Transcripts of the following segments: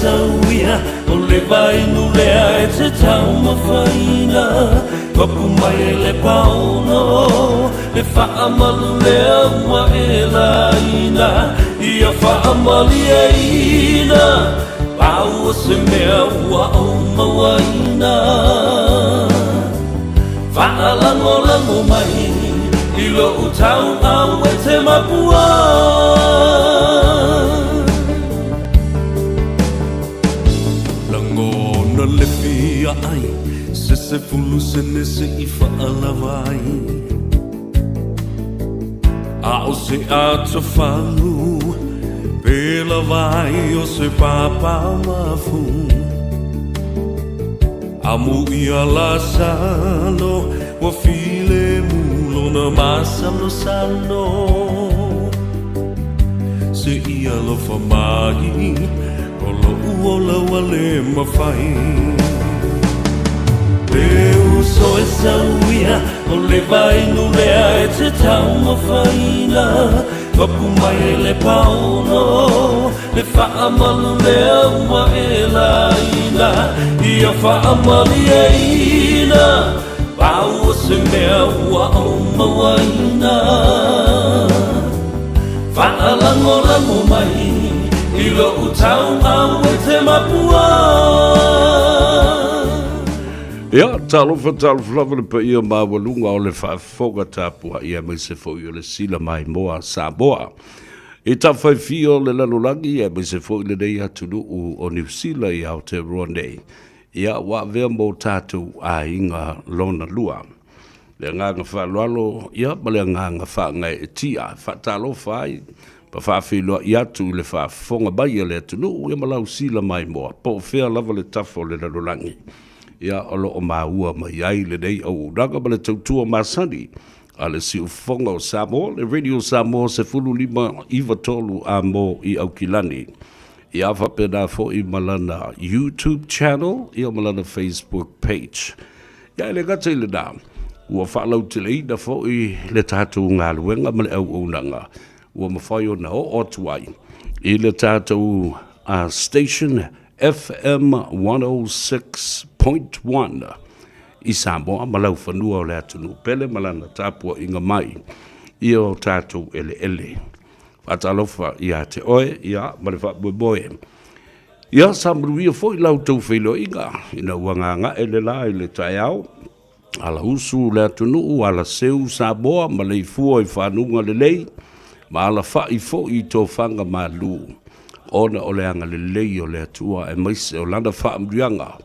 sauia O le vainu lea e te taumafaina Papu mai e le paono Le faamalu lea ua e laina Ia faamalieina Pau o se mea ua ou mauaina Faalagolago mai i lou tauau e te mapua. Lagona le fia ai se 10 sene se i faalava ai A o se atofagu pe lava ai o se pāpāmafu Amu ia Lasalo ua filemu lona masalosalo Se i alofa mai o loʻu ola ua le mafai E uso e sauia o le vainu lea e te taumafaina Papu mai e le paono Le faamalu lea ua e laina Ia faamalieina Pau o se mea ua ou mauaina Faalagolago mai i lou tauau e te mapua. Ia, talofa, talofa lava le paia maualuga o le faafofoga tapuai aemaise foi o le sila maimoa a Samoa. I tafaifia o le lalolagi aemaise foi lenei atunuu o Niu Sila i Aotearoa nei, ia ua avea mo tatou aiga lona lua. Le agaga faaaloalo ia ma le agaga faagaeetia e faatalofa ai ma faafeiloai atu i le faafofoga mai a le atunuu ia ma lau sila maimoa po o fea lava le tafa o le lalolagi ia o lo o maua mai ai lenei auaunaga ma le tautua masani a le Siufofoga o Samoa, le Radio Samoa 15 93 a mo i Aukilani. Ia faapena foi ma lana YouTube channel ia ma lana Facebook page. Ia e le gata i lena, ua faalauteleina foi le tatou galuega ma le auaunaga ua mafai ona oo atu ai i le tatou station FM 106.1 i Samoa ma laufanua o le atunuu pele ma lana tapuaiga mai i o tatou eleele. Faatalofa ia te oe ia ma le faamoemoe. Ia sa manuia foi la outou feiloaiga ina ua gaga'e le la i le taeao, ala usu le atunuu, ala seu Samoa ma leifua i fanuga lelei, ma alafa'i foi i tofaga malu, ona o le agalelei o le Atua aemaise o Lana faamanuiaga,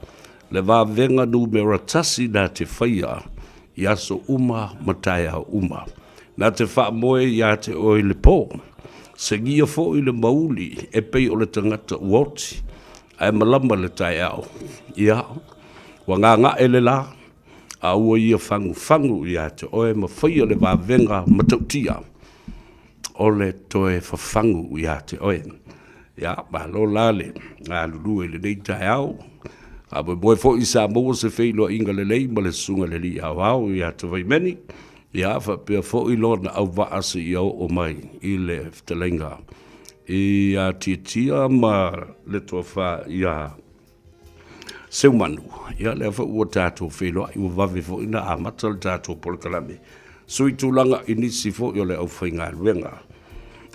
le vavega numera tasi na te faia i aso uma ma taeao uma. Na te faamoe ia te oe i le po, segia foi le mauli e pei o le tagata ua oti, ae malama le taeao. Ia, ua gaga'e le la, a ua ia fagufagu ia te oe ma faia le vavega matautia o le toe fafagu ia te oe. Ia, malo la le galulue i lenei taeao. Faamoemoe foi sa maua se feiloaiga lelei ma le Susuga i le Alii Aoao ia Tavaimeni, ia faapea foi lona auvaa seia oo mai i le fetalaiga ia Tiatia ma le Toafa ia Seumanu. Ia lea foi ua tatou feiloai, ua vave foi na amata le tatou polokalame. Sui tulaga i nisi foi o le aufaigaluega.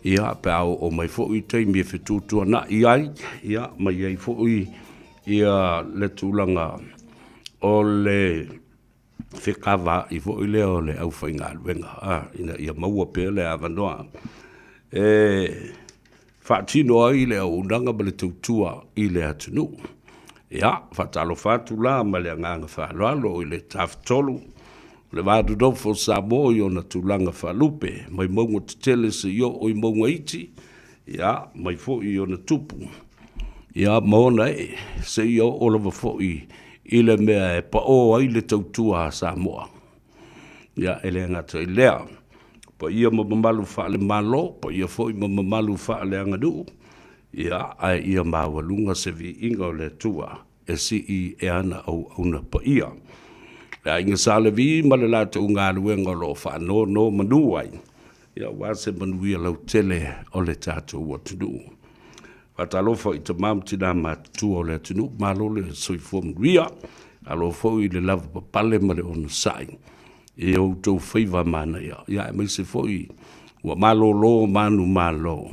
Ia, pe a oo mai foi taimi e fetuatuanai ai, ia, ma i ai foi ia le tulaga o le fekavaai foi lea o le aufaigaluega, a, ina ia maua pea le avanoa e faatino ai le auaunaga ma le tautua i le atunuu. Ia, faatalofa atu la ma le agaga faaaloalo i le Tafatolu o le Va Nonofo o Samoa i ona tulaga faalupe, mai mauga tetele seia oo i mauga iti, ia, mai foi i ona tupu, ia, ma ona ee, seia oo lava foi i le mea e paō ai le tautua a Samoa. Ia, e le gata i lea, paia ma mamalu faale-Malo, paia foi ma mamalu faaleaganuu, ia, ae ia maualuga se viiga o le Atua e sii e ana auauna paia. Le aiga Sa Levi ma le latou galuega o lo o faanonomanu ai, ia aua se manuia lautele o le tatou atunuu. Faatalofa i tama ma tina matutua o le atunuu, malo le soifua manuia, malo foi le lavapapale ma le onosai i outou faiva manaia, ia aemaise foi ua malolo manumalo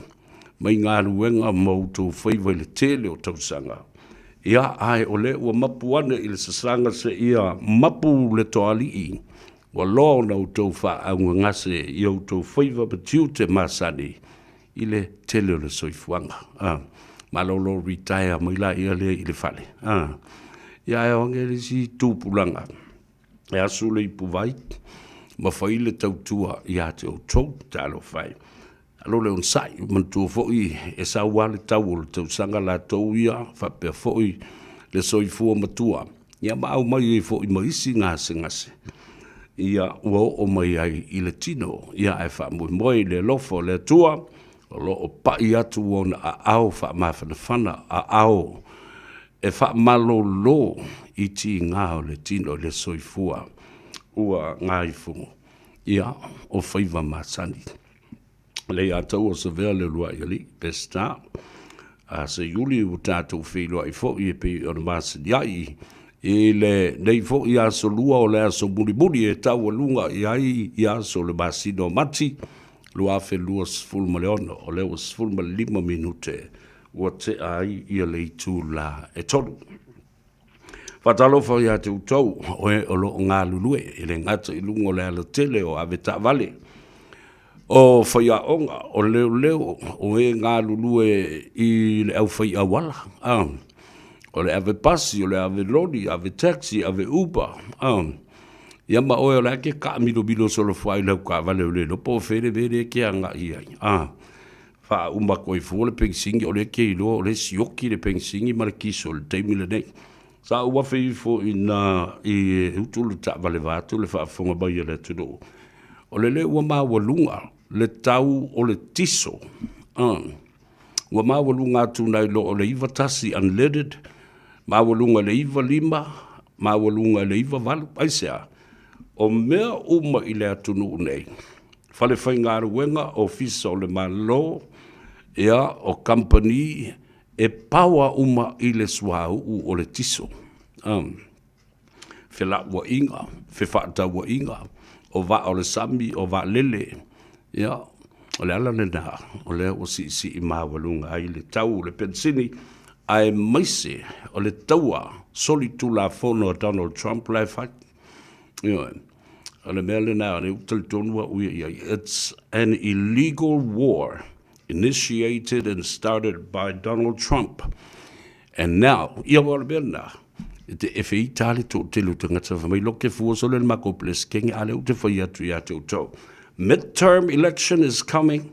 mai galuega ma outou faiva i le tele o tausaga. Ia, ae o lea ua mapu ane i le sasaga seia mapu le toalii, ua loa ona outou faaaaogagase i outou faiva ma tiute masani i le tele o le soifuaga. A, malolo retire mai laia lea i le fale. A, ia ae o age le isi tupulaga e asu le ipuvai ma fai le tautua ia te outou. Talofa e. Alo le onosai, manatua foi e sau lava le tau o le tausaga latou ia faapea foi le soifua matua, ia ma aumai ai foi ma isi gasegase ia ua oo mai ai i le tino. Ia ae faamoemoe i le alofa o le Atua o lo o pai atu ona aao faamafanafana, aao e faamalolo i tiga o le tino i le soifua ua gaifugu, ia o faiva masani. Le ia taua savea le uluai alii Peseta a Seiuli ua tatou feiloai foi e pei ona masani ai i lenei foi aso Lua o le aso mulimuli e taualuga i ai i aso o le masina o Mati 2026. O lea ua 15 minute ua tea ai ia le itula e 3. Faatalofa ia te outou o e o lo o galulue, e le gata i luga o le alatele o avetaavale, o faiaoga, o leoleo, o e galulue i le aufai auala, a, o le ave pasi, o le ave loli, ave taxi, ave uber, a, ia ma oe o la e te taamilomilo solofuaa i lau taavale ua le iloa po o fea le mea lea e te agai i ai, a. Faauma atu ai fua le penisini o lea e te iloa o lea e sioki le penisini ma le kiso i le taimi lenei. Sa ou afe ifo i ina i Utu le taavale vaeatu le faafofoga mai a le atunuu, o lele ua maualuga le tau o le tiso, ua maualuga atu nai lo o le 91 unleaded, maualuga i le 95, maualuga i le 98. Aisea? O mea uma i le atunuu nei, falefaigaluega, ofisa o le Malo, ia, o kamupani, e power uma i le suauu o le tiso. Felauaiga, fefaatauaiga, o vaa o le sami, o vaalele, ia, o le ala lena o lea ua siisii maualuga ai le tau o le penisini, aemaise o le taua solitulafono a Donald Trump la e fai. Ioe. O le mea lena o lea ou te talitonu au ia i ai. It's an illegal war initiated and started by Donald Trump. And now, ia o le mea lena, e te efe ita le toatele o tagata fai mai loke fua sole le makou Peresetene a lea ou te fai atu ia te outou. Midterm election is coming.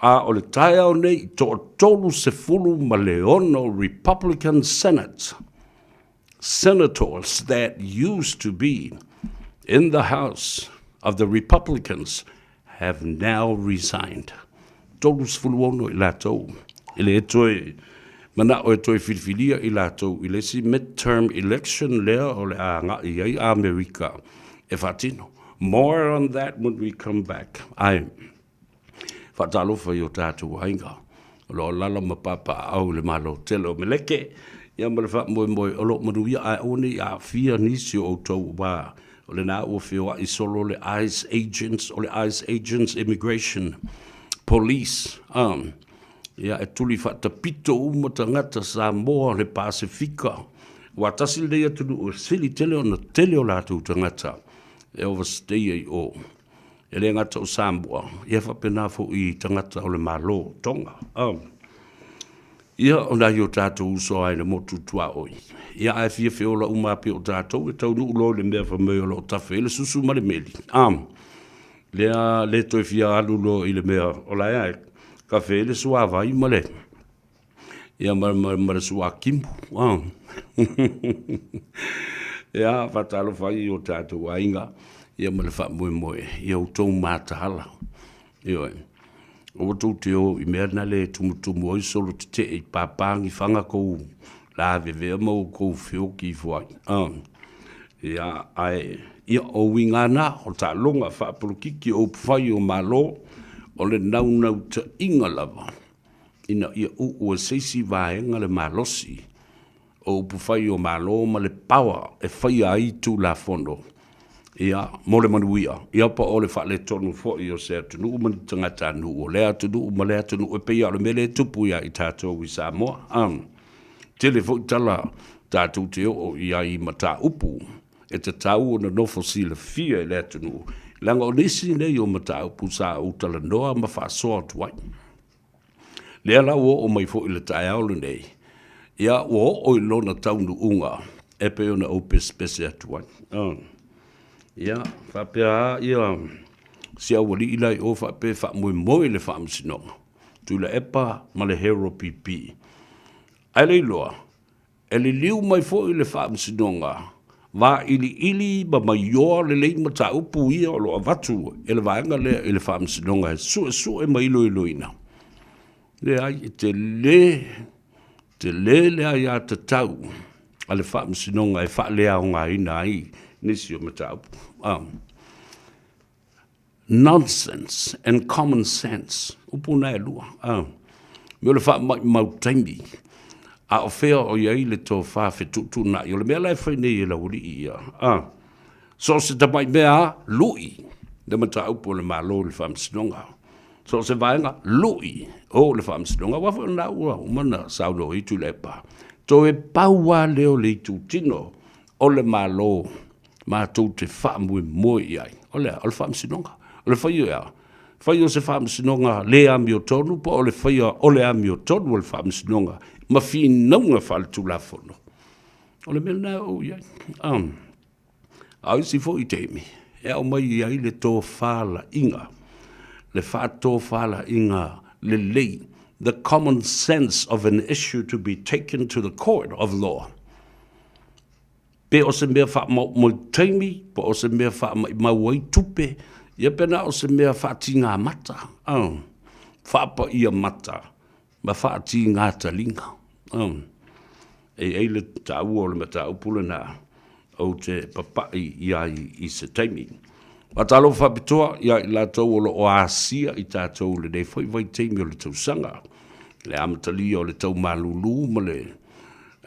A o le taeao nei, toatolu sefulu ma le ono Republican Senate senators that used to be in the House of the Republicans have now resigned. 36 i latou e le toe mana'o e toe filifilia i latou i le isi midterm election lea o le a agai i ai Amerika e faatino. More on that when we come back. Ae Faatalofa i o tatou aiga o lo o alaala ma papaaao i le Malo tele o Meleke, ia ma le faamoemoe o lo o manuia ae aua ne i aafia nisi o outou aua o lena ua feoai solo le ICE agents, o le ICE agents Immigration Police, a, ia e tuli faatapito uma tagata Samoa, le Pasefika, aua tasi lenei atunuu e sili tele ona tele o latou tagata e overstay ai i o. E le gata o Samoa, ia faapena foi i tagata o le Malo o Tonga. Ia, o nai o tatou uso ai le motu tuaoi. Ia, ae fia feola uma pei o tatou e taunuu loa i le mea fai mai o lo o tafe ai le susu ma le meli. Lea le toe fia alu loa i le mea o la e kafe ai le suavai ma le ia ma, ma, ma le suakimu. Ah. Ia, faatalofa ai i o tatou aiga, ia ma le faamoemoe, ia outou mataala. Ioe. Aua tou te o i mea na le tumutumu ai solo tetee i pāpā ni faga kou lavevea ma outou feoki ifo ai. Ah. Ia, ae, ia, o uiga na, o taaloga faapolokiki o upufai o Malo, o le naunautaiga lava. ina ia uu e se isi vaega le malosi o upufai o Malo ma le power e faia ai Tulafono, ia, mo le manuia, ia po o le faaletonu foi o se atunuu ma ni tagatanuu o lea atunuu ma lea atunuu, e pei lava o le mea lea e tupu ia i tatou i Samoa. A tele foi tala tatou te oo i ai i mataupu e tatau ona nofo silafia e le atunuu, leaga o nisi nei o mataupu sa ou talanoa ma faasoa atu ai. Lea la ua oo mai foi i le taeao lenei, ia ua oo i lona taunuuga e pei ona ou pesepese atu ai. Ia, faapea lava ia si aualii la i o faapea e faamoemoe i le Faamasinoga, Tuilaepa ma le Harold PP. Ae le iloa, E liliu mai foi le Faamasinoga vailiili ma maioa lelei mataupu ia o lo o avatu e le vaega lea i le Faamasinoga e suesue ma iloiloina. Leai, e tele, tele le aiatatau a le Faamasinoga e faaleaogaina ai nisi o mataupu. Nonsense and common sense, upu na e lua. Mea o le faamaumau taimi, a o fea o i ai le tofa fetuutuunai, o le mea la e fai nei e le aualii ia. So o se tamai mea lava, lui le mataupu a le Malo i le Faamasinoga. So o se vaega, lui o le Faamasinoga. Aua foi o lena ua uma ona saunoa ai Tuilaepa, toe pau lava lea o le itutino o le Malo matou te faamoemoe i ai, o le a? O le faamasinoga. O le faia e a? Faia o se faamasinoga le amiotonu po o le faia o le amiotonu o le faamasinoga ma finauga faaletulafono. O le mea lena e oo i ai. A o isi foi taimi, e aumai ai le tofalaiga, le faatofalaiga lelei, the common sense of an issue to be taken to the court of law. Pe o se mea faamaumau taimi, po o se mea faamaumau ai tupe, ia pe na o se mea faatigā mata, faapaia mata ma faatigā taliga. E i ai le taua o le mataupu lena, ou te papai i ai i se taimi. Faatalofa faapitoa ia i latou o lo o asia i tatou i lenei foi vaitaimi o le tausaga, le amatalia o le tau malulu ma le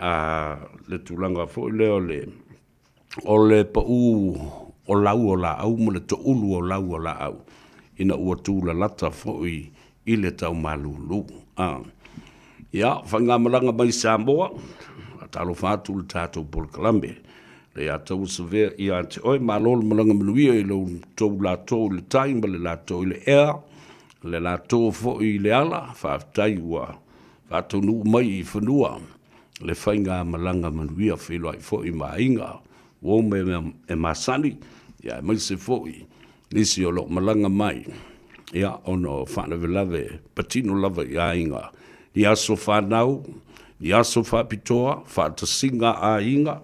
a le tulaga foi lea o le o le pau o lau o laau ma le toulu o lau o laau ina ua tulalata foi i le tau malulu. Ia, faigamalaga mai Samoa, faatalofa atu le tatou polokalame le ia taua savea ia te oe, malo le malaga manuia i lo outou latou i le tai ma le latou i le ea, le latou foi i le ala, faafetai ua faataunuu mai i fanua le faigamalaga manuia, feiloai foi ma aiga, uo ma mea e masani, ia aemaise foi nisi o lo o malaga mai, ia ona o faalavelave patino lava i aiga, i aso fanau, i aso faapitoa, faatasiga aiga,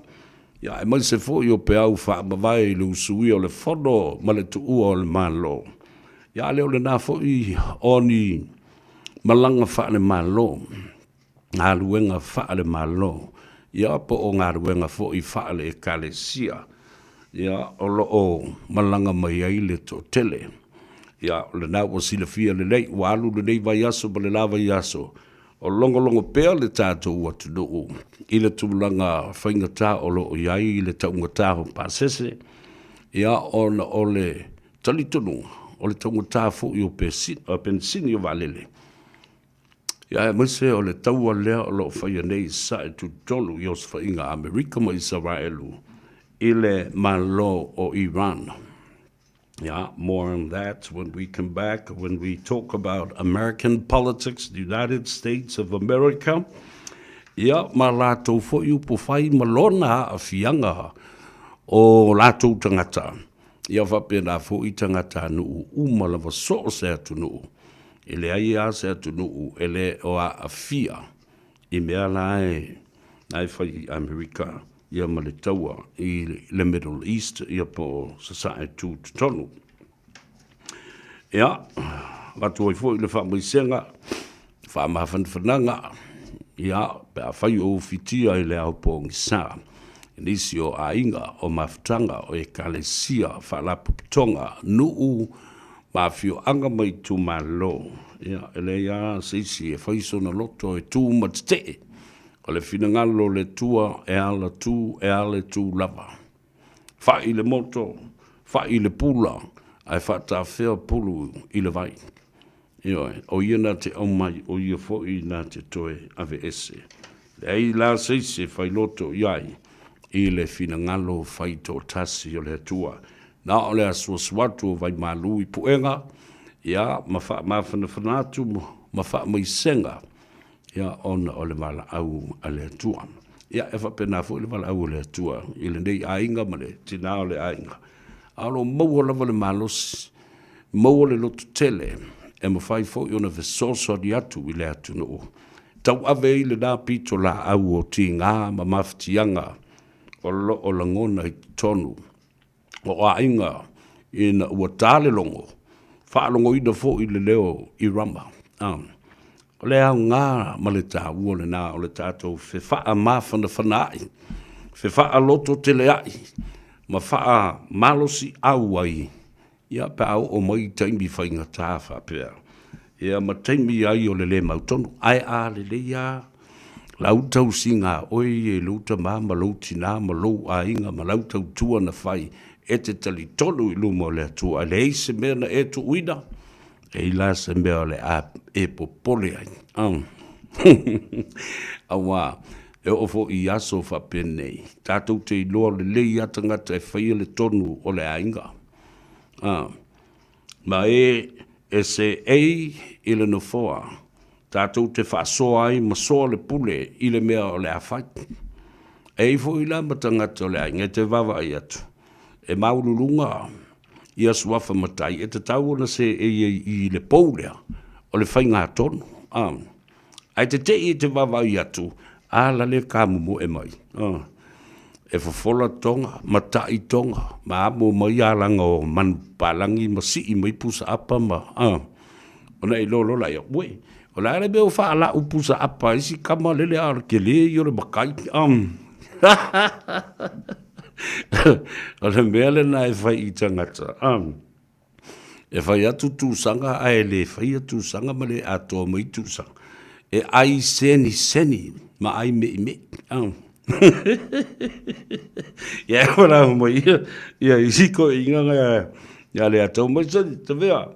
ia aemaise foi o peau faamavae i le usuia o le fono ma le tuua o le Malo. Ia a le o lena foi o ni malaga faale-Malo, galuega faale-Malo, ia po o galuega foi faale-Ekalesia, ia o lo o malaga mai ai le toatele. Ia, o lena ua silafia lelei, ua alu lenei vaiaso ma le la vaiaso, o logologo pea le tatou atunuu i le tulaga faigata o lo o i ai le taugata o pasese, ia ona o le talitonuga o le taugata foi o penisini o vaalele, ia aemaise o le taua lea o lo o faia nei i Sasae Tutotonu i Osofaiga a Amerika ma Isaraelu i le Malo o Iran. Yeah, more on that when we come back, when we talk about American politics, the United States of America. Ia, ma latou foi upu fai ma lona aafiaga o latou tagata. Ia faapena foi tagatanuu uma lava so o se atunuu, e leai lava se atunuu e le o aafia i mea la e la e fai i Amerika ia ma le taua i le Middle East ia po o Sasae Tutotonu. Ia, avatu ai foi le faamaisega, faamafanafanaga, ia, pe afai o ufitia i le ao pogisa, i nisi o aiga, o mafutaga, o ekalesia, faalapotopotoga, nuu, ma afioaga ma itumalo, ia, e leai lava se isi e fai sona loto e tu ma tetee. O le finagalo o le Atua e ala tu e ala tu lava. Fai le moto, fai le pula, ae faatafea pulu i le vai. Ioe, o ia na te aumai, o ia foi na te toe aveese. Leai la se isi e failoto i ai i le finagalo faitoatasi o le Atua. Na o le asuasu atu o vaimalu i puega, ia, ma faamafanafana atu ma faamaisega, ia, ona o le valaau a le Atua. Ia, e faapena foi le valaau a le Atua i lenei aiga ma le tina o le aiga. A o lo o maua lava le malosi, maua le lototele e mafai foi ona fesoasoani atu i le atunuu, tauave ai lena pitolaau o tiga ma mafatiaga o lo o lagona i totonu o aiga ina ua ta le logo, faalogoina foi le leo i Rama. O le aoga ma le taua lena o le tatou fefaamafanafanaai, fefaalototoleai ma faamalosiau ai, ia, pe a oo mai taimi faigata faapea, ia ma taimi ai o le le mautonu. Ae a lelei lava lau tausiga a oe ia i lou tama ma lou tina ma lou aiga ma lau tautua na fai, e te talitonu i luma o le Atua e leai se mea na e tuuina, e leai la se mea o le a e popole ai. Aua e oo foi i aso faapenei, tatou te iloa lelei lava tagata e faia le tonu o le aiga. Ma e e seei i le nofoa, tatou te faasoa ai ma soa le pule i le mea o le a fai. E i ai foi la ma tagata o le aiga e te vaavaai atu, e maualuluga ia suafa matai e tatau ona seei ai i le pou lea o le faigatonu. Ae te te i e te vaavaai atu, a la le kamomoe mai. E fofola toga, matai toga, ma amo mai alaga o manupapalagi ma sii mai pusaapa ma, ona e iloa loa lea, uei, o le a le mea ua faalau pusaapa ai si tama lele a o le tele ia o le matai. O le mea lena e fai i tagata, e fai atu tusaga ae le faia tusaga ma le atoa mai tusaga. E ai seniseni ma ai meimei. Ia e wala mai ia, ia isi ko inga nga ia le atau mai se te vea.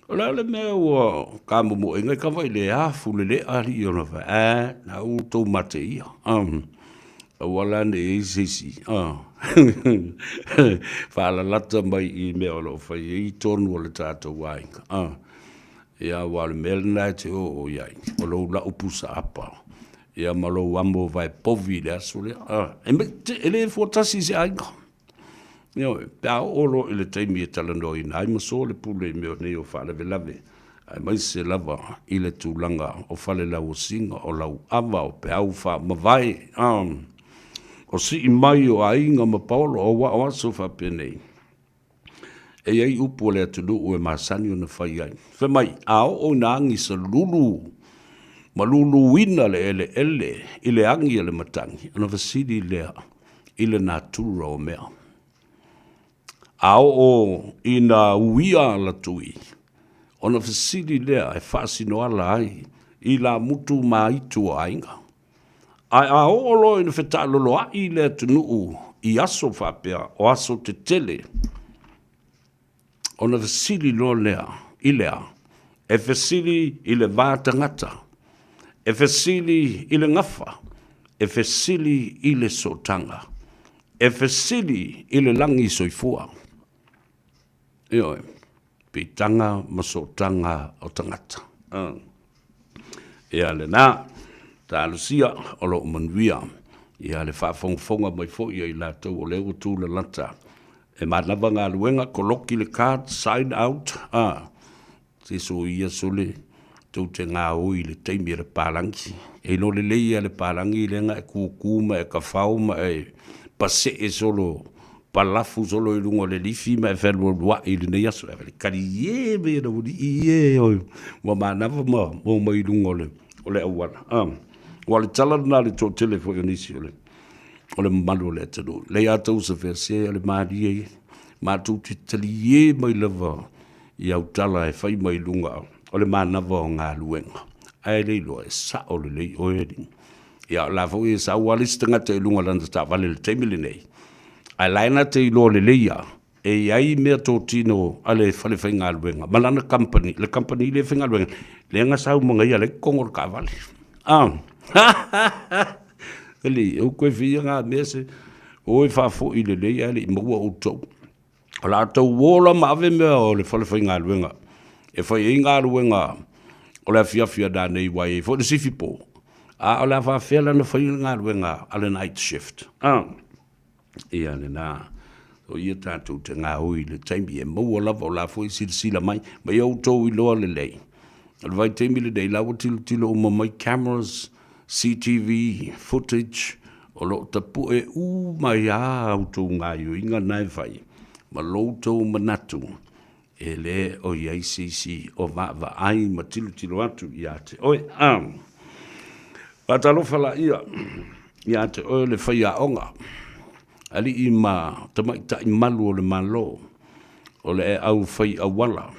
O le a le mea ua kamomoe ngai ka vai le afu le le ali i ona fa a na u tou mate ia. Aua la ne i ai se isi faalalata mai i mea o lo o fai ai tonu o le tatou aiga. Ia, aua o le mea lena e te oo i ai, o lou lau pusaapa, ia ma lou amo vae povi i le aso lea. E le fuatasi i se aiga. Ioe, pe a oo loa i le taimi e talanoaina ai ma soa le pule i mea nei o faalavelave, aemaise lava i le tulaga o falelauasiga, o lauava, o peau faamavae, o sii mai o aiga ma paolo, aua o aso faapenei, e i ai upu a le atunuu e masani ona fai ai. Fai mai, a oo ina agi salulu ma luluina le eleele i le agi a le matagi, ona fesili lea i le natura o mea. A oo ina uia alatui, ona fesili lea e faasinoala ai i lamutu ma aitu o aiga. Ae a oo loa ina fetaaloloai le atunuu i aso faapea o aso tetele, ona fesili loa lea i le a? E fesili i le va tagata, e fesili i le gafa, e fesili i le sootaga, e fesili i le lagi soifua. Ioe, piitaga ma sootaga o tagata. Ia lena, talosia o lo o manuia ia le faafogafoga mai foi a i latou o lea ua tulalata. E manava galuega, koloki le card, sign out, se soia sole tou te gaoi i le taimi a le palagi. E iloa lelei lava e le palagi lea na e tutu ma e tafao ma e pasee solo palafu solo i luga o le lifi ma e fealualuai i lenei aso. E talie mai e le aualii e ua manava ma omai i luga o le o le auala. Aua o le tala lena a le toatele foi o nisi o le o le mamalu o le atunuu. Leai a tau se fea se o le malie ia. Matou te talie mai lava. i au tala e fai mai luga o le manava o galuega, ae le iloa e sao lelei oe alii. Ia o la foi e sau lava le isi tagata i luga o lana taavale i le taimi lenei, ae la e na te iloa lelei lava, e i ai mea totino a le falefaigaluega ma lana kamupani, le kamupani lea e faigaluega ai, lea na sau ma ia la e i totonu o le taavale. Alii, ou toe fia na mea se, o e faafoi lelei ae le i maua outou. O le a outou o la ma ave mea o le falefaigaluega e fai ai galuega o le afiafi a nanei aua e i ai foi le sifi po, a o le a faapefea la ona fai le galuega a le night shift? Ia lena, o ia tatou te gaoi i le taimi e maua lava o la foi e silasila mai, ma ia outou iloa lelei, o le vaitaimi lenei, la ua tilotilo uma mai cameras, CTV footage, o lo o tapue uma ai lava a outou gaoioiga na e fai, ma lo outou manatu, e le o i ai se isi o vaavaai ma tilotilo atu ia te oe. Faatalofa laia ia te oe le faiaoga, alii ma tamaitai malu o le Malo, o le aau fai auala.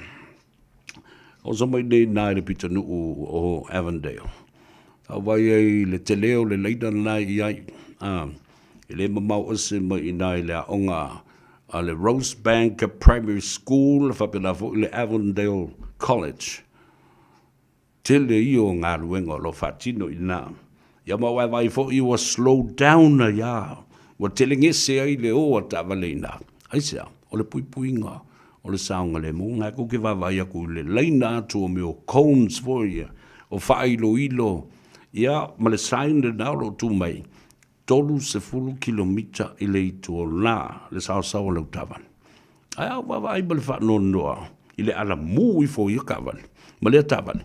Oso mai nei i ina i le pitonuu o Avondale. Sa ou vaai ai i le tele o le laina lena e i ai, e le mamao ese mai i ina i le aoga a le Rosebank Primary School faapena foi le Avondale College. Tele ia o galuega o lo o faatino i ina. Ia ma ua e vaai foi ua slow down ai lava, ua telegese ai le o a taavale i ina. Aisea? O le puipuiga o le saogalemu. Na tou te vaavaai atu i le laina atu o mea o cones foi ia, o faailoilo, ia ma le sign lena o lo o tu mai, 30 kilomita i le ituaula le saosaoa o lau taavale. Ae a ou vaavaai ma le faanoanoa i le alamu ifo o ia taavale ma lea taavale,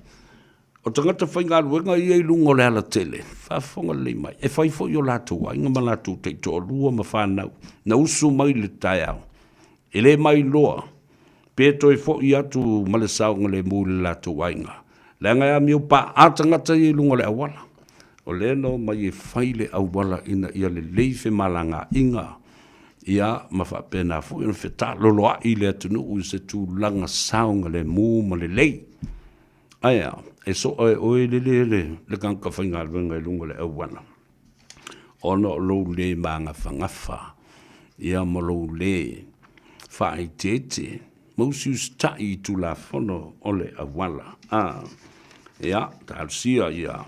o tagata faigaluega ia i luga o le alatele, faafofoga lelei mai, e fai foi o latou aiga ma latou taitoalua ma fanau na usu mai i le taeao, e le mailoa pe toe foi atu ma le saogalemu i le latou aiga, leaga e amio pa'a tagata ia i luga o le auala. O lea na omai e fai le auala ina ia lelei femalagaaiga, ia ma faapena foi ona fetaaloloai le atunuu i se tulaga saogalemu ma lelei. Ae a? E soa e oe lele le tagata faigaluega i luga o le auala ona o lou le magafagafa, ia ma lou le faaeteete ma usiusitai i Tulafono o le auala. A, ia, talosia ia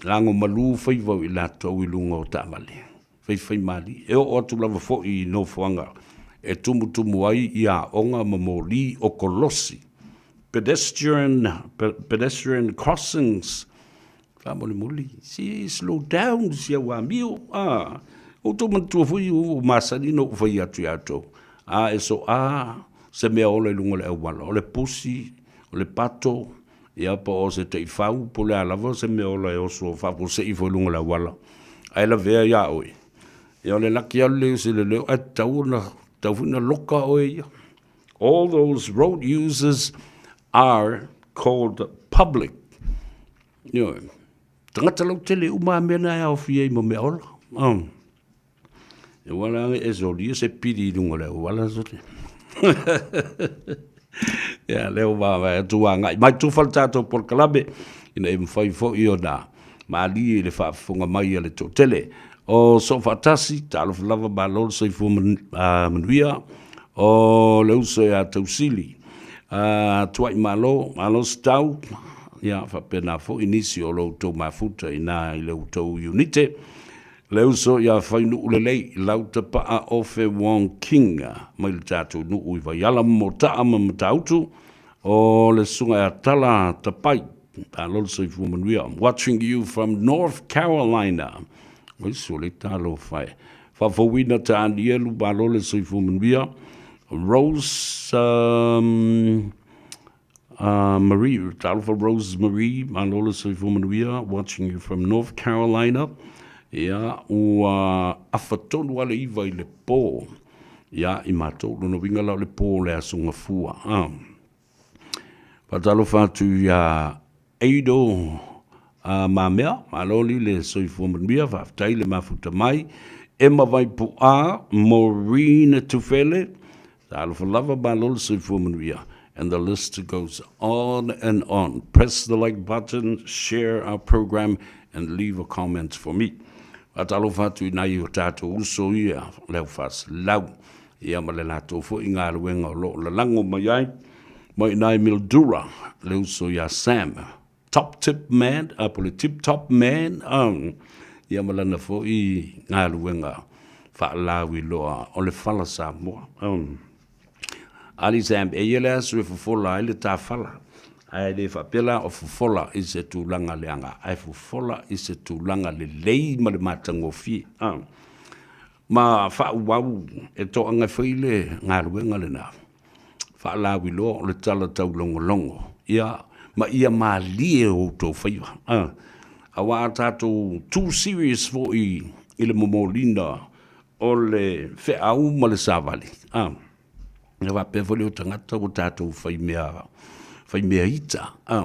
lagomalu faiva o i latou i luga o taavale, faifaimalie. E oo atu lava foi i nofoaga e tumutumu ai ia aoga ma moli o kolosi, pedestrian, pedestrian crossings, Faamolemole, se slow down si au amio, a. Outou manatua foi ua masani ona ou fai atu ia outou, a e soa se mea ola i luga o le auala, o le pusi, o le pato, ia po o se taifau, po o le a lava se mea ola e oso faafuasei ifo i luga o le auala, ae lavea ia oe, ia o le laki alu lea o se leoleo, ae tatau ona, tatau foi ona loka oe ia. All those road users are called public. Ioe. Tagata lautele uma a mea na e aofia ai ma mea ola. Oh. E wala e solia se pili i lunga o le auala sole. Ia, lea ua vaavaai atu ua agai mai tufa le tatou polokalame ina ia mafai foi ona malie i le faafofoga mai a le toatele. O Soofaatasi, talofa lava malo le soifua manuia. O le uso ia Tausili, Tuai Malo, malo Setau, ia faapena foi nisi o lo outou mafuta i ina i le outou iunite. Le uso ia Fainuu Lelei, Lautapaa Ofe Wong King, mai le tatou nuu i Vaiala ma Motaa ma Matautu, o le susuga ia Tala Tapai, malo le soifua manuia. Watching you from North Carolina. Oi sole talofa e. Faafouina Tanielu, malo le soifua manuia. Rose um, Marie, talofa Rose Marie, malo le soifua manuia, watching you from North Carolina. Ia, ua afa tonu lava le iva i le po. Ia, i matou, lona uiga la o le po o le Aso Gafua. Ah. Faatalofa atu ia Ado Mamea, malo li le soifua manuia, faafetai le mafuta mai. Emma Vaipu'a, Maureen Tufele, Talofa lava, malo le soifua manuia. And the list goes on and on. Press the like button, share our program and leave a comment for me. Faatalofa atu i nai o tatou uso ia le au faaselau ia ma le latou foi galuega o lo o lalago mai ai mai i nai Mildura, le uso ia Sam, Top Tip Man, a po le Tip Top Man, ia ma lana foi galuega faalauiloa o le Fala Samoa. Ali Sam, e ia le aso e fofola ai le tafala, ae le faapea la o fofola i se tulaga leaga, ae fofola i se tulaga lelei ma le matagofie. Ma faaauau e toaga e fai le galuega lena, faalauiloa o le tala taulogologo, ia, ma ia malie o outou faiva. Aua a tatou too serious foi i le momoliina o le feau ma le savali, a, ona faapea foi lea o tagata ua tatou faimea, faimea ita, a,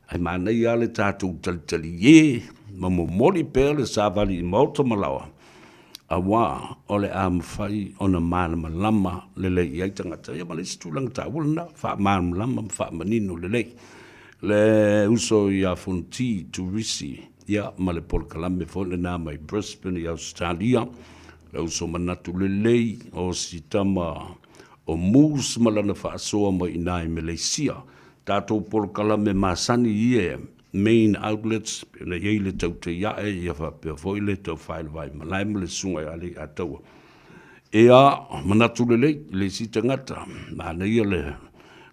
ae manaia lava le tatou talitalie ma momoli pea le savali i maota ma laoa, aua o le a mafai ona malamalama lelei i ai tagata. Ia ma le isi tulaga taua lena, faamalamalama ma faamanino lelei le uso ia Fonoti Turisi, ia ma le polokalame foi lena mai Brisbane i Ausetalia, le uso manatu lelei o si tama o Moose ma lana faasoa mai i ina i Meleisia. Tatou polokalame masani ia main outlets pei ona i ai le Tautaiae ia faapea foi le Taufailevai Malae ma le Susuga ia Leiataua. Ia, manatu lelei i le isi tagata, manaia le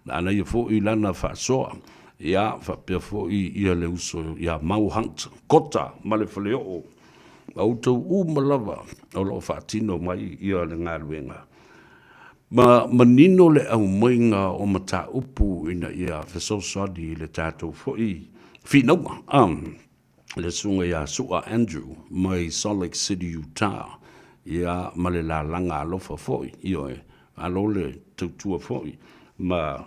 manaia foi lana faasoa. Ia, faapea foi ia le uso ia Mau Hunt Kota ma le Faleoo, ma outou uma lava o lo o faatino mai ia le galuega. Ma manino le aumaiga o mataupu ina ia fesoasoani i le tatou foi finauga. Le susuga ia Su'a Andrew mai Salt Lake City, Utah, ia ma le lalaga alofa foi, ioe, malo le tautua foi ma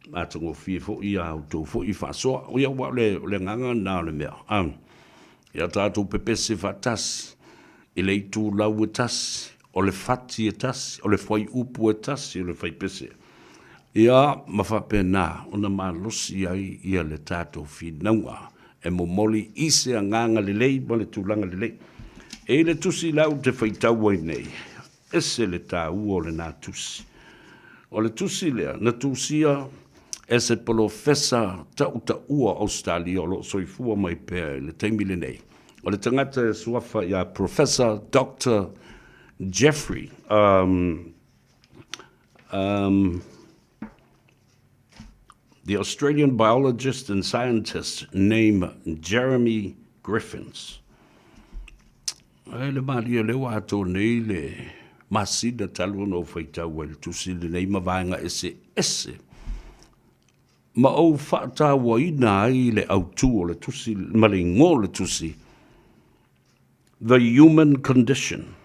matagofie foi a outou foi faasoa. Ia aua o le, o le agaga lena o le mea, a, ia tatou pepese faatasi i le itulau e tasi, o le fati e tasi, o le fuaiupu e tasi, o le faipese. Ia, ma faapena ona malosi ai ia le tatou finauga e momoli i se agaga lelei ma le tulaga lelei. E i le tusi la ou te faitau ai nei, ese le taua o lena tusi. O le tusi lea na tusia e se polofesa tautaua Ausetalia o lo o soifua mai pea i le taimi lenei. O le tagata e suafa ia Professor Doctor Jeffrey um, um, the Australian biologist and scientist named Jeremy Griffins. Ai le malie lea ua atoa nei le masina talu ona ou faitau ai le tusi lenei ma vaega ese ese ma ou faatauaina ai le autu o le tusi ma le igoa o le tusi The Human Condition.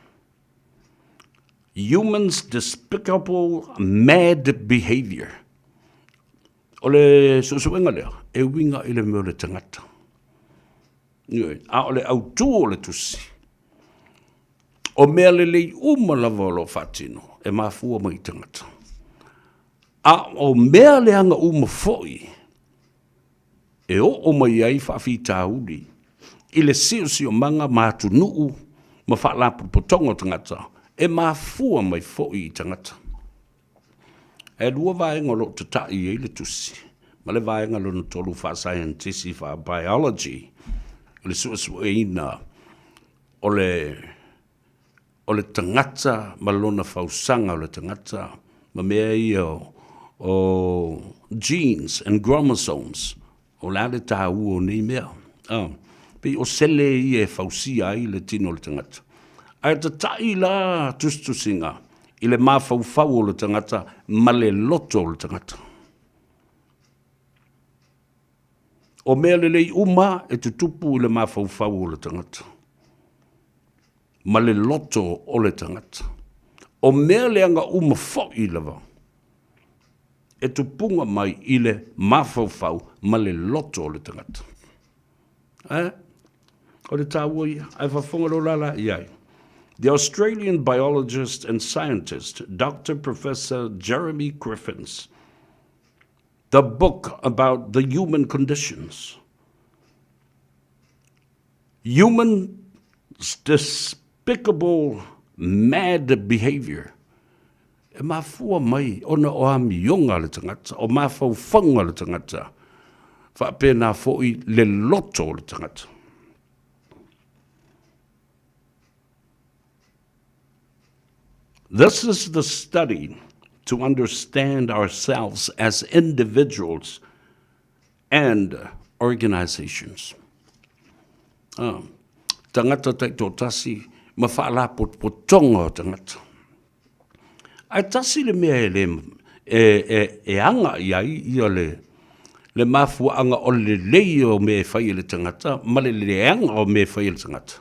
Humans Despicable Mad Behavior. O le suesuega lea, e uiga i le mea o le tagata. A o le autu o le tusi, o mea lelei uma lava o lo o faatino, e mafua mai i tagata. A o mea leaga uma foi, e oo mai ai faafitauli i le siosiomaga ma atunuu ma faalapotopotoga o tagata, e mafua mai foi i tagata. E lua vaega o lo o tata'i ai le tusi, ma le vaega lona tolu faasaienitisi faa-biology, o le suesueina o le o le tagata ma lona fausaga o le tagata ma mea ia o genes and chromosomes, o le a le taua o nei mea? A, pei o sele ia e fausia ai le tino o le tagata. Ae tata'i la tusitusiga i le mafaufau o le tagata ma le loto o le tagata. O mea lelei uma e tutupu i le mafaufau o le tagata ma le loto o le tagata. O mea leaga uma foi lava e tupuga mai i le mafaufau ma le loto o le tagata. Eh? O le taua ia, ae faafofoga loa la la i ai. The Australian biologist and scientist Doctor Professor Jeremy Griffin's the book about the human conditions. Human despicable mad behavior. E mafua mai ona o amioga a le tagata, o mafaufauga a le tagata, faapena foi le loto o le tagata. This is the study to understand ourselves as individuals and organizations. Ah, tagata taitoatasi ma faalapotopotoga o tagata. Ae tasi le mea e le e, e, e aga i ai ia le le mafuaaga o le lelei o mea e fai e le tagata ma le leaga o mea e fai e le tagata.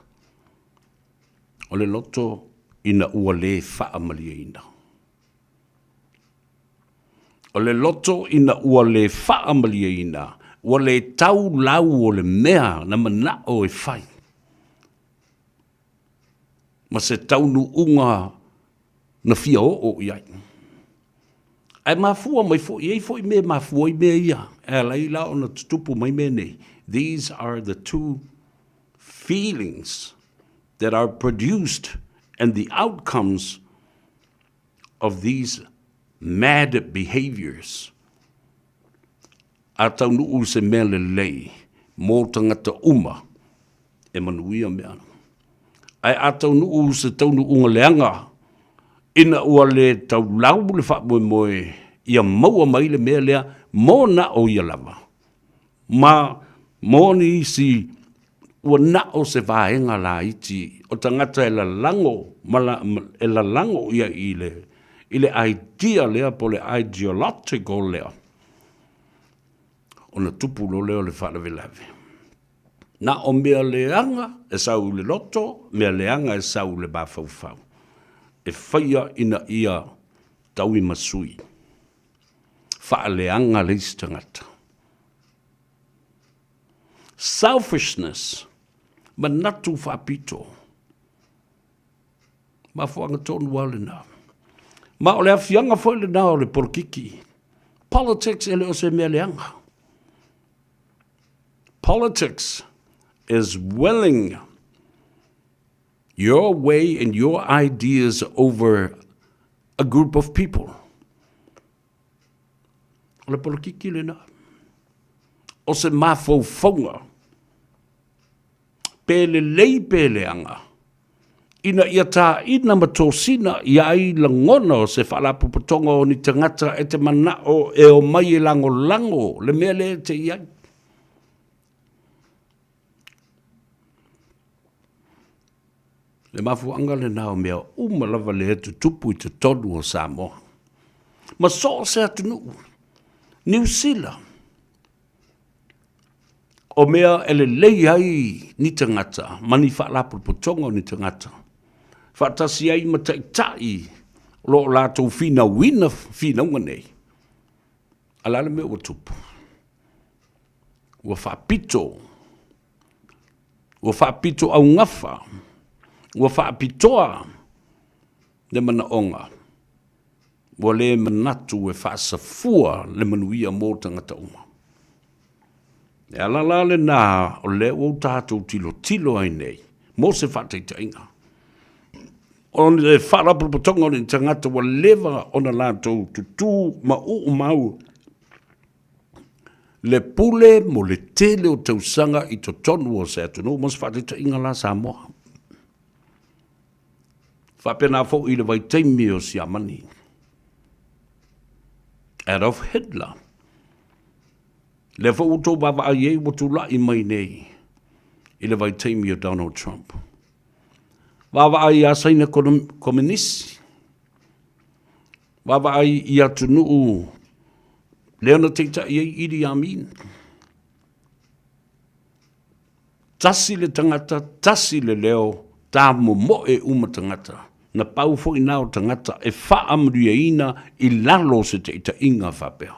O le loto ina ua le faamalieina. O le loto ina ua le faamalieina, ua le tau lau o le mea na manao e fai. Ma se taunuuga na fia oo i ai. Ae mafua mai foi, e i ai foi mea e mafua ai mea ia, e ala ai la ona tutupu mai mea nei. These are the two feelings that are produced and the outcomes of these mad behaviors. A taunuu se mea lelei mō tagata uma e manuia mea. Ae a taunuu se taunuuga leaga ina ua le taulau le faamoemoe ia maua mai le mea lea mo na o ia lava, ma mo nisi ua na o se vaega laiti o tagata e lalago ma la, e lalago ia i le, i le idea lea po o le ideological lea, ona tupu loa lea o le faalavelave. Na o mea leaga e sau i le loto, mea leaga e sau i le mafaufau, e faia ina ia tauimasui, faaleaga le isi tagata. Selfishness, manatu faapito. Mafuaaga tonu lava lena. Ma o le afiaga foi lena o le polokiki. Politics e le o se mea leaga. Politics is willing your way and your ideas over a group of people. O le polokiki lena. O se mafaufauga. Pe lelei pe leaga. Ina ia tāina ma tosina ia ai lagona o se faalapotopotoga o ni tagata e te manao e omai e lagolago le mea lea e te i ai. Le mafuaaga lena o mea uma lava lea e tutupu i totonu o Samoa. Ma so o se atunuu, Niu Sila, o mea e lelei ai ni tagata ma ni faalapotopotoga o ni tagata, faatasi ai ma taitai o lo o latou finauina finauga nei, a o le a le mea ua tupu? Ua faapito, ua faapito augafa, ua faapitoa le manaoga, ua le manatu e faasafua le manuia mo tagata uma. E ala la lena o lea ua tatou tilotilo ai nei mo se faataitaiga. O le faalapotopotoga o ni tagata ua leva ona latou tutū ma uumau le pule mo le tele o tausaga i totonu o se atunuu mo se faataitaiga la Samoa. Faapena foi i le vaitaimi o Siamani. Adolf Hitler. Lea foi ua outou vaavaai ai ua tulai mai nei i le vaitaimi o Donald Trump. Vaavaai ia Saina Kominisi. Vaavaai i atunuu lea na taitai ai Idi Amin. Tasi le tagata, tasi le leo, tamomoe uma tagata. Na pau foi na o tagata e faamanuiaina i lalo o se taitaiga faapea.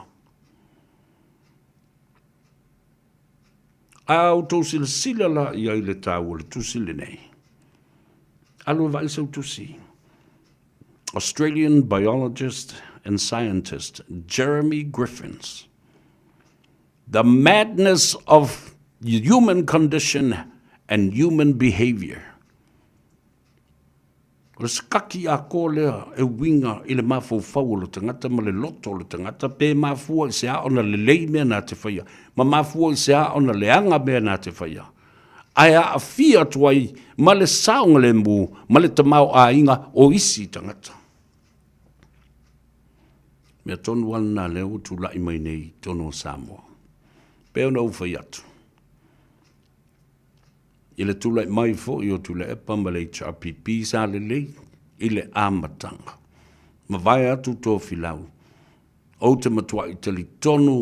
A outou silasila la i ai i le taua o le tusi lenei. Alu e vaai sau tusi. Australian biologist and scientist Jeremy Griffins. The madness of human condition and human behavior. O le sakaki atoa lea e uiga i le mafaufau o le tagata ma le loto o le tagata pe mafua i se a ona lelei mea na te faia, ma mafua i se a ona leaga mea na te faia, ae aafia atu ai ma le saogalemu ma le tamaoaiga o isi tagata. Mea tonu lava lena lea ua tulai mai nei i totonu o Samoa. Pei ona ou fai atu, I le tulai mai foi o Tuilaepa ma le HRPP sa lelei i le amataga. Mavae atu Tofilau, ou te matuai talitonu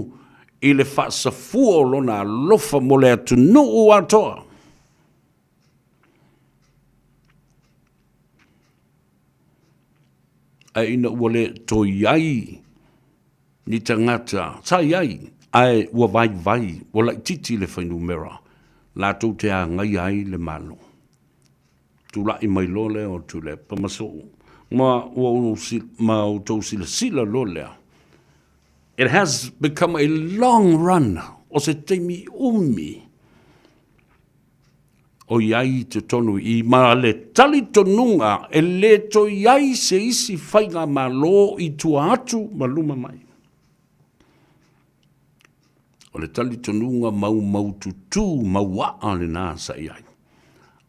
i le faasafua o lona alofa mo le atunuu atoa. Ae ina ua le toe i ai ni tagata sa i ai, ae ua vaivai, ua laitiiti le fuainumera latou te agaia ai le Malo. Tulai mai loa lea o Tuilaepa ma sou, ma ua ma outou silasila loa lea, it has become a long run, o se taimi umi o i ai i totonu i ma le talitonuga e le toe i ai se isi faigamalo i tua atu ma luma mai. O le talitonuga maumaututu mauaa lena sa i ai.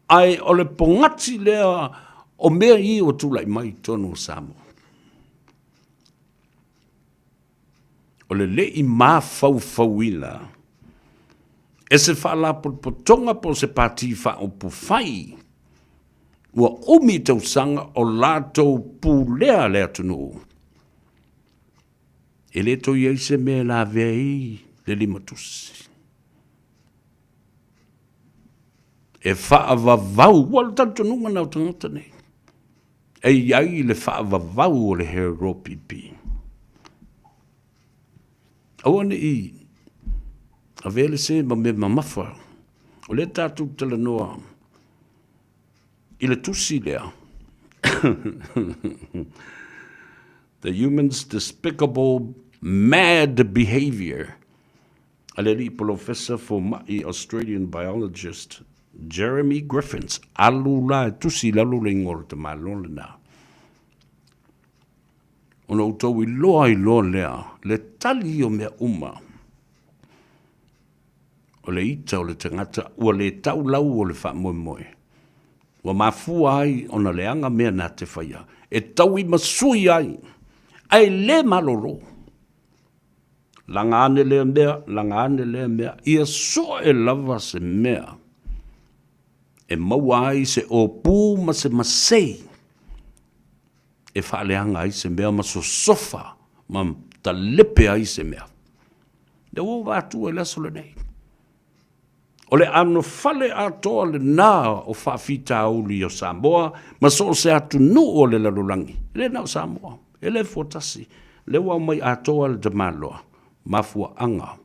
Ae o le pogati lea o mea ia ua tulai mai i totonu o Samoa. O le le i mafaufauina e se faalapotopotoga po o se pati faaupufai ua umi tausaga o latou pulea le atunuu, e le toe i ai se mea e lavea ai le limatusi. E faavavau, ua le talitonuga na o tagata nei. E i ai le faavavau o le HRPP. Aua ne i avea le se ma mea mamafa. O lea tatou talanoa i le tusi lea. The human's despicable mad behavior a le alii polofesa fomai Australian biologist Jeremy Griffins, alu la e tusi i lalo le igoa o le tamaloa lena. Ona outou iloa ai loa lea le tali o mea uma o le ita o le tagata ua le tau lau o le faamoemoe, ua mafua ai ona leaga mea na te faia e tauimasui ai, ae le malolo. Laga ane lea mea, laga ane lea mea, ia sue lava se mea e maua ai se ōpū ma se masei e faaleaga ai se mea ma sosofa ma talepe ai se mea. Lea ua ou vaai atu i le aso lenei. O le anofale atoa lena o faafitauli o Samoa ma so o se atunuu o le lalolagi. E le na o Samoa, e le fuatasi. Lea ua aumai atoa le tamaloa, mafuaaga,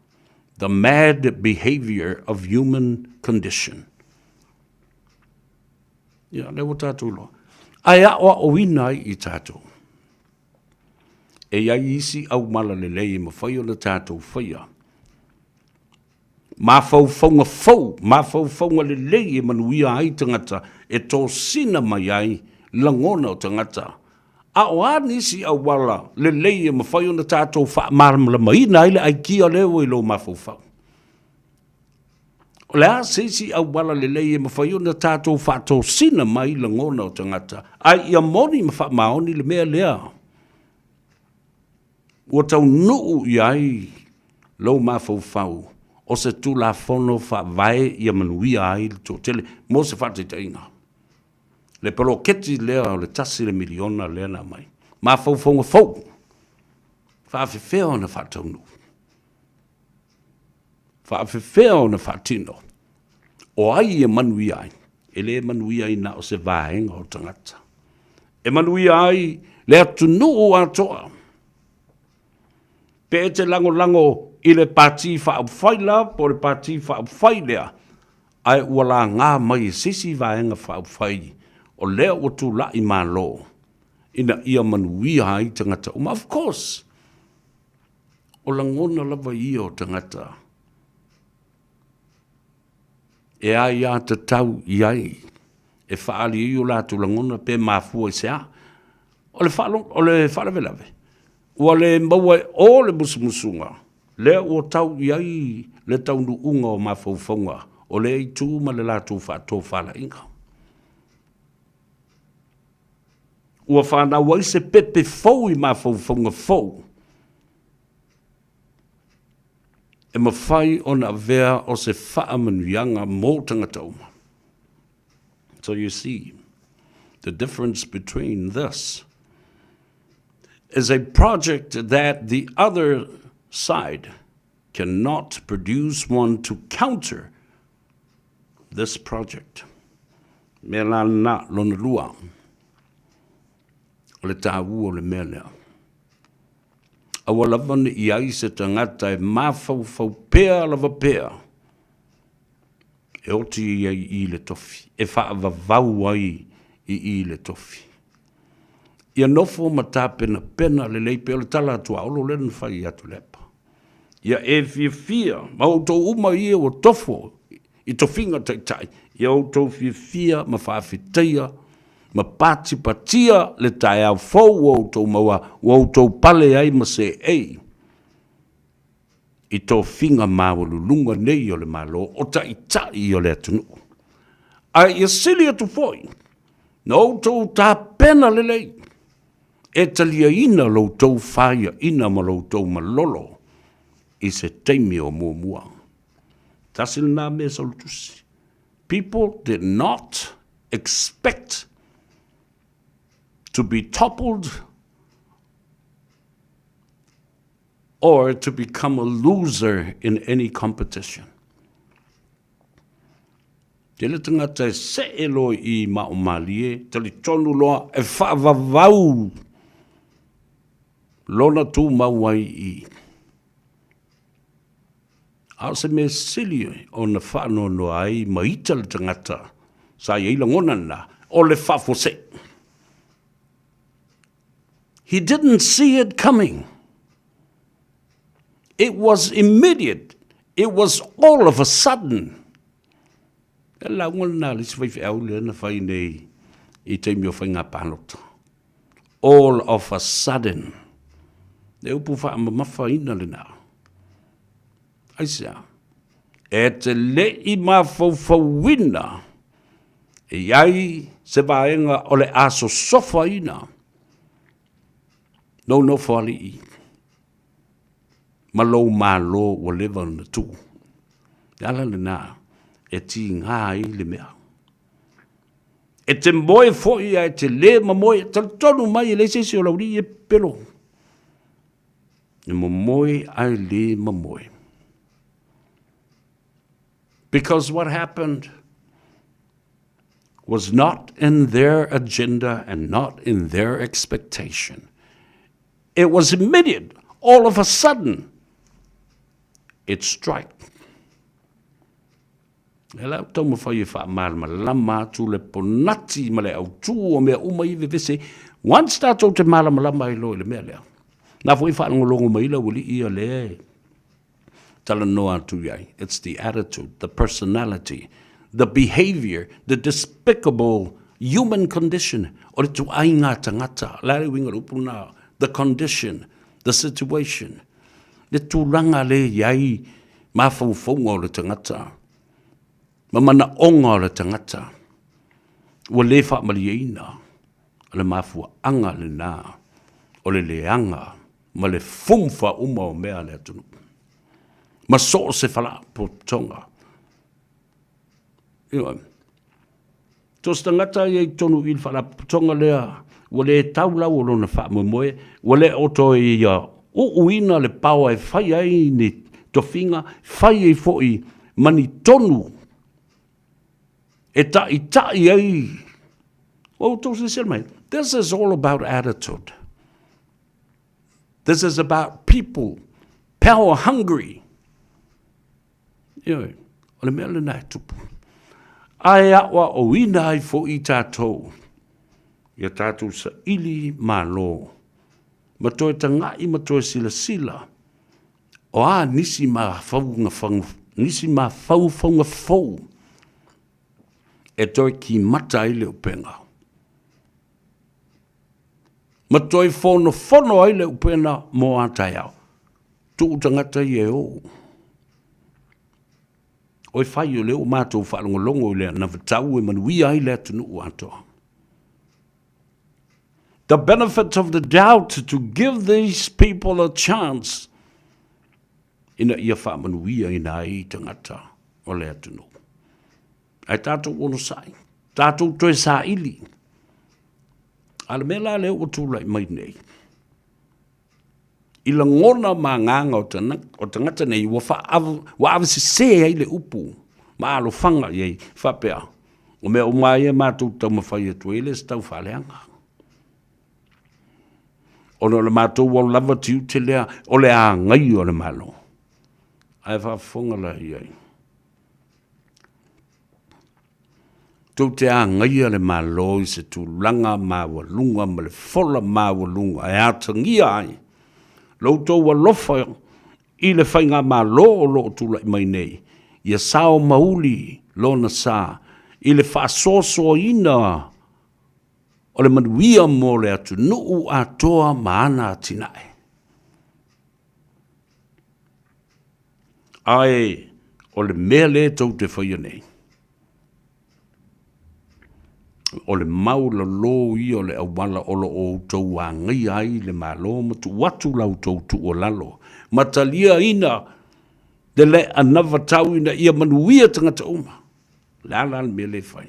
the mad behavior of human condition. Ia, lea ua tatou iloa. Ae aoaoina ai i tatou. E i ai isi aumala lelei e mafai ona tatou faia Mafaufauga fou, mafaufauga lelei e manuia ai tagata, e tosina mai ai lagona o tagata. A o a nisi auala lelei e mafai ona tatou faamalamalamaina ai le aikia lea ua i lou mafaufau? O le a se isi auala lelei e mafai ona tatou faatosina mai lagona o tagata, a ia moni ma faamaoni le mea lea? Ua taunuu i ai lou mafaufau o se Tulafono Faavae ia manuia ai le toatele. Mo se faataitaiga, le poloketi lea o le $1 miliona lea na aumai, mafaufauga fou, faafefea ona faataunuu? Faafefea ona faatino? O ai e manuia ai? E le manuia ai na o se vaega o tagata. E manuia ai le atunuu atoa. Pe e te lagolago i le Pati Faaupufai la po o le Pati Faaupufai lea, ae ua laga mai e se isi Vaega Faaupufai. O lea ua tulai Malo ina ia manuia ai tagata uma. Of course, o lagona lava ia o tagata e aiatatau i ai e faaali ai o latou lagona pe mafua i se a. O le, o le faalavelave, ua le maua e o le musumusuga lea ua tau i ai le taunuuga o mafaufauga o lea itu ma le latou faatofalaiga. Ua fanau ai se pepe fou i mafaufauga fou e mafai ona avea o se faamanuiaga mo tagata uma. So you see, the difference between this is a project that the other side cannot produce one to counter this project. Mea la lena, lona lua, o le taua o le mea lea. Aua lava ne i ai se tagata e mafaufau pea lava pea e oti ai i le tofi, e faavavau ai i i le tofi. Ia nofo ma tapenapena lelei pea o le tala a Tuaolo lea na fai ia Tuilaepa. Ia e fiafia ma outou uma ia ua tofo i tofiga taitai, ia outou fiafia ma faafetaia ma patipatia le taeao fou ua outou maua, ua outou pale ai ma seei i tofiga maualuluga nei o le Malo, o taitai o le atunuu. Ae ia sili atu foi na outou tapena lelei e taliaina lo outou faiaina ma lo outou malolo i se taimi o muamua. Tasi lena mea saolotusi. People did not expect to be toppled or to become a loser in any competition. Tele tagata e see loa i Maomalie, talitonu loa e faavavau lona tumau ai i. A o se mea sili ona faanoanoa ai ma ita le tagata sa i ai lagona lena, o le faafuasei. He didn't see it coming. It was immediate. It was all of a sudden. E lauga lena a le isi faifeau lea na fai nei i taimi o faiga palota. All of a sudden. Le upu faamamafaina lena. Aisea? E te le i mafaufauina e i ai se vaega o le a sosofaina lou nofoalii ma lou Malo ua leva ona tu. Le ala lena e tiga ai le mea. E te moe foi ae te lē mamoe, talitonu mai e leai se isi o laulii e pepelo. E momoe ae lē mamoe. Because what happened was not in their agenda and not in their expectation. It was immediate, all of a sudden, it struck. E lau taumafai e faamalamalama atu le ponati ma le autū o mea uma i vevese. Once tatou te malamalama ai loa i le mea lea, na foi faalogologo mai lau alii ia lea e talanoa atu i ai. It's the attitude, the personality, the behavior, the despicable human condition o le tuaiga tagata. O le a le uiga o le upu lena? The condition, the situation, le tulaga lea e i ai mafaufauga o le tagata ma manaoga o le tagata ua le faamalieina. O le mafuaaga lena o le leaga ma le fumufa uma o mea a le atunuu ma so o se faalapotopotoga. Ioe. So se tagata ia i totonu i le faalapotopotoga lea ua le tau lau o lona faamoemoe, ua le o toe ia uuina le paoa e fai ai ni tofiga, fai ai foi ma ni tonu e taʻitaʻi ai. Ua outou silasila mai, this is all about attitude. This is about people power hungry. Ioe, o le mea lena e tupu. Ae aʻoaʻoina ai foi tatou. Ia tatou saili malo ma toe taga'i ma toe silasila o a nisi mafaufauga fou e toe kimata ai le upega ma toe fonofono ai le upega mo a taeao. Tuu tagata ia e o. O e fai o lea ua matou faalogologo i le anavatau e manuia ai le atunuu atoa. The benefit of the doubt to give these people a chance ina ia faamanuiaina ai tagata o le atunuu. Ae tatou onosai, tatou toe saili. A o le mea la lea ua tulai mai nei, i lagona ma agaga o tagata nei ua ua avesese ai le upu ma alofaga i ai faapea, o mea uma lava ia matou te taumafai atu ai, e le o se tau faaleaga. Ona o le matou lava tiute lea o le agaia o le Malo. Ae faafofoga la i ai. Tou te agaia le Malo i se tulaga maualuga ma le fola maualuga e atagia ai lo outou alofa i le faigamalo o lo o tulai mai nei, ia sao ma uli lona sa i le faasoasoaina o le manuia mo le atunuu atoa ma ana atinae. Ae o le mea lea tou te faia nei, o le maualalo ia o le auala o lo o outou agaia ai le Malo ma tuu atu la outou tuualalo ma taliaina le le anavatau ina ia manuia tagata uma. O le a la le mea lea e fai?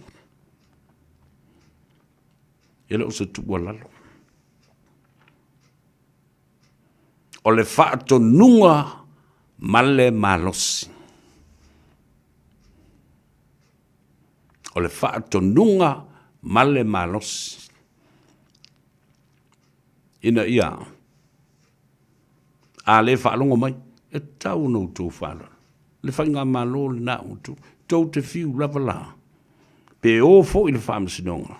E le o se tuualalo. O le faatonuga ma le malosi. O le faatonuga ma le malosi. Ina ia a le faalogo mai, e tatau ona outou faaaloalo. Le faigamalo lena ua tu, tou te fiu lava la, pe o foi i le faamasinoga.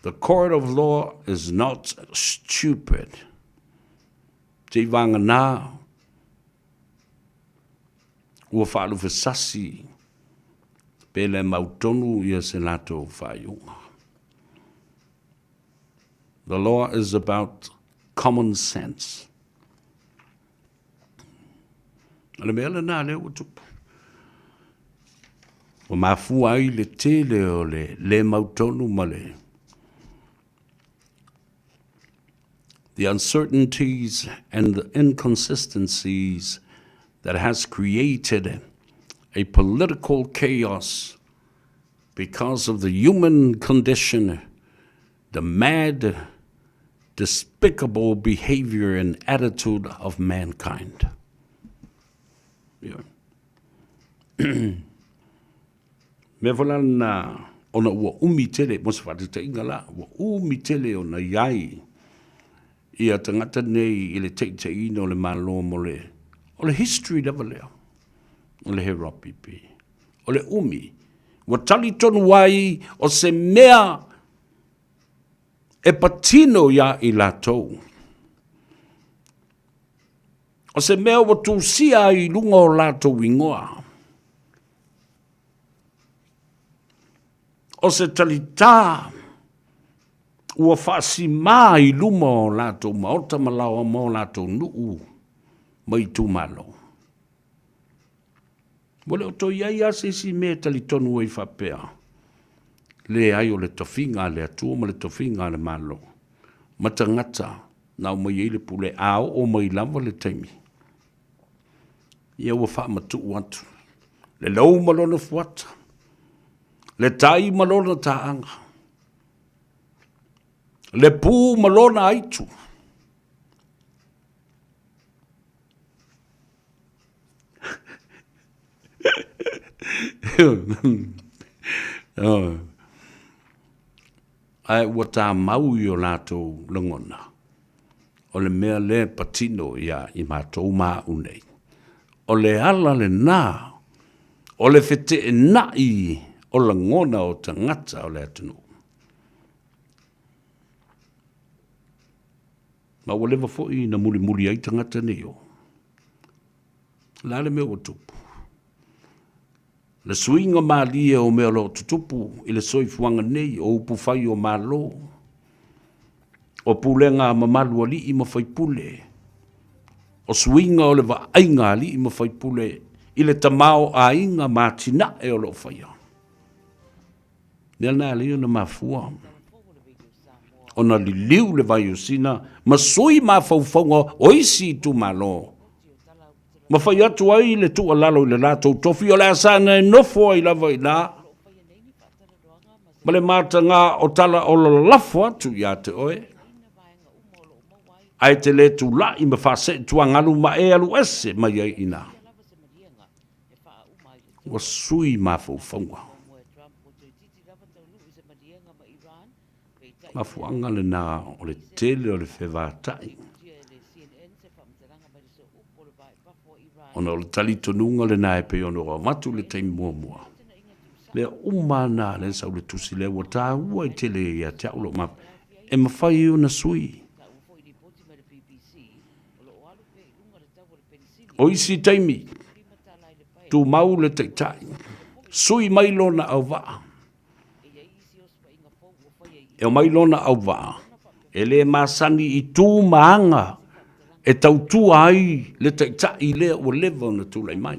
The court of law is not stupid. Seivagana ua faalufesasi pe le mautonu ia se latou faaiuga. The law is about common sense. O le mea lena lea ua tupu. Ua mafua ai le tele o le le mautonu ma le the uncertainties and the inconsistencies that has created a political chaos because of the human condition, the mad, despicable behavior and attitude of mankind. Yeah. Mea foi la lena, ona ua umi tele, mo se faataitaiga la, ua umi tele ona i ai ia tagata nei i le taitaiina o le Malo mo le, o le history lava lea, o le HRPP. O le umi, ua talitonu ai o se mea e patino iā i latou. O se mea ua tusia ai i luga o latou igoa. O se talitā ua faasimā i luma o latou maota ma laoa ma o latou nuu ma itumalo. Ua le o toe i ai lava se isi mea e talitonu ai faapea, leai o le tofiga a le Atua ma le tofiga a le Malo ma tagata na aumai ai le pule a oo mai lava le taimi, ia ua faamatuu atu le lou ma lona fuata, le tai ma lona taaga, le pu ma lona aitu. Ae ua tamau i o latou lagona, o le mea lea e patino iā i matou ma au nei. O le ala lena o le feteenai o lagona o tagata o le atunuu. Ma ua leva foi na mulimuli ai tagata nei o. Le a le mea ua tupu? Le suiga malie o mea o lo o tutupu i le soifuaga nei, o upufai o Malo, o pulega a mamalu alii ma faipule, o suiga o le vaaiga a alii ma faipule i le tamaoaiga ma atinae o lo o faia. Mea lena e alai ona mafua ona liliu le vai o Sina ma sui mafaufauga o isi itumalo ma fai atu ai le tuualalo i le latou tofi o le a saga e nofo ai lava i ina ma le mataga o tala o lalafo atu ia te oe, ae te le tulai ma faasee tuagalu ma e alu ese mai ai i ina. Ua sui mafaufauga. Mafuaaga lena o le tele o le fevatai, ona o le talitonuga lena e pei ona ou avatu i le taimi muamua, mea uma lava na lea e sau i le tusi lea ua taua ai tele ia te au lou mafaufau, e mafai ona sui. O isi taimi, tumau le taitai, sui mai lona auvaa. E omai lona auvaa, e le masani i tu ma aga e tautua ai le taitai lea ua leva ona tulai mai.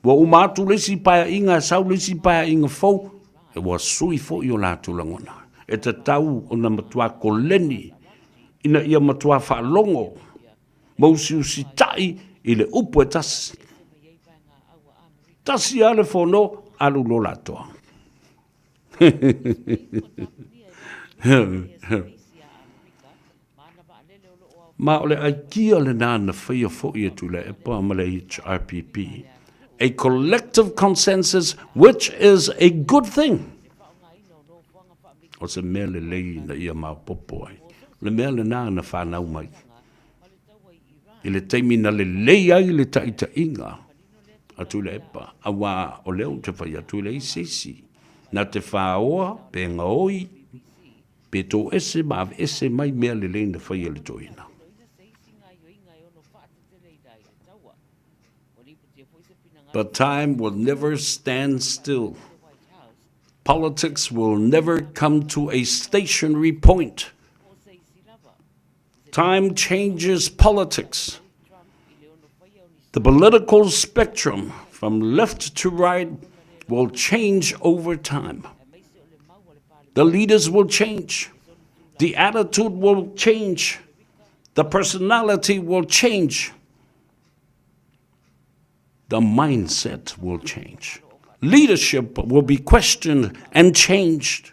Ua uma atu le isi paeaiga e sau le isi paeaiga fou, ua sui foi o latou lagona. E tatau ona matua koleni ina ia matua faalogo ma usiusitai i le upu e tasi. Tasi lava le fono, alu loa laatoa. Ma o le aikia lena na faia foi e Tuilaepa ma le HRPP, a collective consensus which is a good thing. O se mea lelei ina ia maopoopo ai. O le mea lena na fanau mai i le taimi na lelei ai le taitaiga a Tuilaepa, aua o lea ou te fai atu e leai se isi na te faoa pe gaoi pe toese ma aveese mai mea lelei na fai e le toeaina. But time will never stand still. Politics will never come to a stationary point. Time changes politics. The political spectrum from left to right will change over time. The leaders will change. The attitude will change. The personality will change. The mindset will change. Leadership will be questioned and changed.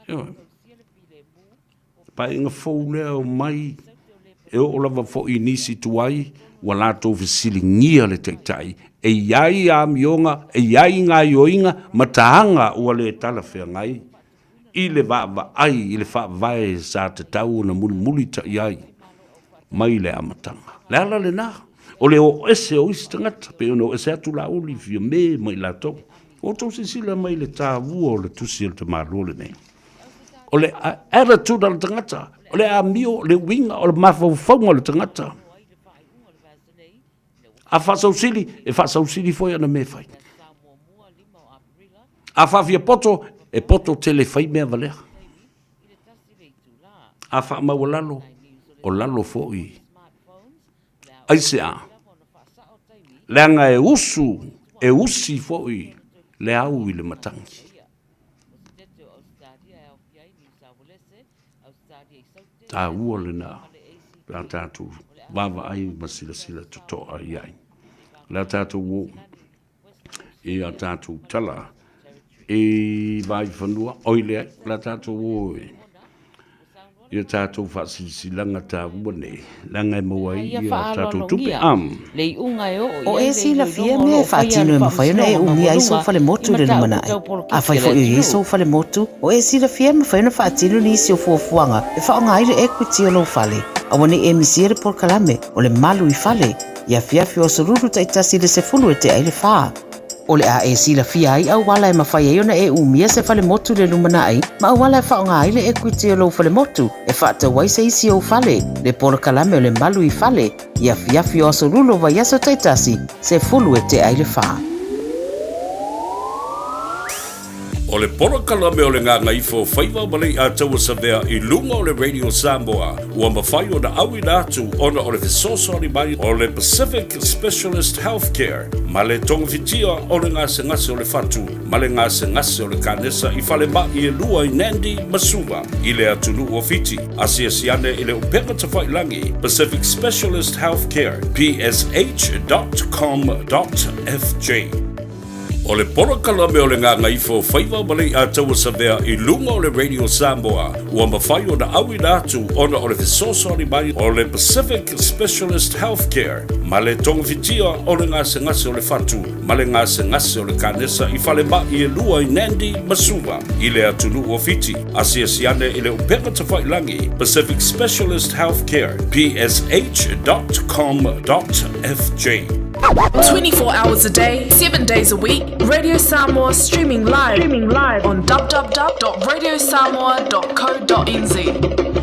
Ioe. Paeaiga fou lea o mai, e oo lava foi i nisi tuai, ua latou fesiligia le Taitai, e i ai amioga, e i ai gaoioiga ma taga ua le talafeagai i le vaavaai i le Faavae sa tatau ona mulimulitai ai mai le amataga. Le ala lena, o le oo ese o isi tagata, pei ona oo ese atu Laauli, Fiame ma i latou. Ua outou silasila mai i le taua o le tusi a le tamālua lenei. O le attitude a le tagata, o le amio, o le uiga, o le mafaufauga o le tagata. A faasausili, e faasausili foi ana mea e fai. A faafia poto, e poto tele fai mea valea. A faamaualalo, o lalo foi. Aisea? Leaga e usu, e usi foi le au i le matagi. Taua lena pe a tatou vaavaai ma silasila totoa i ai. O le a tatou o i a tatou tala i Vaifanua, oi leai, o le a tatou o i i a tatou faasilasilaga taua nei, leaga e maua ai Ia a tatou tupe. faaaloalogia Am. le iuga e oo O i ai e le silafia iloiloga o mea lo e o faia a faatino le e mafai ona e Faamasinoga umia ai sou Maualuga i falemotu i le mataupu lumanai. tau Afai polokiki a le foi o i ai atunuu. sou falemotu, o e silafia e mafai ona faatino nisi o fuafuaga e faaaoga ai le equity o lou fale. Aua ne i e misia le polokalame o le Malu i Fale i afiafi o aso Lulu taitasi i le 10 e tea ai le fa. O le a e silafia ai auala e mafai ai ona e umia se falemotu i le lumanai ma auala e faaaoga ai le equity o lou falemotu e faatau ai se isi ou fale, le polokalame o le Malu i Fale, i afiafi o aso Lua o vaiaso taitasi, 10 e tea i le fa. O le polokalame o le Gagaifo Faiva ma Leiataua Savea i luga o le Radio Samoa ua mafai ona auina atu ona o le fesoasoani mai o le Pacific Specialist Healthcare ma le togafitia o le gasegase o le fatu ma le gasegase o le kanesa i falemai e lua i Nandi ma Suva i le atunuu o Fiti. Asiasi ane i le upega tafailagi Pacific Specialist Healthcare, psh.com.fj. O le polokalame o le Gagaifo Faiva ma Leiataua Savea i luga o le Radio Samoa ua mafai ona auina atu ona o le fesoasoani mai o le Pacific Specialist Healthcare ma le togafitia o le gasegase o le fatu ma le gasegase o le kanesa i falemai e lua i Nandi ma Suva i le atunuu o Fiti. Asiasi ane i le upega tafailagi Pacific Specialist Healthcare, psh.com.fj. 24 hours a day, 7 days a week, Radio Samoa streaming live, streaming live on www.radiosamoa.co.nz.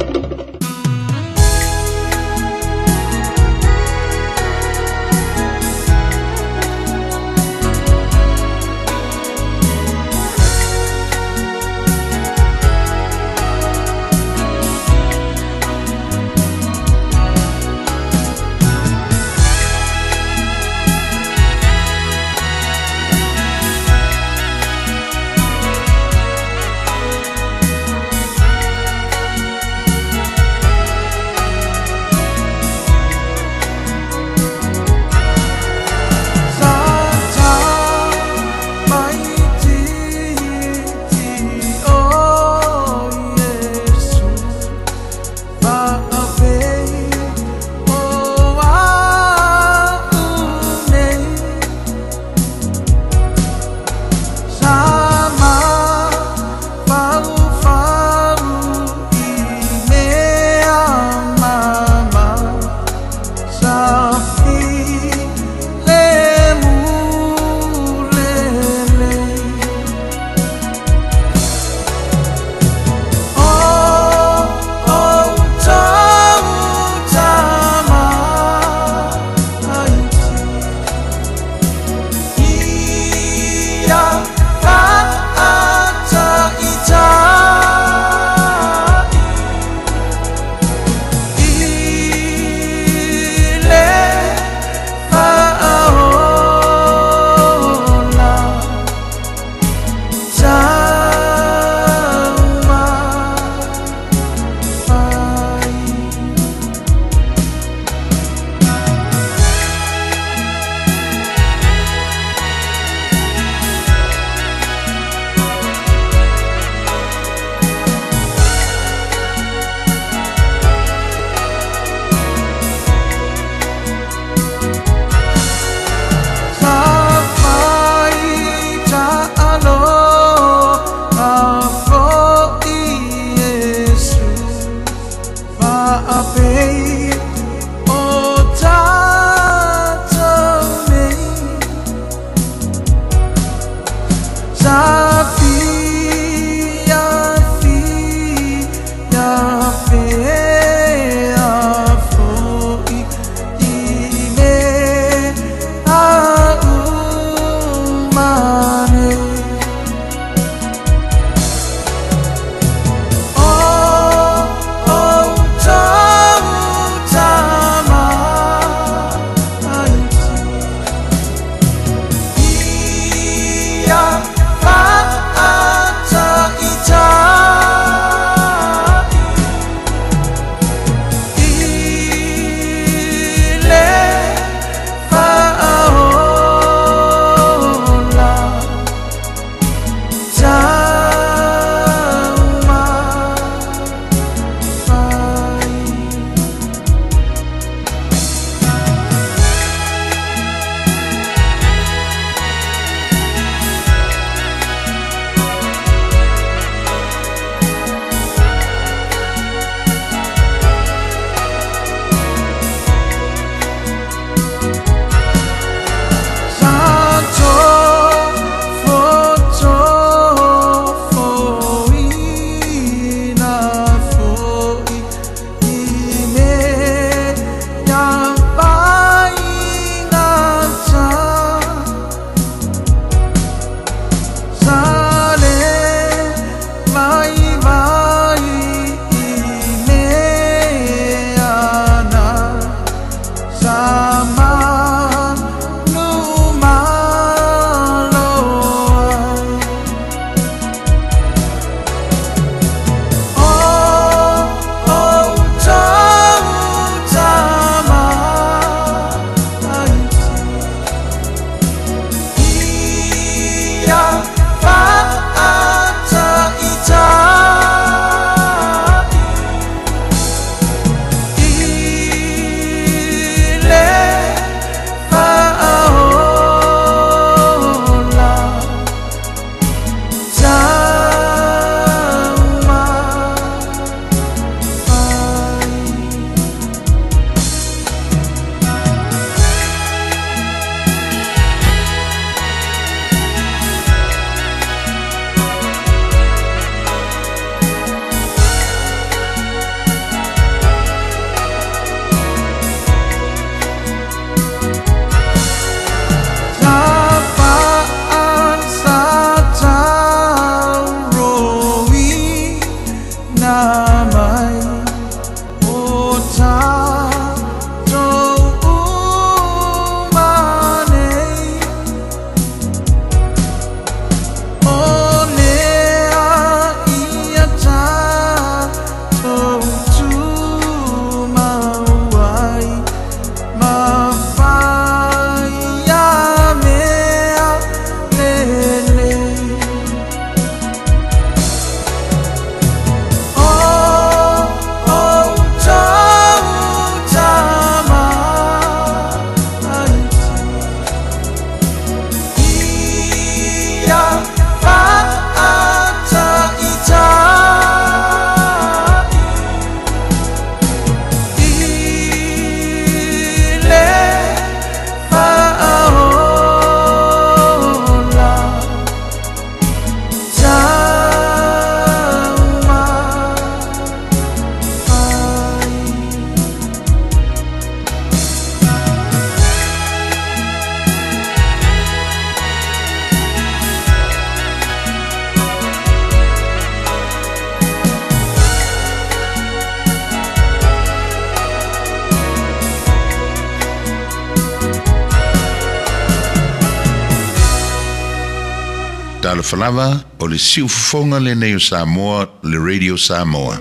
Talofa lava, o le siufofoga lenei o Samoa, le Radio Samoa.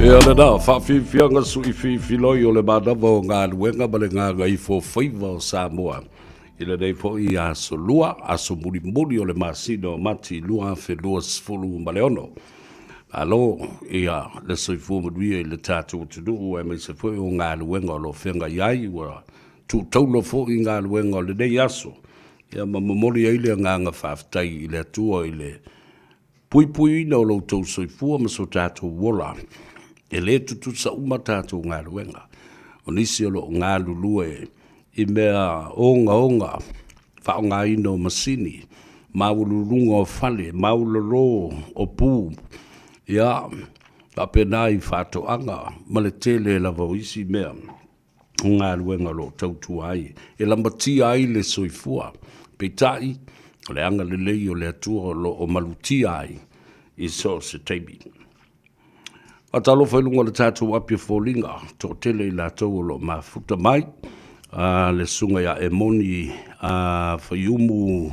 Ia lena, faafiafiaga suifiifiloi o le manava o galuega ma le gagaifofaiva o Samoa i lenei foi aso Lua, aso mulimuli o le masina o Mati 2026. Malo ia le soifua manuia i le tatou atunuu aemaise foi o galuega o lo o feagai ai, ua tuutaula foi galuega o lenei aso, ia ma momoli ai le agaga faafetai i le Atua i le puipuiina o lo outou soifua ma so tatou ola. E le tutusa uma tatou galuega. O nisi o lo o galulue i mea ogaoga, faaaogaina o masini. maualuluga o fale, maualalo o pu, ia, faapena i faatoaga ma le tele lava o isi mea o galuega o lo o tautua ai, e lamatia ai le soifua. Peitai, o le agalelei o le Atua o lo o malutia ai i so o se taimi. Faatalofa i luga o le tatou api o foliga, toatele i latou o lo o mafuta mai, a le susuga ia Emoni a Faiumu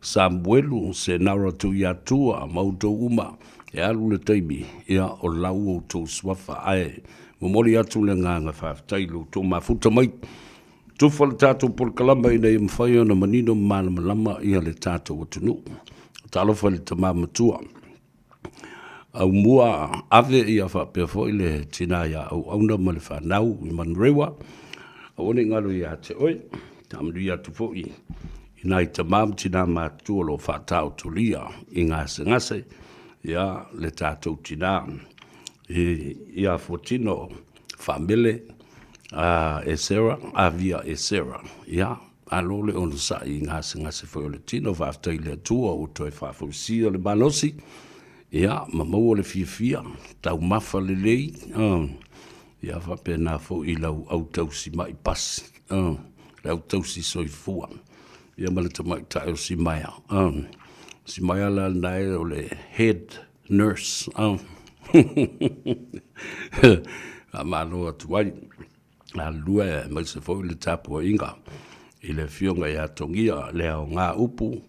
Samuelu, Senara Tuiatua ma outou uma, e alu le taimi, ia o lau outou suafa, ae momoli atu le agaga faafetai i lo outou mafuta mai. Tufa le tatou polokalama ina ia mafai ona manino ma malamalama ia le tatou atunuu. Talofa i le tama matua. Aumua ave ia faapea foi le tina ia Auauna ma le fanau i Manurewa. Aua ne i galo ia te oe, faamanuia atu foi i nai tama ma tina matutua o lo o faataotolia i gasegase, ia le tatou tina ia Fuatino Faamele Esera, Avia Esera, ia Malo le onosai i gasegase foi o le tino, faafetai i le Atua ua toe faafoisia le malosi, ia, ma maua le fiafia, taumafa lelei, ia faapena foi i lau autausi mai pasi, le autausi soifua, ia ma le tamaitai o Simaea. Simaea la lena e o le head nurse. Faamalo atu ai. Galulue aemaise foi le tapuaiga i le Afioga ia Togia le aoga upu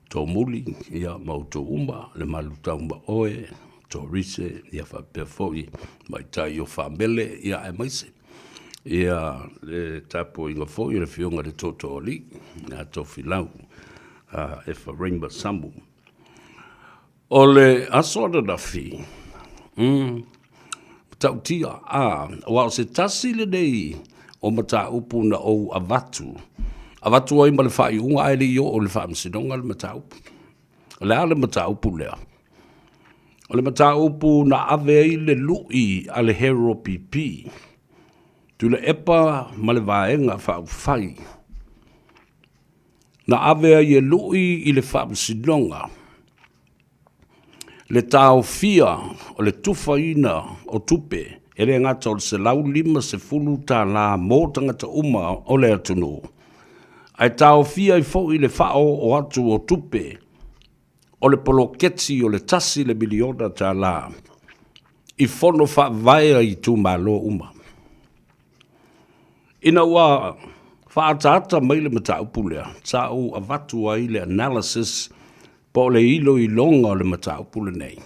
Tomuli ia ma outou uma le Malutauma oe Torise ia faapea foi Maitai o Faamele ia aemaise ia le tapuaiga foi o le Afioga i le Tootooalii ia Tofilau Efaraima Samu. O le aso ananafi, matautia, a, aua o se tasi lenei o mataupu na ou avatu, avatu ai ma le faaiuga ae le i oo i le faamasinoga le mataupu. O le a le mataupu lea? O le mataupu na ave ai le lui a le HRPP, Tuilaepa ma le Vaega Faaupufai, Na ave ai e lui i le faamasinoga le taofia o le tufaina o tupe e le gata o le $150 mo tagata uma o le atunuu, ae taofia ai foi le faaoo atu o tupe o le poloketi o le $1 miliona i fono faavae a itumalo uma. Ina ua faaataata mai le mataupu lea, sa ou avatu ai le analysis po o le iloiloga o le mataupu lenei,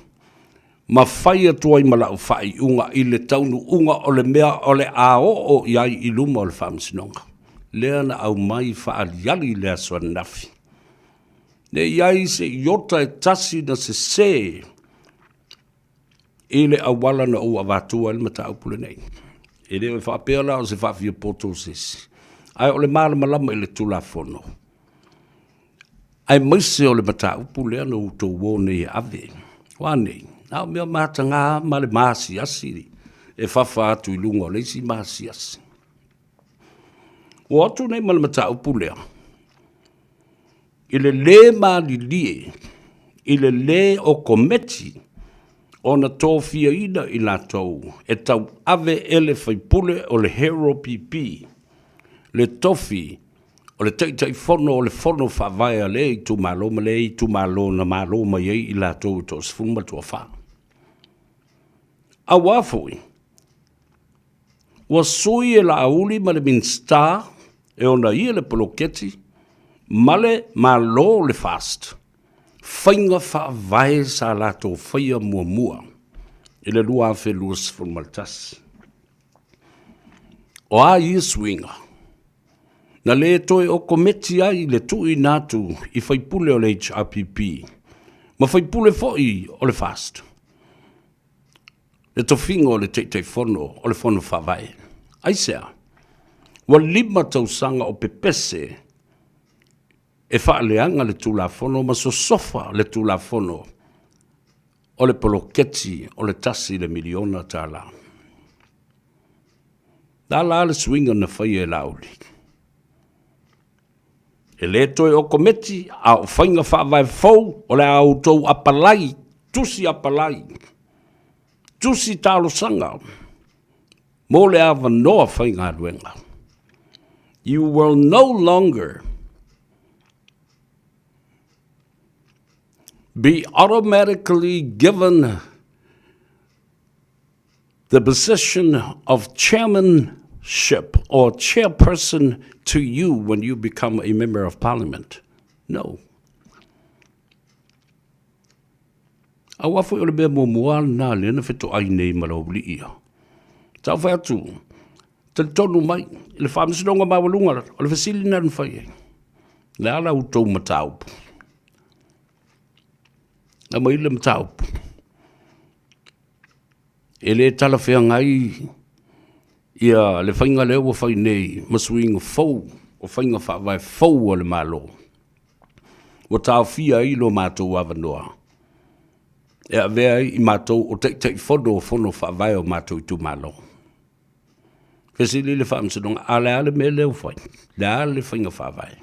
ma fai atu ai ma lau faaiuga i le taunuuga o le mea o le a oo i ai i luma o le Faamasinoga. Lea na aumai faaaliali i le aso ananafi. Ne i ai se iota e tasi na sese i le auala na ou avatua ai le mataupu lenei. E le o faapea la o se faafiapoto o se isi, ae o le malamalama i le Tulafono, aemaise o le mataupu lea na outou o nei e ave. Ua a nei? Na o mea mataga ma le maasiasi e fafa atu i luga o le isi maasiasi. Ua o atu nei ma le mataupu lea, i le lē malilie i le lē o Kometi ona tofiaina i latou e tauave e le faipule o le HRPP le tofi o le Taitaifono o le Fono Faavae a lea itumalo ma lea itumalo na malo mai ai i latou e toa-14. Auā foi, Ua sui e Laauli ma le Minisita e ona ia le poloketi ma le Malo o le FAST faiga faavae sa latou faia muamua i le 2021. O a ia suiga? Na le toe o kometi ai le tuuina atu i faipule o le HRPP ma faipule foi o le FAST. Le tofiga o le Taitaifono o le Fono Faavae. Aisea? Ua 5 tausaga o pepese e faaleaga le Tulafono ma sosofa le Tulafono o le poloketi o le $1 miliona. Le a la le suiga na faia e Laauli? E le toe o kometi, a o faiga faavae fou o le a outou apalai, tusi apalai, tusi talosaga mo le avanoa faigaluega. You will no longer be automatically given the position of chairmanship or chairperson to you when you become a member of parliament. No. Aua foi o le mea muamua lena lea na fetoai nei ma lau alii ia. Sa ou fai atu, talitonu mai, i le faamasinoga maualuga, o le fesili lena na fai ai. Le a la outou mataupu? Aumai le mataupu. E le talafeagai ia le faiga lea ua fai nei ma suiga fou o faiga faavae fou a le Malo, ua taofia ai lo matou avanoa e avea ai i matou o Taitaifono o Fono Faavae o matou itumalo. Fesili le Faamasinoga, a o le a le mea lea ua fai? Le a le faiga faavae?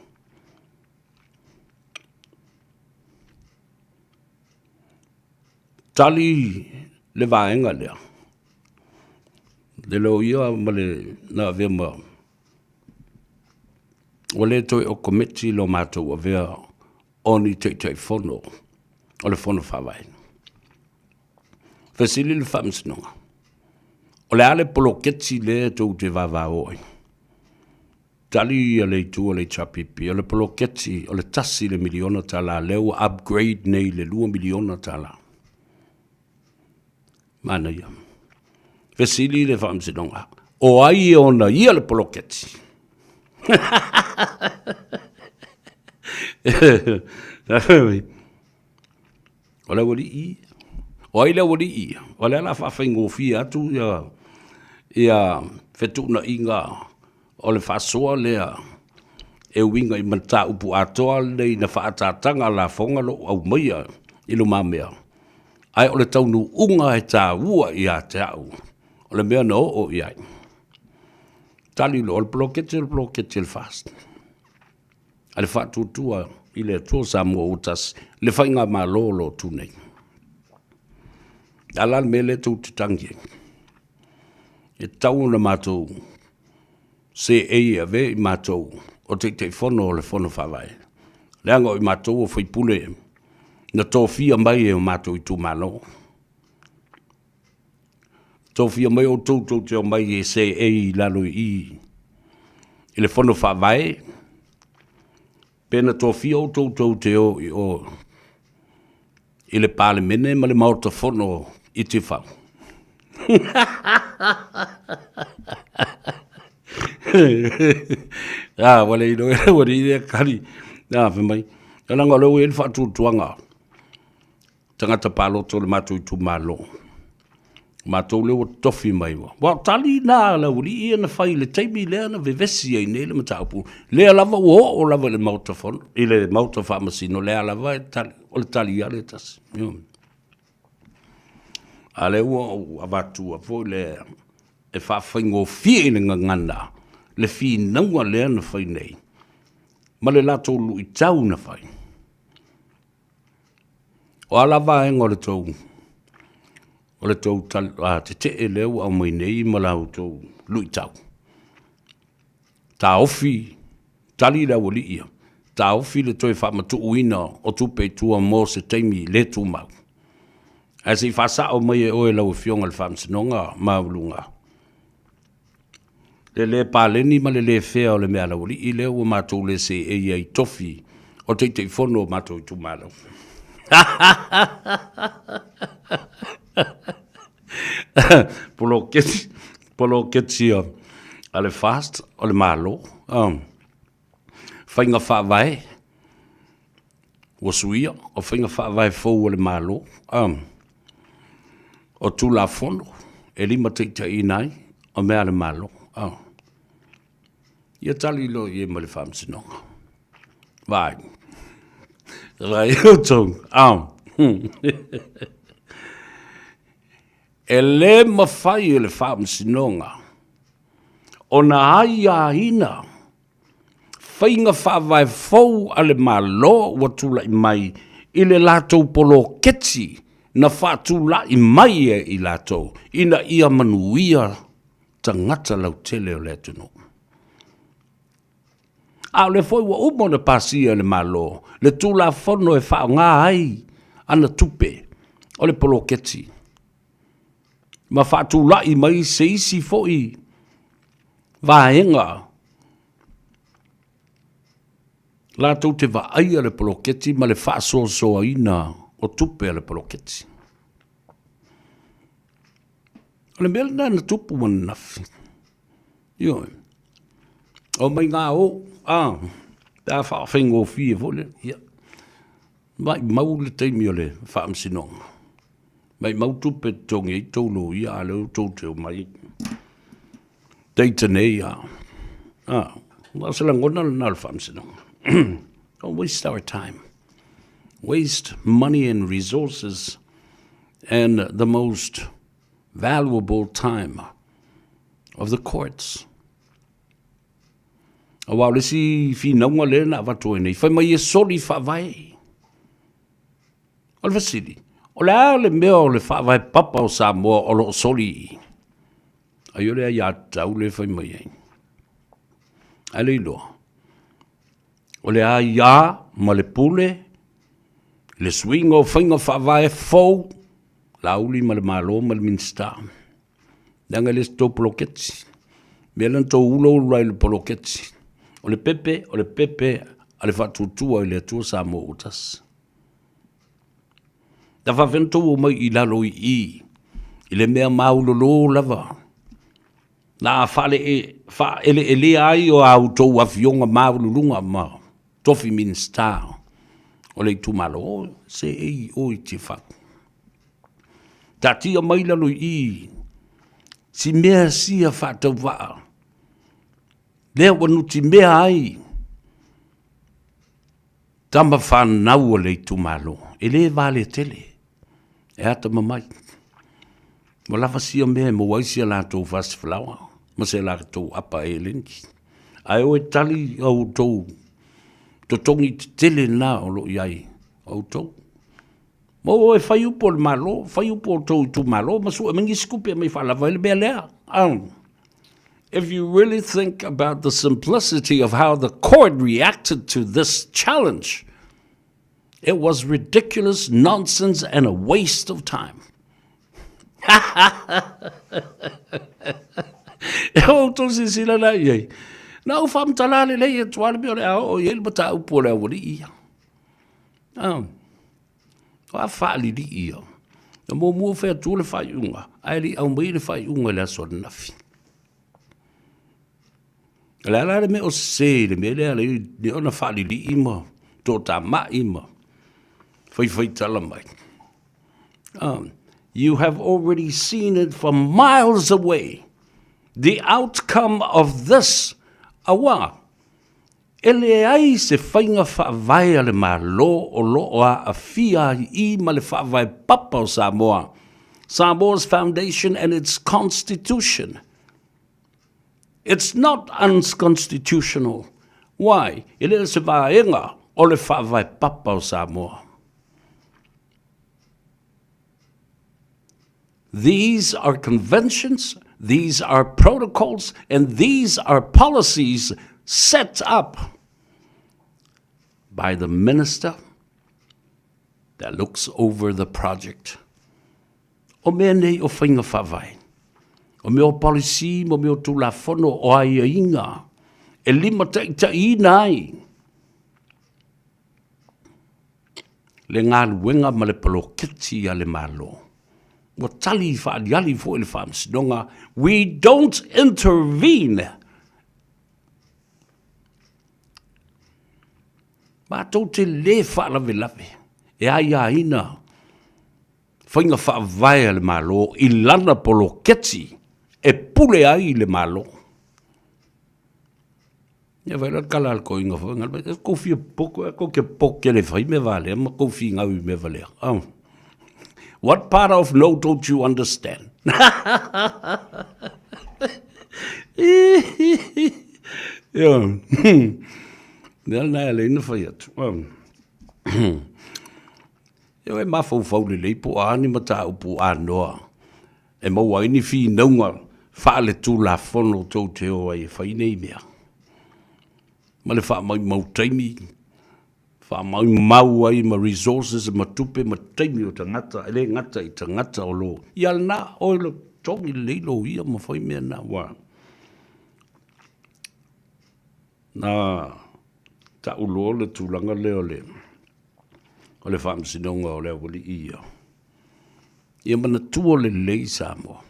Tali le vaega lea, le loia ma le na avea ma, ua le toe o komiti lo matou avea o ni Taitaifono o le Fono Faavae. Fesili le Faamasinoga, o le a le poloketi lea tou te vavao ai? Tali ia le itu a le HRPP, o le poloketi o le $1 miliona lea ua upgrade nei i le $2 miliona. Manaia. Fesili le Faamasinoga, o ai e ona ia le poloketi? O le aualii ia. O ai le aualii ia? O lea o le a faafaigofie atu ia, ia fetuunaiga o le faasoa lea e uiga i mataupu atoa lenei na faaataataga lafoga lou aumaia i lumamea, ae o le taunuuga e taua ia te au, o le mea na oo i ai. Tali loa, o le poloketi o le poloketi a le FAST. A le Faatuatua i le Atua Samoa ua tasi, le Faigamalo o lo o tu nei. A la le mea lea tou te tagi ai? E tatau ona matou seei e avea i matou o Taitaifono o le Fono Faavae, leaga o i matou o faipule na tofia mai e o matou itumalo. Tofia mai outou tou te omai e seei i lalo i i i le Fono Faavae, pe na tofia outou tou te o i o i le Palemene ma le Maota Fono i Tiafau. Ah, ua le iloa ua le iloa kali. Ah, fai mai. Leaga o lea ua i ai le faatuatuaga. tagata palota o le matou itumalo. Matou lea ua tofi mai ua. Ua tali na le aualii ia na fai i le taimi lea na vevesi ai nei le mataupu. Lea lava ua oo lava i le Maota Fono, i le Maota Faamasino, lea lava e tali, o le tali lava lea e tasi. A lea ua ou avatua foi le e faafaigofie i le gagana le finauga lea na fai nei ma le latou luitau na fai. O a la vaega o le tou o le tou tetee lea ua aumai nei ma la outou luitau? Taofi, tali le aualii ia, taofi le toe faamatuuina o tupe i tua mo se taimi le tumau. Ae se i faasao mai e oe lau Afioga i le Faamasinoga Maualuga le lē paleni ma le lē fea o le mea a le aualii lea ua matou le seei ai i tofi o Taitaifono o matou itumalo. Poloketi, poloketi a le FAST o le Malo, faiga faavae ua suia, o faiga faavae fou a le Malo, o Tulafono e limataitaiina ai o mea a le Malo. Ia tali loa i ai ma le Faamasinoga. Vaai. Vaai outou. E le mafai e le Faamasinoga ona aiaina. faiga faavae fou a le Malo ua tulai mai i le latou poloketi na faatulai mai e i latou ina ia manuia tagata lautele o le atunuu. A o lea foi ua uma ona pasia e le Malo le Tulafono e faaaoga ai ana tupe o le poloketi ma faatulai mai se isi foi vaega latou te vaaia le poloketi ma le faasoasoaina o tupe a le poloketi. O le mea lena na tupu ananafi. Ioe. Omai ga o, a, pe a faafaigofie foi lea, ia, maumau le taimi o le faamasinoga, maumau tupe e totogi ai tou loia, a o lea ua tou te omai ita nei, a, a, o se lagona lena o le faamasinoga. Don't waste our time. Waste money and resources and the most valuable time of the courts. Aua o le isi finauga lea na avatu ai nei, fai mai e soli faavae. O le fesili, o le a le mea o le faavae papa o Samoa o lo o soli i i? Ai o le aiatatau lea e fai mai ai. Ae le iloa, o le aia ma le pule, le suiga o faiga faavae fou, Laauli ma le Malo ma le Minisita. Leaga e le o se tou poloketi. O le mea lea na tou ulaula ai i le poloketi. O le pepe, o le pepe a le Faatuatua i le Atua Samoa ua Tasi. Na faafefea ona tou omai i lalo i i, i le mea maulolo lava, na faaeleelea ai a outou afioga maualuluga ma tofi Minisita o le itumalo, o seei i o i Tiafau. Taatia mai lalo i i si mea sia faatauvaa, lea ua nutimea ai tama fanau a le itumalo, e le vale tele, e atamamai. Ua lava sia mea e maua ai si a latou fasifalaoa ma se latou apa eleni. Ae o e tali a outou totogi tetele na o lo o i ai outou. Ma o e fai upu o le Malo, fai upu o outou itumalo ma sue mai nisi tupe e aumai e faalava ai le mea lea. If you really think about the simplicity of how the court reacted to this challenge, it was ridiculous nonsense and a waste of time. E outou silasila la i ai. Na ou faamatala lelei atu lava le mea o le a oo i ai le mataupu o le aualii ia. Ah. O a faalilii ia? Na muamua fai atu le faaiuga, ae le i aumaia le faaiuga i le aso ananafi. O le a la le mea o sese i le mea lea le ona faalilii ma toatamai ma faifaitala mai. You have already seen it from miles away. The outcome of this, aua, E leai se faiga faavae a le Malo o lo o aafia ai i ma le Faavae Papa o Samoa, Samoa's Foundation and its Constitution. It's not unconstitutional. Why? E le o se vaega o le Faavae Papa o Samoa. These are conventions, these are protocols, and these are policies set up by the minister that looks over the project. O mea nei o faiga faavae, o mea o policy ma mea o tulafono o aiaiga e limataitaiina ai le galuega ma le poloketi a le Malo. Ua tali faaaliali foi le Faamasinoga, we don't intervene. Matou te le faalavelave e aiaina faiga faavae a le Malo i lana poloketi e pule ai le Malo. Ia fai loa le tala a le toeaina foi lena, e tou fia popoto ea tou te poto tele e fai mea valea ma tou finau i mea valea. Oh. What part of no don't you understand? Ia. Mea lena e ala ai ona fai atu. Ioe, mafaufau lelei po o a ni mataupu anoa e maua ai ni finauga faaletulafono tou te o ai e fai nei mea. Ma le faamaumau taimi, faamaumau ai ma resources ma tupe ma taimi o tagata, e le gata i tagata o lo o, ia lena, oe lo togi lelei loia ma fai mea na, aua na tau loa le tulaga lea o le o le faamasinoga o le aualii ia, ia manatua lelei Samoa.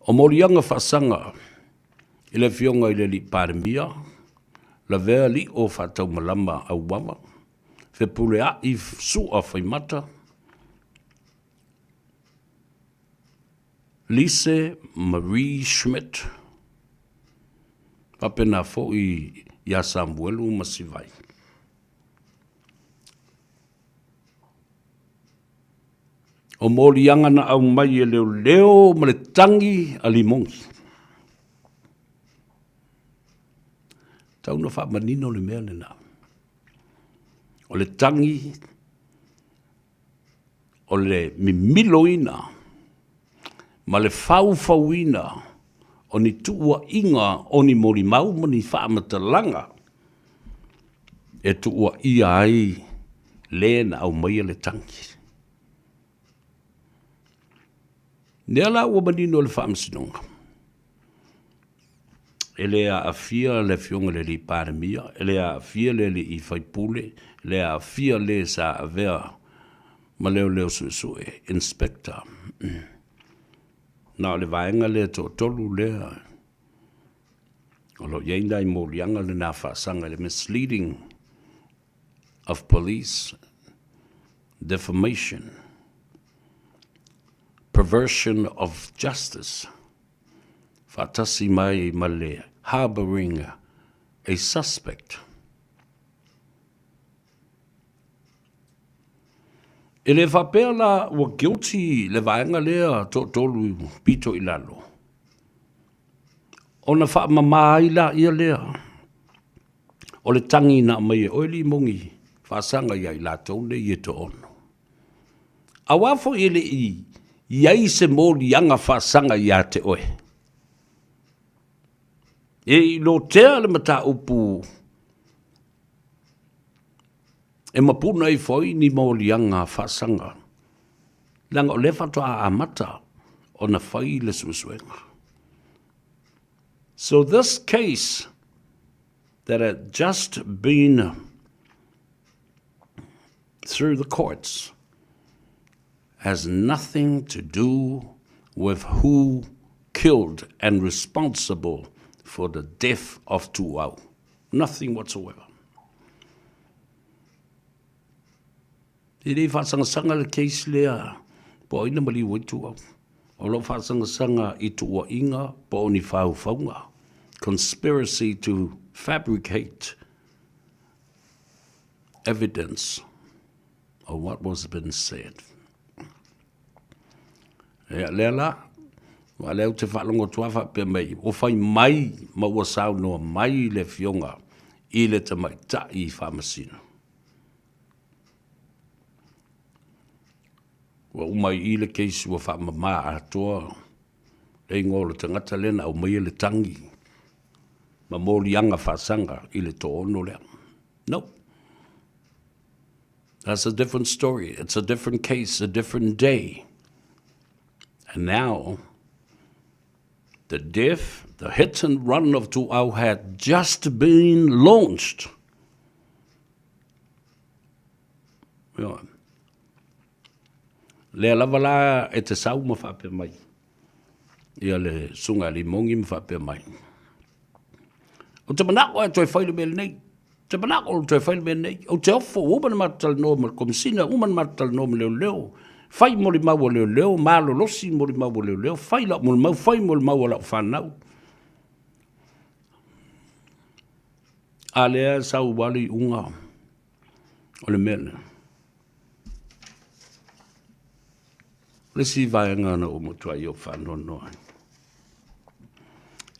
O moliaga faasaga i le Afioga i le Alii Palemia, Lavea Lio Faataumalama Auava, Fepuleai Sua Faimata, Lise Marie Schmidt, faapena foi ia Samuelu Masivai. O moliaga na aumai e leoleo ma le tagi a Limogi. Tau na faamanino le mea lena. O le tagi o le mimiloina ma le faufauina o ni tuuaiga o ni molimau ma ni faamatalaga e tuuaia ai le na aumaia le tagi. Lea la ua manino le Faamasinoga, e le aafia le Afioga i le Alii Palemia, e le aafia le Alii Faipule, e le aafia le sa avea ma leoleo suesue, inspector. Na o le vaega lea toatolu lea o lo o i ai nai moliaga lena faasaga i le misleading of police, defamation, perversion of justice, faatasi mai ma le harbouring a suspect. E le faapea la ua guilty le vaega lea toatolu pito i lalo, ona faamama ai laia lea o le tagi na aumai e oe Limogi faasaga ia i latou nei e toaono. Aua foi e le i i ai se moliaga faasaga ia te oe. E i lotea le mataupu e mapuna ifo ai ni moliaga faasaga, leaga o lea faatoa amata ona fai le suesuega. So this case that had just been through the courts has nothing to do with who killed and responsible for the death of Tuau. Nothing whatsoever. E le faasagasagā le case lea po o ai na maliu ai Tuau. O lo o faasagasagā i tuuaiga po o ni faufauga, conspiracy to fabricate evidence of what was been said. Ia, lea la, aua lea ou te faalogo atu lava faapea mai, ua fai mai ma ua saunoa mai le Afioga i le Tamaitai Faamasino. Ua uma i i le case ua faamama atoa le igoa o le tagata lea na aumaia le tagi ma moliaga faasaga i le toaono lea. No. That's a different story. It's a different case, a different day. And now, the death, the hit and run of Tuau had just been launched. Ioe. Lea lava la e te sau ma faapea mai. Ia le susuga a Limogi ma faapea mai. Ou te manao e toe fai le mea lenei. Ou te manao e toe fai le mea lenei. Ou te ofo, ua uma ona matou talanoa ma le Komesina, ua uma ona matou talanoa ma leoleo. Fai molimau a leoleo, malolosi molimau a leoleo, fai lau molimau, fai molimau a lau fanau. A lea e sau lava le iuga o le mea lea. O le isi vaega na ou matuai ou faanoanoa ai.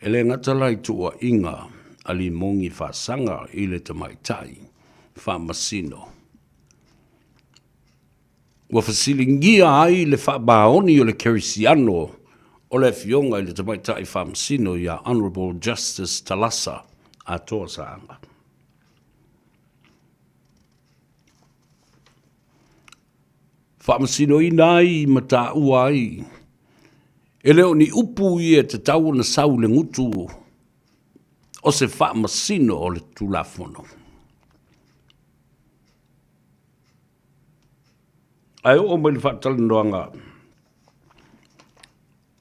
E le gata la i tuuaiga a Limogi Faasaga i le tamaitai faamasino, ua fesiligia ai le faamaoni o le kerisiano o le Afioga i le Tamaitai Faamasino ia Honourable Justice Talasa Atoa Saaga. Faamasinoina ai ma taua ai, e le o ni upu ia e tatau ona sau i le gutu o se faamasino o le Tulafono. Ae oo mai le faatalanoaga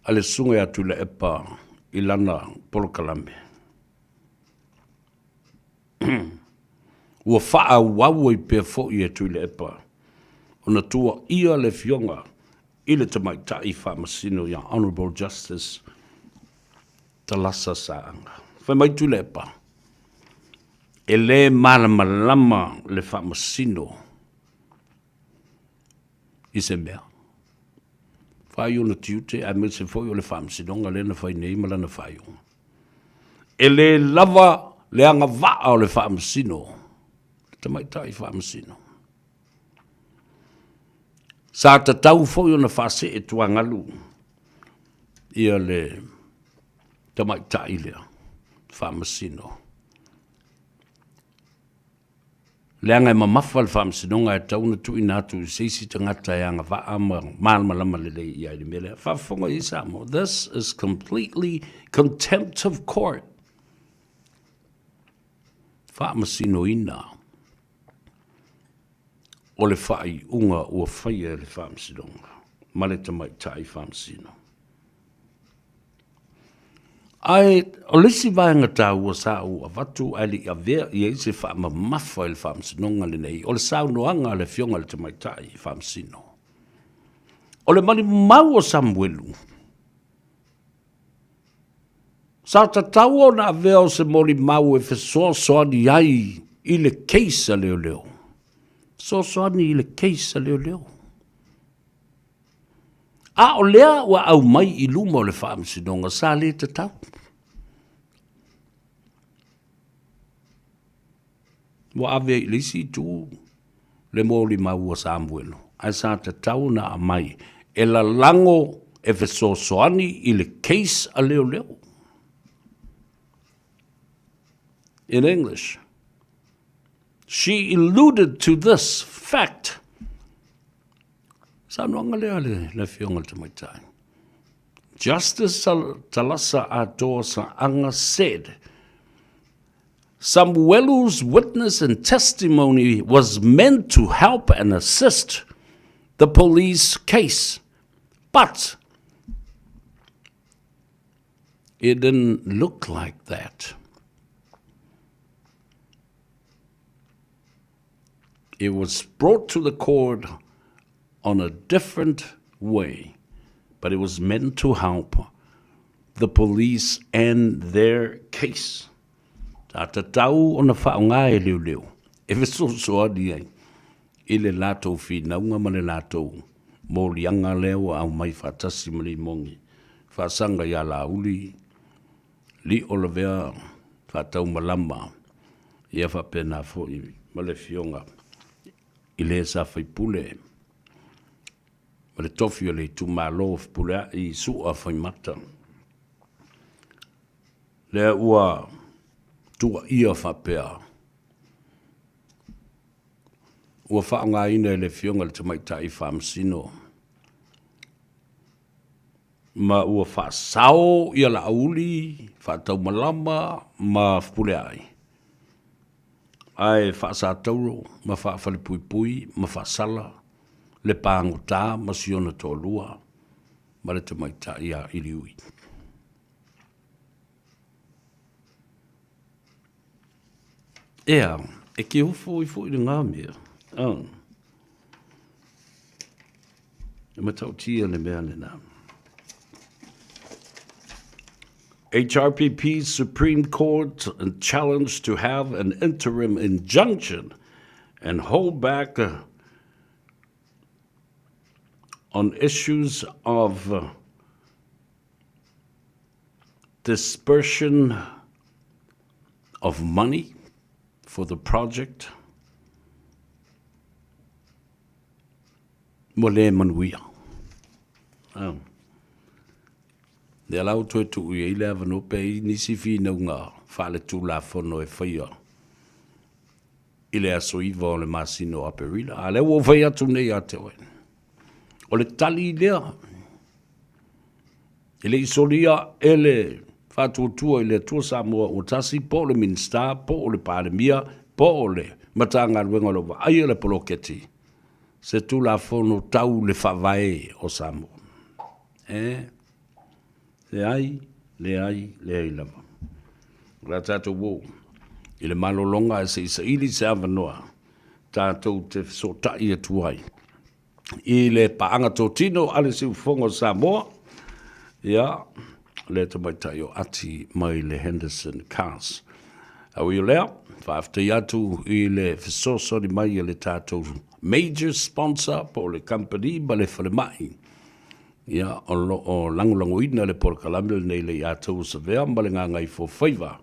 a le Susuga ia Tuilaepa i lana polokalame, ua faaauau ai pea foi e Tuilaepa ona tuuaia le Afioga i le Tamaitai Faamasino ia Honourable Justice Talasa Saaga. Fai mai Tuilaepa, e le malamalama le Faamasino i se mea. Fai ona tiute aemaise foi o le Faamasinoga lea na fai nei ma lana faaiuga. E le lava le agavaa o le Faamasino, le Tamaitai Faamasino. Sa tatau foi ona faasee tuagalu ia le tamaitai lea faamasino. Leaga e mamafa le faamasinoga e tatau ona tuuina atu i se isi tagata e agavaa ma malamalama lelei i ai i le mea lea. Faafofoga i ai Samoa, this is completely contempt of court. Faamasinoina o le faaiuga ua faia e le Faamasinoga ma le Tamaitai Faamasino. Ae o le isi vaega taua sa ou avatu ae le i avea i ai se faamamafa i le Faamasinoga lenei, o le saunoaga a le Afioga i le Tamaitai Faamasino. O le malimau o Samuelu, Sa tatau ona avea o se molimau e fesoasoani ai i le case a leoleo. Fesoasoani i le case a leoleo. A o lea ua aumai i luma o le faamasinoga, sa le tatau. Ua ave i le isi itu le molimau a Samuelu, ae sa tatau ona aumai e lalago e fesoasoani i le case a leoleo. In English, she alluded to this fact. Saunoaga lea a le Afioga i le Tamaitai. Justice Talasa Atoa Saaga said, Samuelu's witness and testimony was meant to help and assist the police case, but it didn't look like that. It was brought to the court on a different way, but it was meant to help the police and their case. Sa tatau ona faaaoga e leoleo e fesoasoani ai i le latou finauga ma le latou moliaga lea ua aumai faatasi ma Limogi faasaga ia Laauli Liolavea Faataumalama ia faapena foi ma le Afioga i le sa faipule ma le tofi o le itumalo o Fepuleai i Su'a Faimata, lea ua tuuaia faapea ua faaaogaina e le Afioga i le Tamaitai Faamasino ma ua faasao ia Laauli Faataumalama ma Fepuleai ae faa-Satauro ma faa-Falepuipui ma faa-Sala le pagota ma si ona toalua ma le tamaitai ia Iliui. Ea, e ke ofo ai foi lena mea. Oh. E matautia le mea lena. HRPP's Supreme Court challenge to have an interim injunction and hold back on issues of dispersion of money for the project ua le manuia. Ah. Lea la ua toe tuu i ai le avanoa pe i ai nisi finauga faaletulafono e faia i le aso 9 o le masina o Aperila. A lea ua ou fai atu nei ia te oe, o le tali lea e le i solia e le Faatuatua i le Atua Samoa ua tasi po o le Minisita po o le Palemia po o le Matagaluega o lo o vaaia le poloketi se Tulafono tau le Faavae o Samoa. E leai, leai, leai lava. O le a tatou o i le malologa ae se i saili se avanoa tatou te fesootai atu ai i le paaga totino a le Siufofoga o Samoa, ia, le tamaitai o Ati mai le Henderson Cars. A ui o lea, faafetai atu i le fesoasoani mai a le tatou major sponsor po o le kamupani ma le falemai, ia, o lo o lagolagoina le polokalame lenei le Ia Tou Savea ma le Gagaifofaiva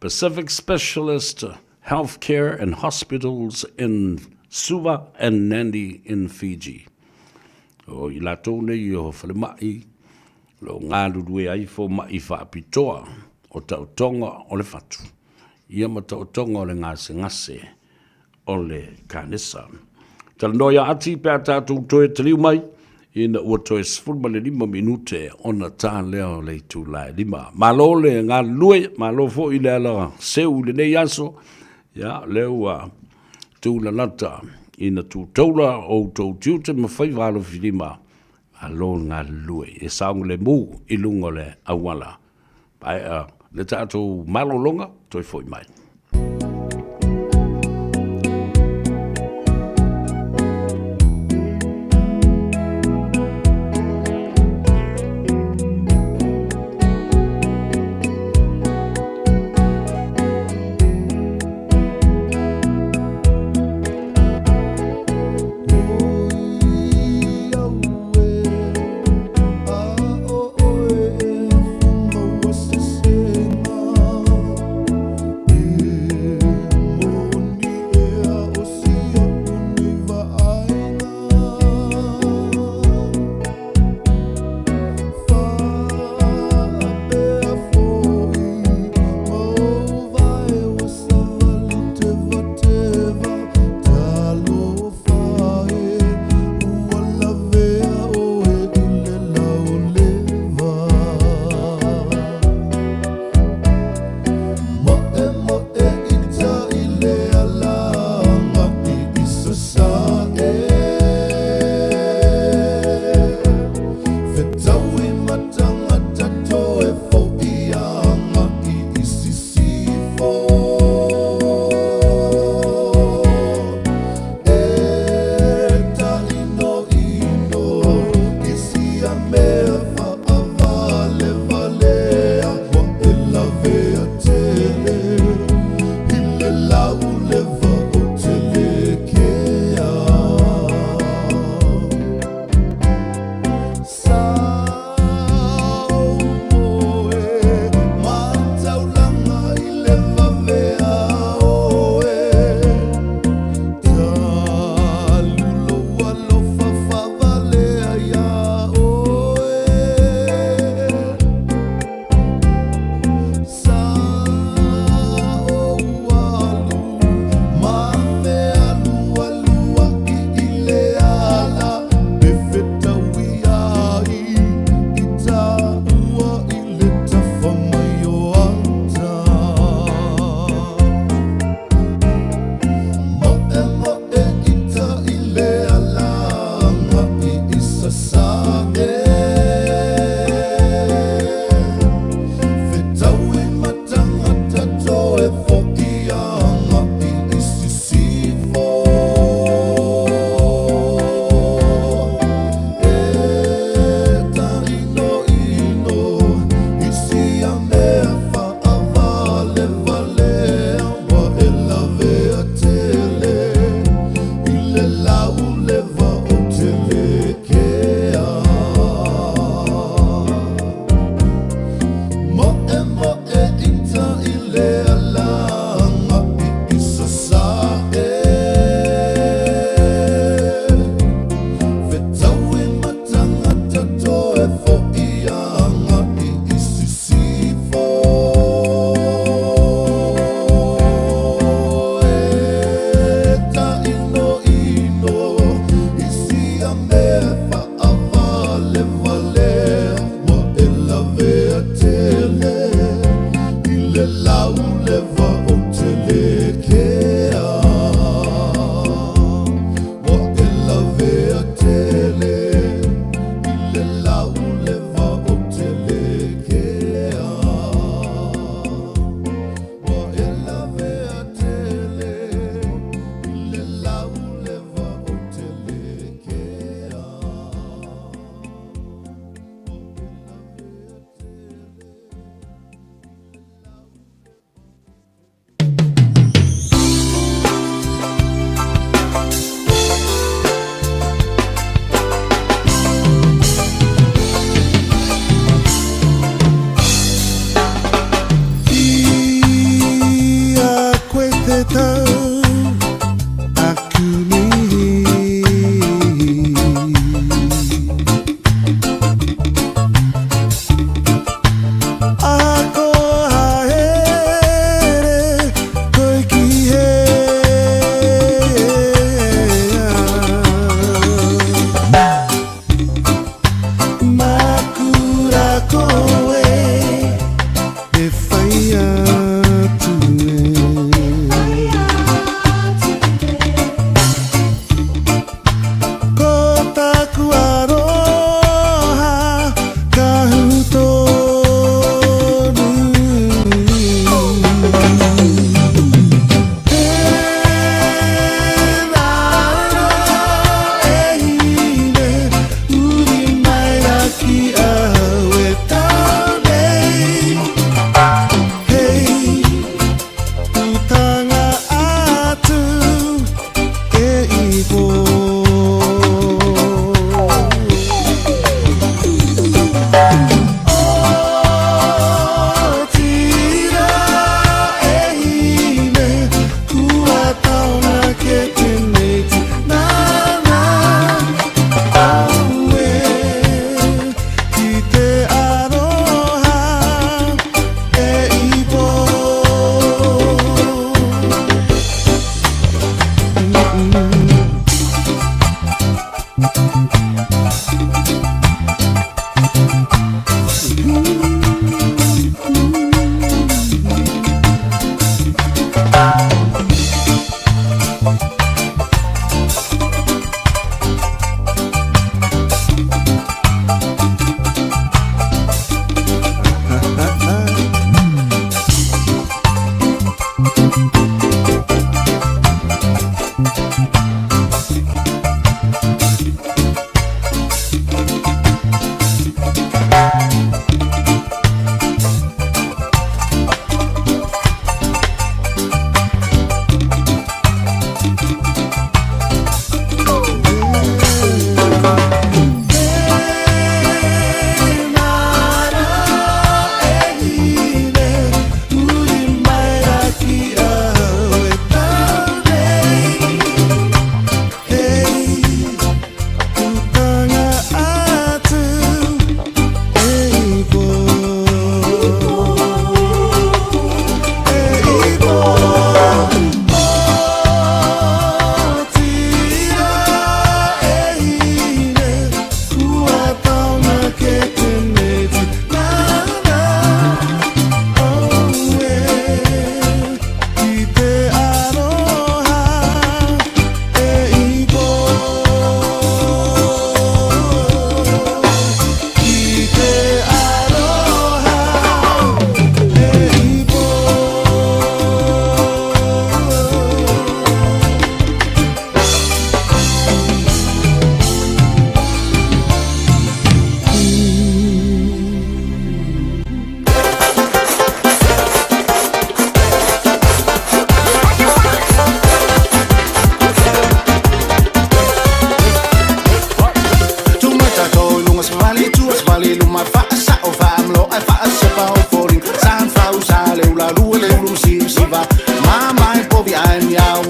Pacific Specialist Healthcare and Hospitals in Suva and Nandi in Fiji. O i latou nei o falemai o lo o galulue ai fomai faapitoa o taotoga o le fatu, ia ma taotoga o le gasegase o le kanesa. Talanoa ia Ati pe a tatou toe taliu mai ina ua toe 15 minute ona ta lea o le itula e 5. Malo le galulue, malo foi le ala seu i lenei aso. Ia, lea ua tulalata ina tutoula outou tiute ma faiva alofilima. Malo le galulue, e saogalemu i luga o le auala. Maea le tatou malologa, toe foi mai.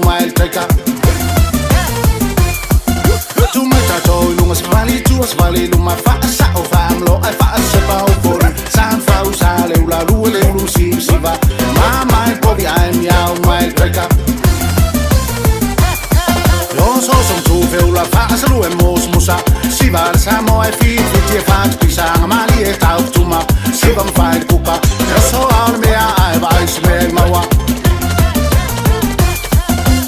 mai le taika. Tu mai tatou i luga savali tua savali luma faasao faamalo ai faasepa o foli san fau sa le ula lua le ulu siva siva ma mai povi ai miau mai le taika. Yo so som tu feula faasalu e mos musa siva le Samoa e fifi tia faatupisa mali e tau tuma siva mafai le kuka yo so ao le mea ai vai se mea i maua.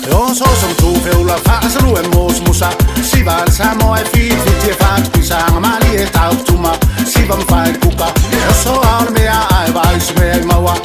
Yo so som tu feula faasalu e mos musa siva le Samoa e fifi tia faatupisa mali e tau tuma siva mafai le kuka yo so ao le mea ai vai se mea i maua.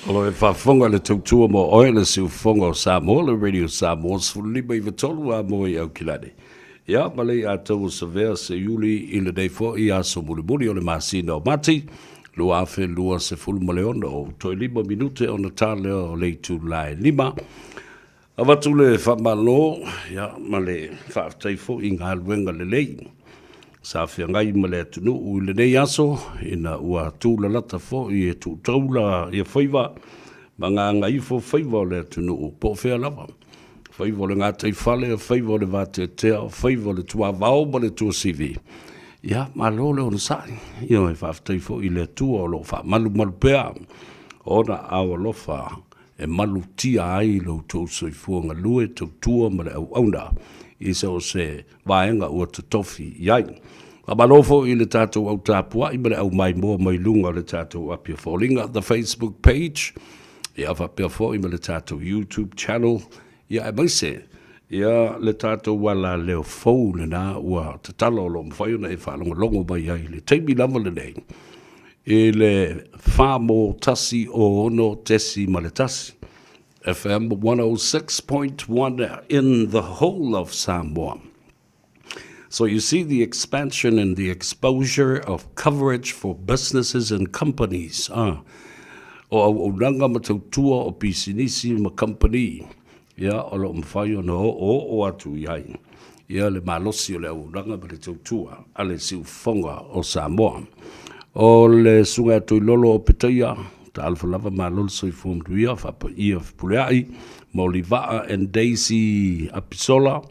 O lo e faafofoga le tautua mo oe le siufofoga o Samoa, le Radio Samoa 15 93 a moe i Aukilani. Ia, ma le ia tau o Savea Seiuli i lenei foi aso mulimuli o le masina o Mati, 2026, o toe 5 minute ona ta lea o le itula e 5. Avatu le faamalo, ia, ma le faafetai foi i galuega lelei sa feagai ma le atunuu i lenei aso, ina ua tūlalata foi e tuutaula ia faiva ma gagaifo faiva o le atunuu po o fea lava. Faiva o le gataifale, faiva o le vateatea, faiva o le tuavao ma le tuasivi. Ia, malo le onosai. Ioe, faafetai foi i le Atua o lo o faamalumalu pea ona ao alofa e malutia ai lo outou soifua galue, tautua ma le auauna i so o se vaega ua totofi i ai. Faamalo foi i le tatou au tapuai ma le au maimoa mai luga o le tatou Apia Foliga, the Facebook page, ia faapea foi ma le tatou YouTube channel, ia aemaise ia le tatou alaleo fou lena ua tatalo o lo o mafai ona e faalogologo mai ai i le taimi lava lenei i le 4 1 6.1 FM 106.1 in the whole of Samoa. So you see the expansion and the exposure of coverage for businesses and companies. Ah, o auaunaga ma tautua o pisinisi ma kamupani, ia, o lo o mafai ona oooo atu i ai ia le malosi o le auaunaga ma le tautua a le siufofoga o Samoa. O le Susuga ia Toilolo Opetaia, talofa lava malo le soifua manuia, faapaia Fepuleai, Maulivaa and Daisy Apisola,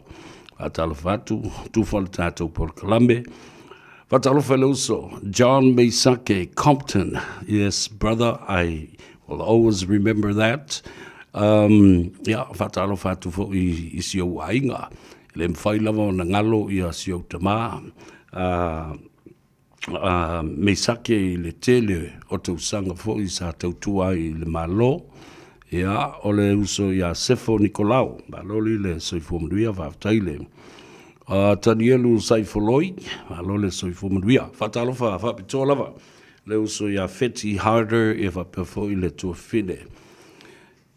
faatalofa atu, tufa le tatou polokalame. Faatalofa i le uso, John Meisake Compton. Yes, brother, I will always remember that. Um, ia, faatalofa atu foi i si ou aiga. E le mafai lava ona galo ia si ou tamā, a Mesake i le tele o tausaga foi sa tautua ai i le Malo. Ia, o le uso ia Sefo Nikolao, malo li le soifua manuia, faafetai le Tanielu Saifoloi, malo le soifua manuia. Faatalofa faapitoa lava le uso ia Feti Harder, ia faapea foi le tuafafine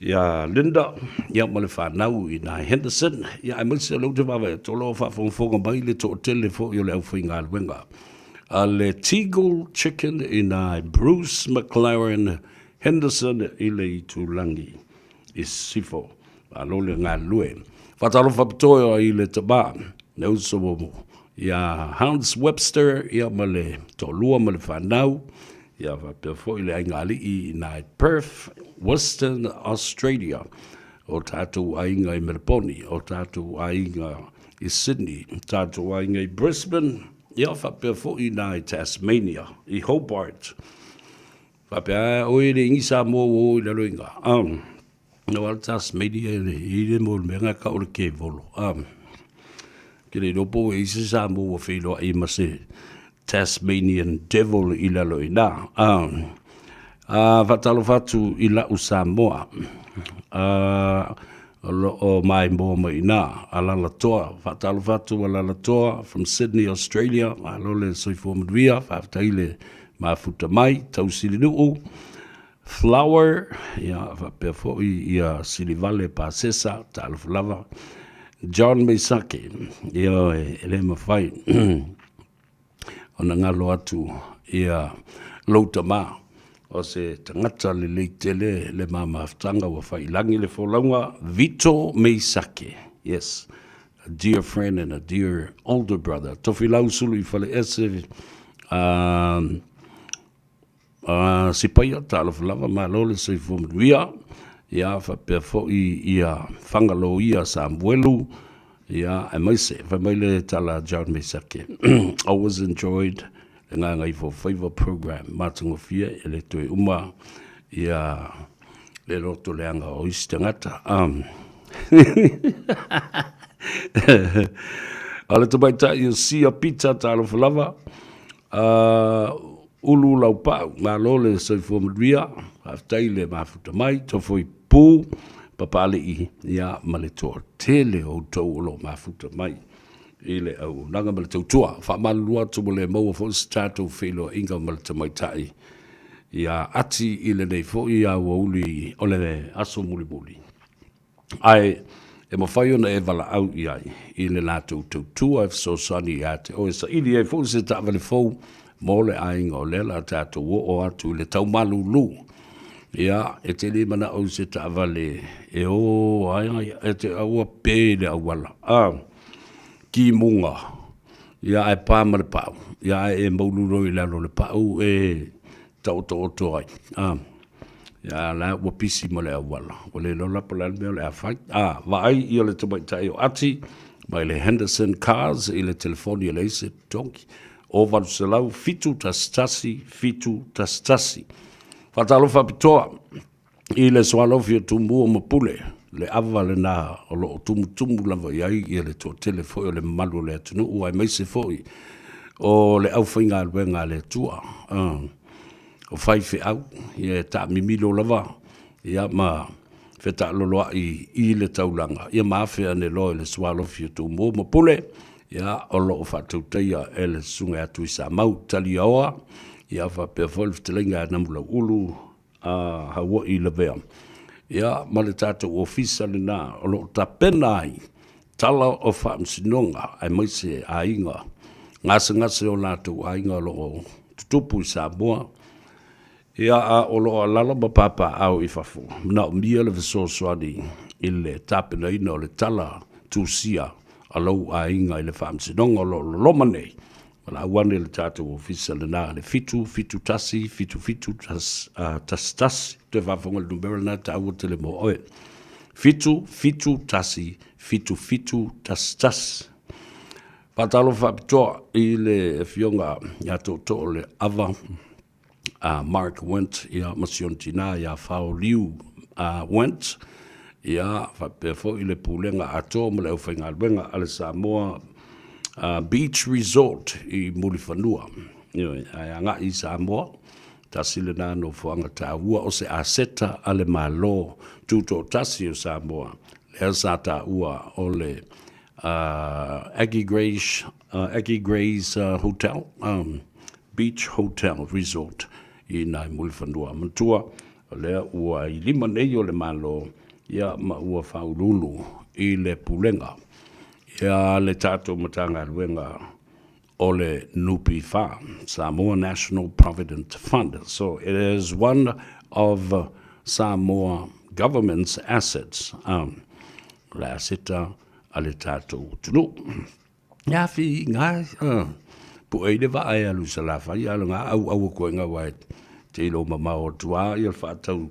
ia Linda, ia ma le fanau i nai Henderson, ia aemaise o lea ou te vaavaai atu o lo o faafogafoga mai le toatele foi o le aufaigaluega a le Teagle Chicken i nai Bruce McLaren Henderson i le itulagi i Sisifo. Malo le galulue. Faatalofa pitoa i le tama, le uso ia Hans Webster ia ma le toalua ma le fanau, ia faapea foi le aigaalii i nai Perth, Western Australia, o tatou aiga i Meleponi, o tatou aiga i Sydney, tatou aiga i Brisbane, ia faapea foi i nai Tasmania, i Hobart. Faapea, a oe le ingi Samoa ua o i lalo i ina. No al Tasmania e i le mo le mea nga ka o le kevolo. Ke le iloa po ua i ai se Samoa ua feiloai ma se Tasmanian devil i lalo i ina. Faatalofa atu i lau Samoa. O lo o maimoa mai i ina, Alalatoa. Faatalofa atu Alalatoa from Sydney, Australia. Malo le soifua manuia, faafetai le mafuta mai, Tausilinuu. Flower, ia faapea foi ia Silivale Pasesa, talofa lava. John Mesake, ia e le mafai ona galo atu ia lou tama o se tagata lelei tele le ma mafutaga ua fai i lagi le folauga Vito Mesake. Yes, a dear friend and a dear older brother. Tofilau Suluifaleese, Sipaia, talofa lava, malo le soifua manuia, ia faapea foi ia Fagaloia Samuelu, ia aemaise, fai mai le tala a John Mesake, always enjoyed le Gagaifofaiva program, matagofie e le toe uma ia le loto leaga o isi tagata. O le tamaitai o Sia Pita, talofa lava, Ulu Laupau, malo le soifua manuia, faafetai le mafuta mai, tofoi pū, Papalii, ia ma le toatele o outou o lo o mafuta mai i le auaunaga ma le tautua. Faamalulu atu ua le maua foi se tatou feiloaiga ma le tamaitai ia Ati i lenei foi aoauli o le aso mulimuli. Ae e mafai ona e valaau i ai i le latou tautua e fesoasoani ia te oe, saili ai foi se taavale fou mo le aiga o lea la tatou oo atu i le tau malulu. Ia, e te le manao i se taavale e o ai, e te aua pe i le auala, a, kimuga, ia ae pa ma le pau, ia ae e maulu loa i lalo o le pau e taotooto ai, a. Ia, la ua pisi ma le auala. Ua le iloa la po o le a le mea o le a fai. A, vaai ia le tamaitai o Ati mai le Henderson Cars i le telefoni e leai se totogi. O 800 711 711. Faatalofa faapitoa i le Sualofi o Tumua ma Pule, le ava lena o lo o tumutumu lava i ai ia le toatele foi o le mamalu o le atunuu aemaise foi o le aufaigaluega a le Atua. O faifeau, ia e taamimilo lava ia ma fetaaloloai i le taulaga, ia ma afe ane loa i le sualofi o Tumua ma Pule, ia o lo o faatautaia e le Susuga ia Tuisamau Taliaoa, ia faapea foi le fetalaiga ia Namulauulu a Hauoi Lavea, ia ma le tatou ofisa lena o lo o tapena ai tala o faamasinoga aemaise aiga gasegase o latou aiga o lo o tutupu i Samoa, ia a o lo o alaala ma papaaao i fafo, manaomia le fesoasoani i le tapenaina o le tala tusia a lou aiga i le faamasinoga o lo o loloma nei. Valaau ane i le tatou ofisa lena i le 771 77 11. Toe faafofoga i le numera lena e taua tele mo oe. 7 7 1 7 7 1 1. Faatalofa faapitoa i le afioga ia Tootoo le Ava a Mark Went ia ma si ona tina ia Fao Liu Went. Ia, faapea foi le Pulega atoa ma le aufaigaluega a le Samoa Beach Resort i Mulifanua. Ioe, ae agai i Samoa, tasi lena nofoaga taua o se aseta a le Malo Tutoatasi o Samoa, lea sa taua o le Aggie Grey's, Aggie Grey's Hotel, Beach Hotel Resort i nai Mulifanua. Manatua, O lea ua i lima nei o le Malo, ia, ma ua faauluulu i le Pulega ia le tatou Matagaluega o le NPF, Samoa National Provident Fund. So it is one of Samoa Government's assets, um, le aseta a le tatou atunuu. Ia fi ngā, puʻe i le vaa e alu i Salafai, a o ngā ʻauʻau atu ai aua e te ilo mamao atu lava ia le faatau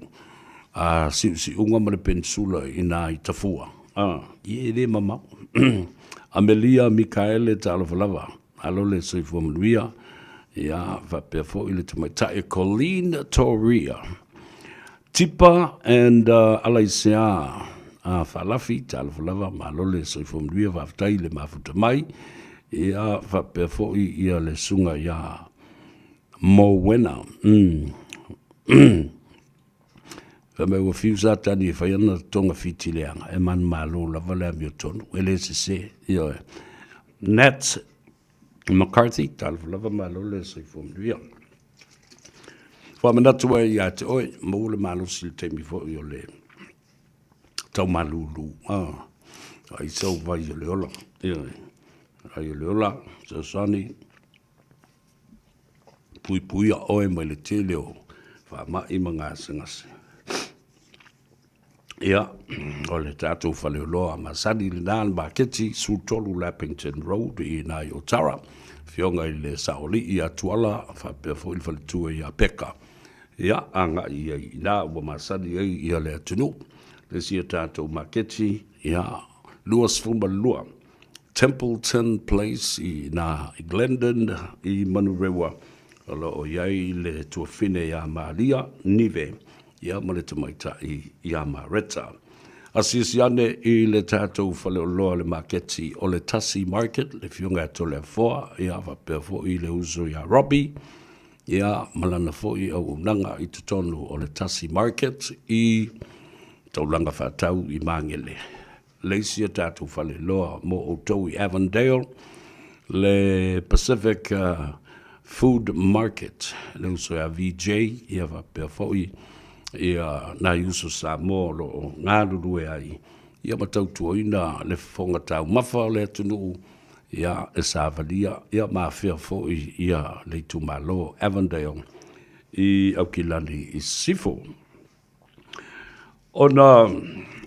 a siusiuga ma le penisula i nā i Tafua. Ia e le mamao. Amelia Mikaele talofa lava, malo le soifua manuia, ia faapea foi le tamaitai Colleen Toria. Tipa and Alaisea Faalafi, talofa lava, malo le soifua manuia, faafetai le mafuta mai. Ia faapea foi ia le susuga ia Mowena. Fai mai ua fiu Satani e fai ana togafiti leaga, e manumalo lava le amiotonu, e le sese. Ioe. Nat McCarthy, talofa lava, malo le soifua manuia. Faamanatu ai ia te oe, maua le malosi i le taimi foi o le taumalulu. Ah, ai sau vai o le ola. Ioe. Vai o le ola, fesoasoani, puipuia oe mai le tele o faamai ma gasegase. Ia, o le tatou faleoloa masani lena le maketi, 13 Lappington Road i ina i Otara. Afioga i le Saoalii ia Tuala, faapea foi le faletua ia Peka. Ia, agai i ai i ina ua masani ai ia le atunuu. Le isi a tatou maketi, ia, 22 Templeton Place i ina i Glendon i Manurewa, o lo o i ai le tuafine ia Maria Nive ia ma le tamaitai ia Mareta. Asiasi ane i le tatou faleoloa le maketi o le Tasi Market, le Afioga ia Toleafoa, ia faapea foi le uso ia Robbie, ia ma lana foi auaunaga i totonu o le Tasi Market i taulaga faatau i Magele. Le isi a tatou faleoloa mo outou i Avondale, le Pacific Food Market, le uso ia VJ, ia faapea foi ia nai uso Samoa o lo o galulue ai, ia ma tautuaina le fofoga taumafa o le atunuu, ia e savalia, ia ma afea foi ia le itumalo Avondale i Aukilani i Sisifo. Ona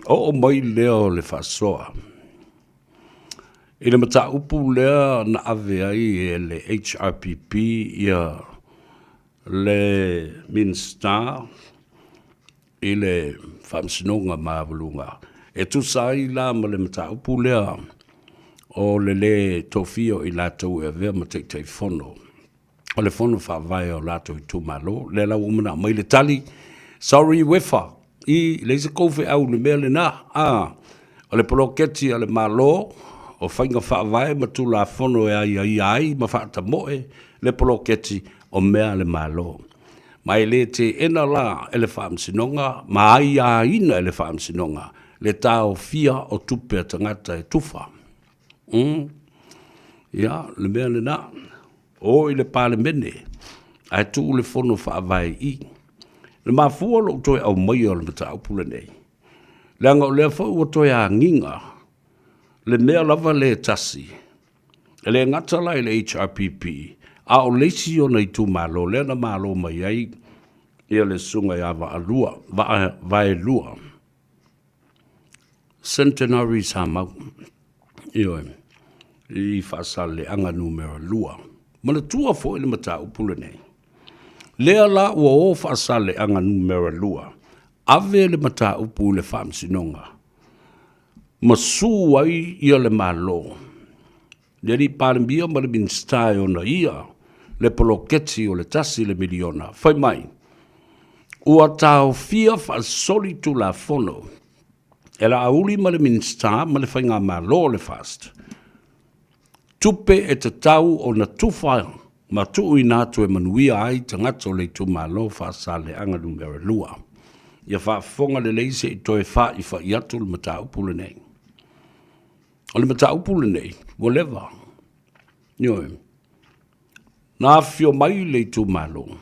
oo mai lea o le faasoa i le mataupu lea na ave ai e le HRPP ia le Minisita i le Faamasinoga Maualuga e tusa ai la ma le mataupu lea o le lē tofia o i latou e avea ma Taitaifono o le fono faavae o latou itumalo. Lea la ua uma ona aumai le tali, sorry Wefa, i leai se kou feau i le mea lena. A, o le poloketi a le Malo, o faiga faavae ma tulafono e aiaia ai ma faatamoe le poloketi o mea a le Malo. Ma e le teena la e le Faamasinoga ma aiaina e le Faamasinoga le taofia o tupe a tagata e tufa. Mm. Ia, le mea lena. O i le Palemene, ae tuu le fono faavae i i. Le mafua o lou toe aumaia o le mataupu lenei, leaga o lea foi ua toe agiga le mea lava lea e tasi, e le gata la i le HRPP, a o le isi ona itumalo lea na malo mai ai ia le susuga ia Vaalua, Vaa, Vaelua. Centenary Samau, ioe, i Faasaleleaga numera 2. Manatua foi le mataupu lenei, lea la ua o Faasaleleaga numera 2, ave le mataupu i le Faamasinoga ma su ai ia le Malo, le Alii Palemia ma le Minisita e ona ia le poloketi o le tasi le miliona, fai mai, ua taofia faasolitulafono. E Laauli ma le Minisita ma le Faigamalo o le FAST, tupe e tatau ona tufa ma tuuina atu e manuia ai tagata o le itumalo Faasaleleaga Numera 2. Ia faafofoga lelei se i toe faaifa'i atu le mataupu lenei. O le mataupu lenei, ua leva. Ioe. Na afifio mai le itumalo,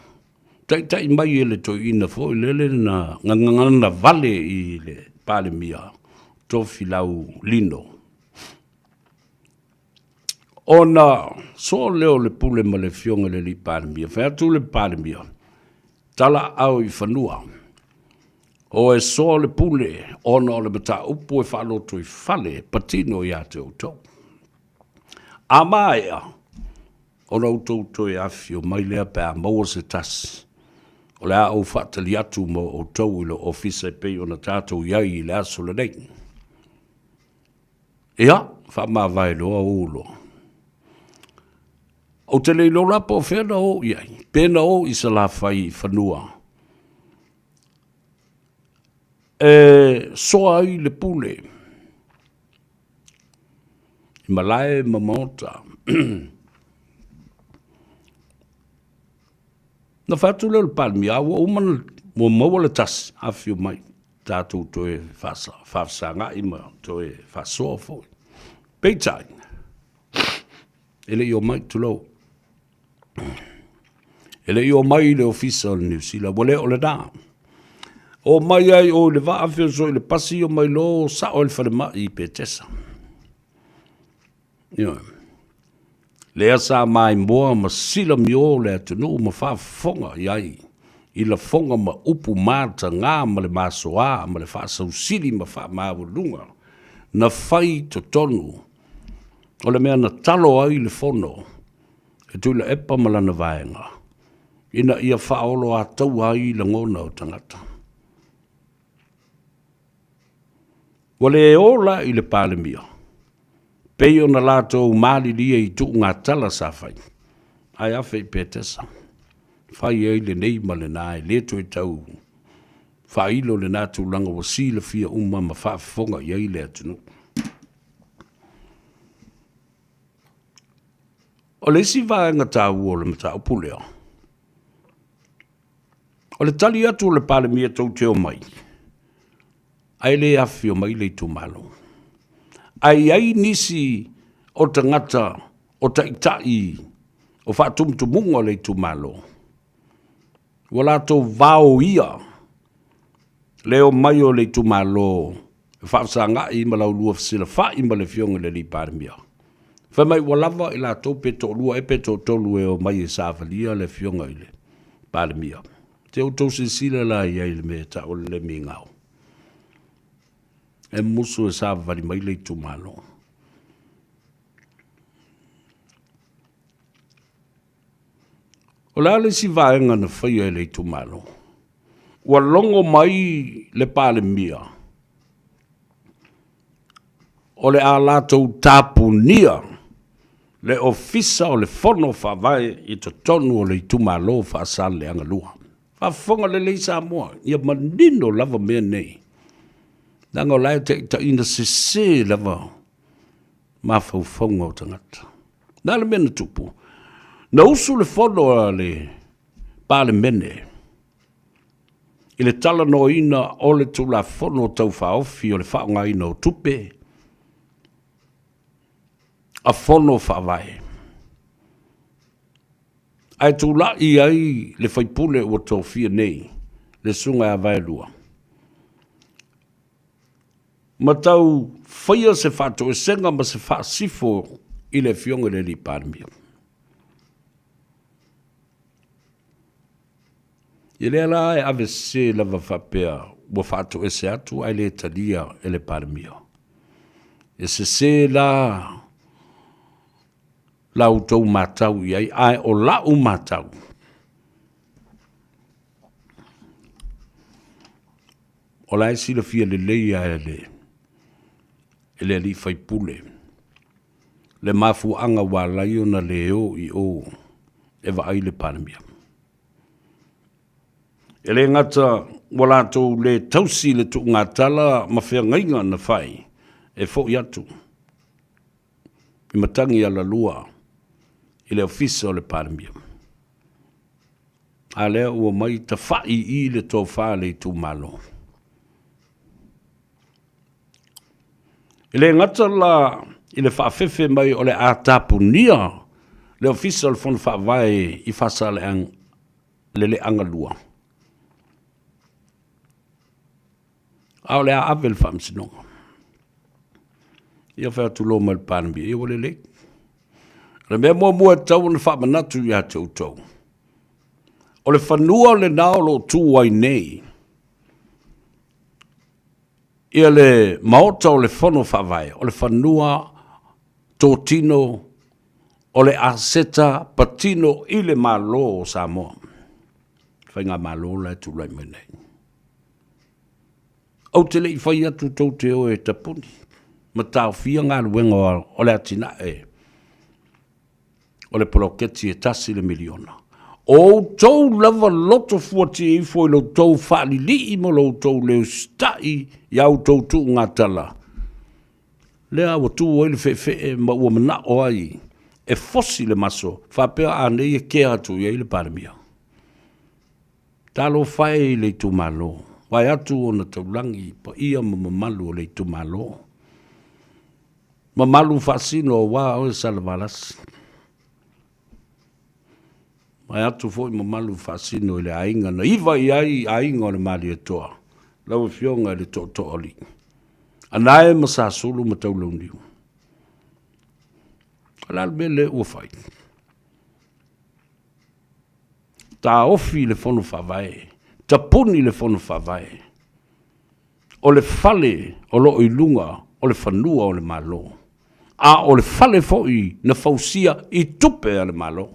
taitai mai e le toeaina foi lele na gagana vale i le Palemia, Tofilau Lino. Ona soa lea o le pule ma le afioga i le alii Palemia, fai atu le Palemia, tala aao i fanua, o e soa le pule ona o le mataupu e faalotoifale e patino ia te outou. A maea, ona outou toe afifio mai lea pe a maua se tasi, o le a ou faatali atu mo outou i lou ofisa e pei ona tatou i ai i le aso lenei. Ia, faamavae loa o loa. Ou te le iloa la po o fea na o i ai, pe na o i Salafai i fanua e soa ai le pule i malae ma maota. Na fai atu lea o le Palemia, a ua uma ua maua le tasi, afifio mai tatou toe faafesaga'i ma toe faasoa foi. Peitai, e le i omai, tulou, e le i omai i le ofisa o le Niu Sila, ua le o lena. Omai ai o i le vaa, feoso i le pasi, omai loa sao i le falemai i Petesa. Ioe. Lea sa maimoa ma silamio le atunuu ma faafofoga i ai i lafoga ma upu mataga ma le masoa ma le faasausili ma faamaualuga na fai i totonu o le mea na talo ai le fono e Tuilaepa ma lana vaega ina ia faaoloataua ai lagona o tagata. Ua le ola i le Palemia, pei ona latou malilie i tuugatala sa fai, ae afe i Petesa, fai ai lenei ma lena, e le toe tau faailo lena tulaga ua silafia uma ma faafofoga i ai le atunuu. O le isi vaega taua o le mataupu lea, o le tali atu o le Palemia tou te omai, ae le afifio mai le itumalo. Ae i ai nisi o tagata o taitai o faatumutumuga o le itumalo, ua latou vaoia le omai o le itumalo e faafesagai ma la ulua fesilafai ma le Afioga i le alii Palemia. Fai mai ua lava i latou pe toalua ea pe toatolu e omai e savalia le Afioga i le Palemia. Se outou silasila la i ai i le mea e tau o le le migao. E musu e savavali mai le itumalo. O le a le isi vaega na faia e le itumalo? Ua logo mai le Palemia o le a latou tapunia le Ofisa o le Fono Faavae i totonu o le itumalo o Faasaleleaga 2. Faafofoga lelei Samoa, ia manino lava mea nei, leaga o la e taitaiina sese lava mafaufauga o tagata. O le a le mea na tupu? Na usu le fono a le Palemene i le talanoaina o le Tulafono Tau Faaofi o le Faaaogaina o Tupe a Fono Faavae. Ae tulai ai le faipule ua tofia nei, le Susuga ia Vaelua, ma tau faia se faatoesega ma se faasifo i le Afioga i le Alii Palemia. Ia lea la e ave sese lava faapea ua faatoese atu ae le talia e le Palemia. E sese la la outou matau i ai, ae o la'u matau, o la e silafia lelei lava e le, e le alii faipule le mafuaaga ua ala ai ona le o i o e vaai le Palemia. E le gata ua latou le tausi i le tuugatala ma feagaiga na fai e fo'i atu i matagi alalua i le Ofisa o le Palemia. A lea ua omai tafa'i i i le tofa a le itumalo. E le gata la i le faafefe mai o le a tapunia le Ofisa o le Fono Faavae i Faasaleleaga le Leagalua, a o le a ave i le Faamasinoga. Ia fai atu loa ma le Palemia, ia ua lelei. O le mea muamua e tatau ona faamanatu ia te outou, o le fanua lena o lo o tu ai nei ia le Maota o le Fono Faavae, o le fanua totino o le aseta patino i le Malo o Samoa, Faigamalo la e tulai mai nei. Ou te le i fai atu tou te o e tapuni ma taofia galuega o le atinae o le poloketi e $1 miliona. O outou lava loto fuatia ifo i lo outou faalilii ma lo outou le usitai i a outou tuugatala, lea ua tu ai le feefee ma ua manao ai e fosi le maso, faapea a nei e kea atu i ai le Palemia. Talofa e i le itumalo, vaeatu ona taulagi paia ma mamalu o le itumalo. Mamalu faasino aua oe Salevalasi. Vaeatu foi mamalu faasino i le aiga na iva i ai aiga o le Malietoa, lau Afioga i le Tootooalii, Anae ma Sasulu ma Taulauniu. O le a le mea lea ua fai? Taofi le Fono Faavae, tapuni le Fono Faavae. O le fale o lo o i luga o le fanua o le Malo, a o le fale foi na fausia i tupe a le Malo.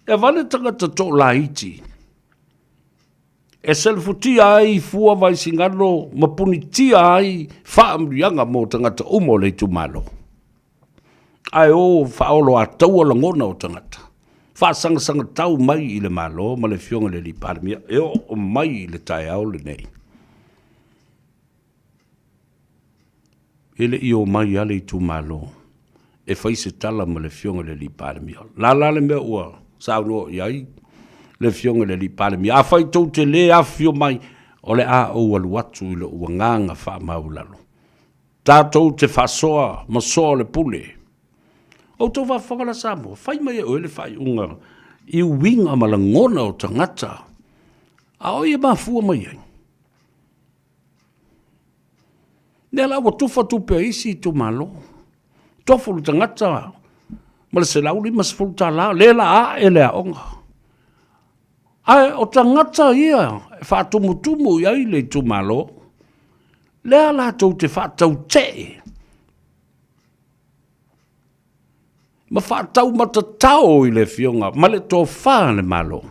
E avane tagata toolaiti e selefutia ai fua vaisigano ma punitia ai faamanuiaga mo tagata uma o le itumalo. Ae o faaoloataua lagona o tagata, faasangasangatau mai i le Malo ma le Afioga i le Alii Palemia e oo mai i le taeao lenei. E le i omai lava le itumalo e fai se tala ma le Afioga i le Alii Palemia. O le a la le mea ua saunoa i ai le Afioga i le Alii Palemia? Afai tou te le afifio mai, o le a ou alu atu i lou agaga faamaualalo. Tatou te faasoa ma soa o le pule. O outou faafofoga la Samoa, fai mai e oe le faaiuga i uiga ma lagona o tagata, a o ai e mafua mai ai? Lea la ua tufa tupe a isi itumalo, tofu le tagata ma le $150, lea la ae le aoga. Ae o tagata ia e faatumutumu i ai le itumalo, lea latou te faatautee ma faataumatatao i le Afioga ma le tofa a le Malo.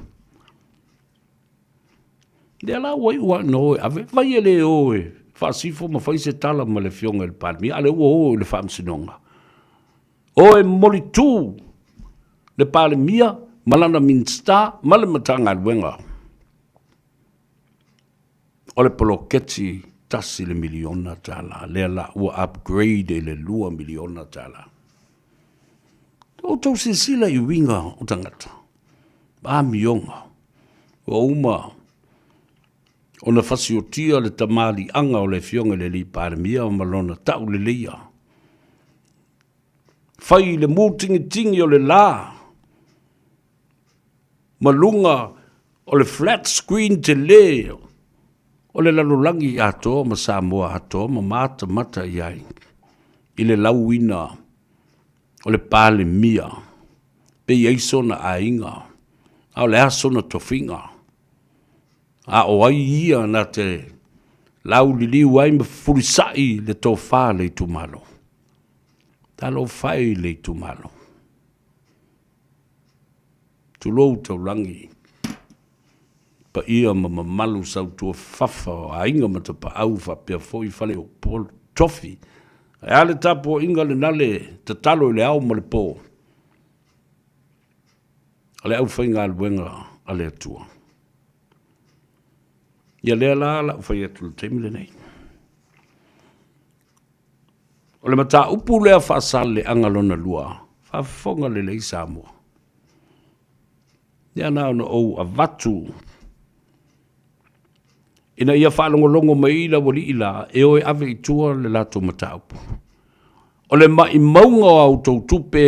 Lea la ua iu lava ina o e ave, vai e le o e faasifo ma fai se tala ma le Afioga i le Palemia, a o lea ua o i le Faamasinoga. O e molitū le Palemia ma lana Minisita ma le Matagaluega o le poloketi $1 miliona, lea la ua upgrade i le $2 miliona. Outou silasila i uiga o tagata, amioga, ua uma ona fasiotia le tamaliiaga o le Afioga i le Alii Palemia ma lona tauleleia. Fai i le mutigitigi o le la ma luga o le flat screen tele o le lalolagi atoa ma Samoa atoa ma matamata i ai i le lauina o le Palemia pe i ai sona aiga, a o le a sona tofiga, a o ai ia na te lauliliu ai ma fefulisai le tofa a le itumalo. Talofa e i le itumalo. Tulou taulagi, paia ma mamalu sautuafafa o aiga ma tapaau faapea foi faleupolu tofi. Ae a le tapuaiga lena le tatalo i le ao ma le po a le aufaigaluega a le Atua. Ia lea la la ou fai atu i le taimi lenei. O le mataupu lea faasaleaga lona lua, faafofoga lelei Samoa. Ia na ona ou avatu ina ia faalogologo mai le aualii la e o e ave i tua le latou mataupu. O le maimauga o a outou tupe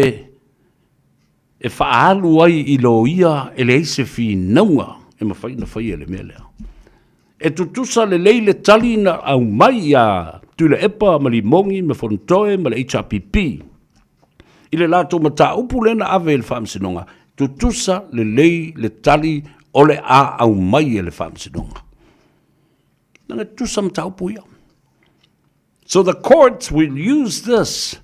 e faaalu ai i loia e leai se finauga e mafai ona faia i le mea lea. E tutusa lelei le tali na aumai ia Tuilaepa ma Limogi ma Fonotoe ma le HRPP i le latou mataupu lea na ave i le Faamasinoga, tutusa lelei le tali o le a aumai e le Faamasinoga. Leaga e tutusa mataupu ia. So the court will use this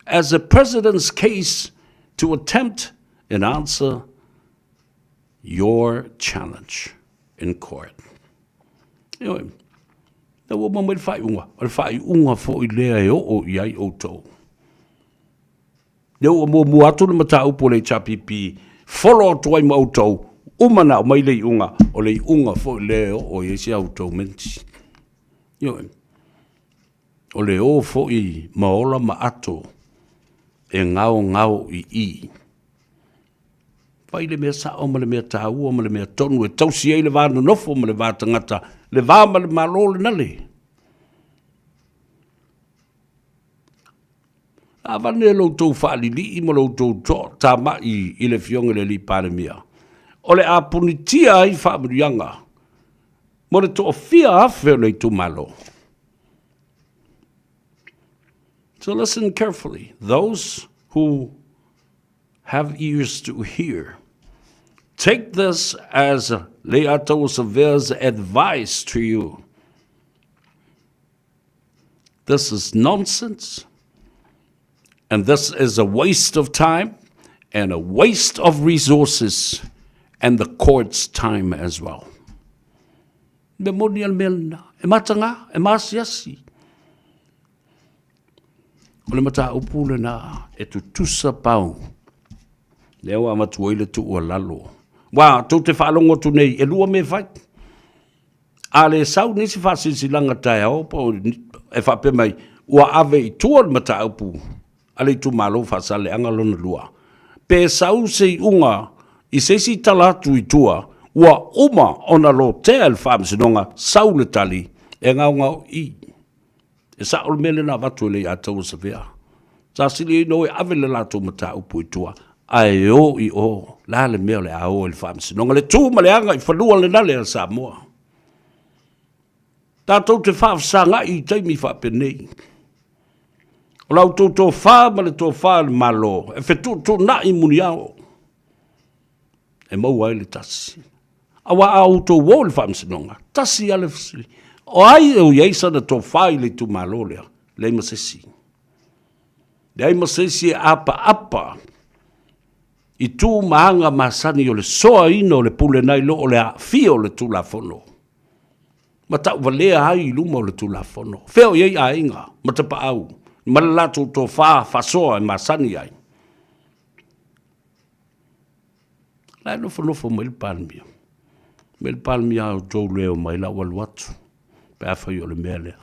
as a president's case to attempt and answer your challenge in court. Ioe, na ua uma mai le faaiuga, o le faaiuga foi lea e oo i ai outou. Lea ua muamua atu le mataupu a le HRPP, follow atu ai ma outou, uma na aumai le iuga, o le iuga foi lea e oo i ai si a outou menti. Ioe. O le o foi ma ola ma ato e gaogao i i. Fai le mea sao ma le mea taua ma le mea tonu e tausi ai le va nonofo ma le va tagata, le va ma le Malo lenale. Avane lo outou faalilii ma lo outou toatamai i le Afioga i le Alii Palemia, o le a punitia ai faamanuiaga mo le toafia afe o le itumalo. So listen carefully, those who have ears to hear. Take this as Leiataua Savea's advice to you. This is nonsense, and this is a waste of time and a waste of resources and the court's time as well. Mea moni a le mea lena. E mataga, e maasiasi. O le mataupu lena e tutusa pau. Lea ua avatu ai le tuualalo. Ua tou te faalogo atu nei, e lua mea e fai. A le sau nisi faasilasilaga taeao po o e faapea mai ua ave i tua le mataupu a le itumalo Faasaleleaga lona lua, pe sau se iuga i se isi tala atu i tua ua uma ona lotea e le Faamasinoga, sau le tali e gaogaoii. E sao le mea lea na avatu e Leiataua Savea. Sa sili ai ona o e ave le latou mataupu i tua, ae o i o, le a le mea o le a o ai i le Faamasinoga, le tu ma le aga i fanua lenale a Samoa. Tatou te faafesagai i taimi faapenei. O la outou tofa ma le tofa a le Malo e fetuutuunai muniao e maua ai le tasi. Aua a outou o i le Faamasinoga, tasi lava le fesili, o ai e o i ai sana tofa i le itumalo lea? Leai ma se isi. Leai ma se isi e apaapa i tu ma aga masani o le soaina o le pule nai lo o le aafia o le Tulafono ma tauvalea ai i luma o le Tulafono. Fea o i ai aiga ma tapaau ma le latou tofa faasoa e masani ai. La e nofonofo mai le Palemia. Mai le Palemia a outou le o mai la ua alu atu, pe afai o le mea lea.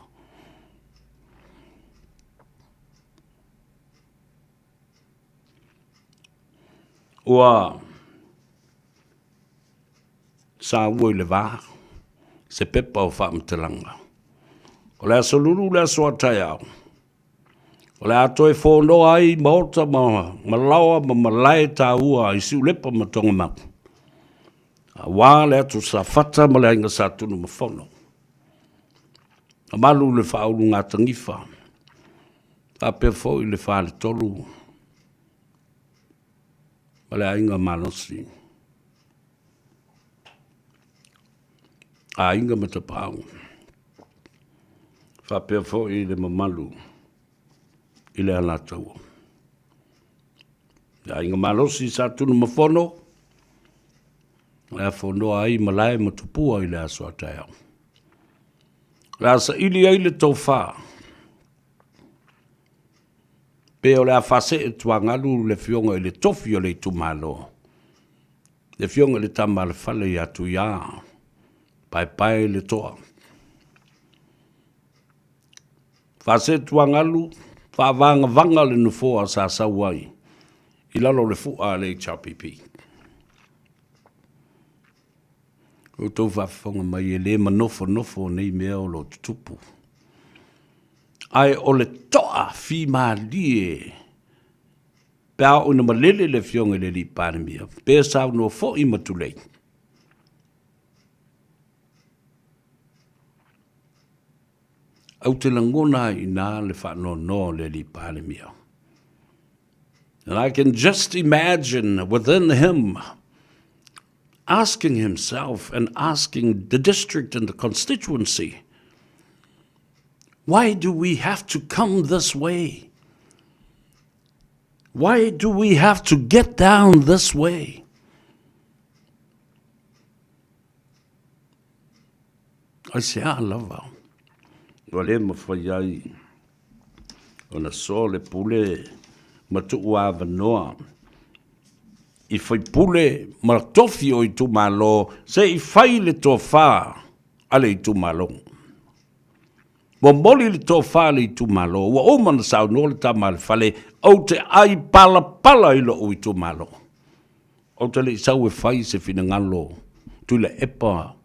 Ua saua i le va se pepa o faamatalaga. O le aso lulu le aso a taeao. O le a toe fonoa ai maota ma malaoa ma malae taua i Siulepa ma Togamau, aua le atu Safata ma le Aiga Sa Tunumafono. Mamalu le faaulugatanifa, faapea foi le Faletolu ma le Aiga Malosi, Aiga ma Tapaau. Faapea foi le mamalu i le Alataua. Le aiga malosi sa Tunumafono, le a fonoa ai malae ma tupua i le aso a taeao. Le a saili ai le tofa, pe o le a faasee tuagalu le afioga i le tofi o le itumalo, le afioga i le Tama a le Fale ia Tuia. Paepae le toa. Faasetuagalu, faavagavaga le nofoa sa sau ai i lalo o le fua a le HRPP. Outou faafofoga mai e le manofonofo nei mea o lo o tutupu. Ae o le toa fimalie pe a oo ina malele le Afioga i le Alii Palemia, pe saunoa foi ma tulei. Ou te lagona ai i ina le faanoanoa o le Alii Palemia. And I can just imagine within him asking himself and asking the district and the constituency, why do we have to come this way? Why do we have to get down this way? Aisea lava ua le mafai ai ona soa le pule ma tuu avanoa i faipule ma tofi o itumalo se i fai le tofa a le itumalo. Momoli le tofa a le itumalo, ua uma ona saunoa le tama a le fale, ou te ai palapala i lou itumalo. Ou te le i sau e fai se finagalo Tuilaepa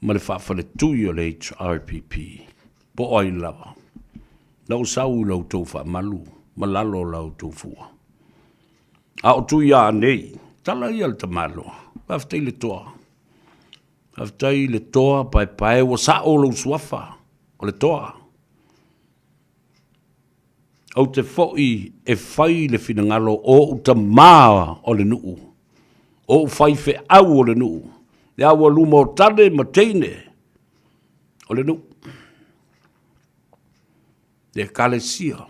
ma le faafaletui o le HRPP, po o ai lava. Na ou sau i la outou faamalu ma lalo o la outou fua. A o Tuia nei, tala ia le tamaloa, faafetai le toa. Faafetai le toa paepae ua sao lou suafa o le toa. Ou te foi e fai le finagalo o ou tamā o le nuu, o ou faifeau o le nuu, le aualuma o tane ma teine o le nuu, le Ekalesia,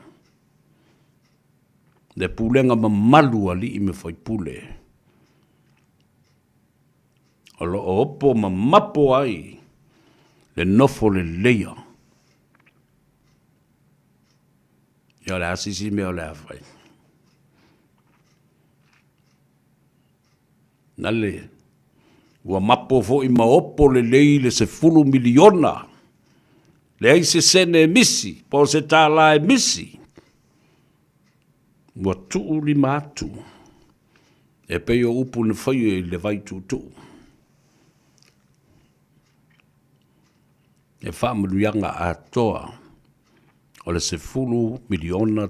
le pulega mamalu a alii ma faipule, o lo o opo ma mapo ai le nofo leleia. Ia o le a se isi mea o le a fai? Nale, ua mapo foi ma opo lelei le 10 miliona. Leai se sene e misi, po o se tālā e misi. Ua tuu lima atu e pei o upu na faia i le vai tuutuu. E faamanuiaga atoa o le $10 miliona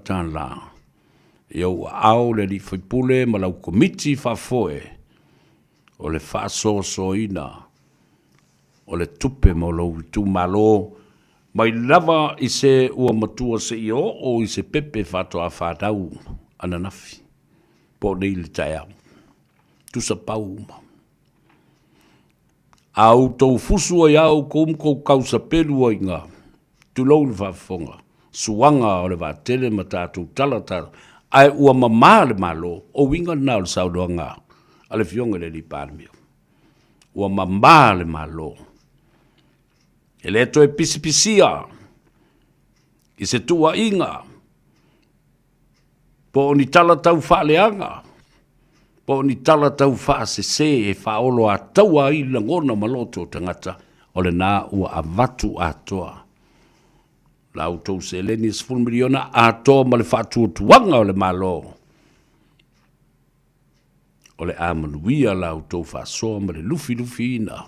i ou aao le alii faipule ma lau komiti faafoe o le faasoasoaina o le tupe mo lou itumalo mai lava i se ua matua seia oo i se pepe faatoa fanau ananafi po o nei i le taeao. Tusa pau uma. A outou fusu ai a oukou ma kou kausapelu ai nga, tulou le faafofoga, suaga o le vaatele ma tatou tala ta, ae ua mama le Malo, o uiga lena o le saunoaga a le Afioga i le Alii Palemia. Ua mama le Malo. E le toe pisipisia i se tuuaiga po o ni tala tau faaleaga, po o ni tala tau faasese e faaoloataua ai lagona ma loto o tagata, o lena ua avatu atoa la outou seleni e $10 miliona atoa ma le faatuatuaga o le Malo. O le a manuia la outou faasoa ma le lufilufiina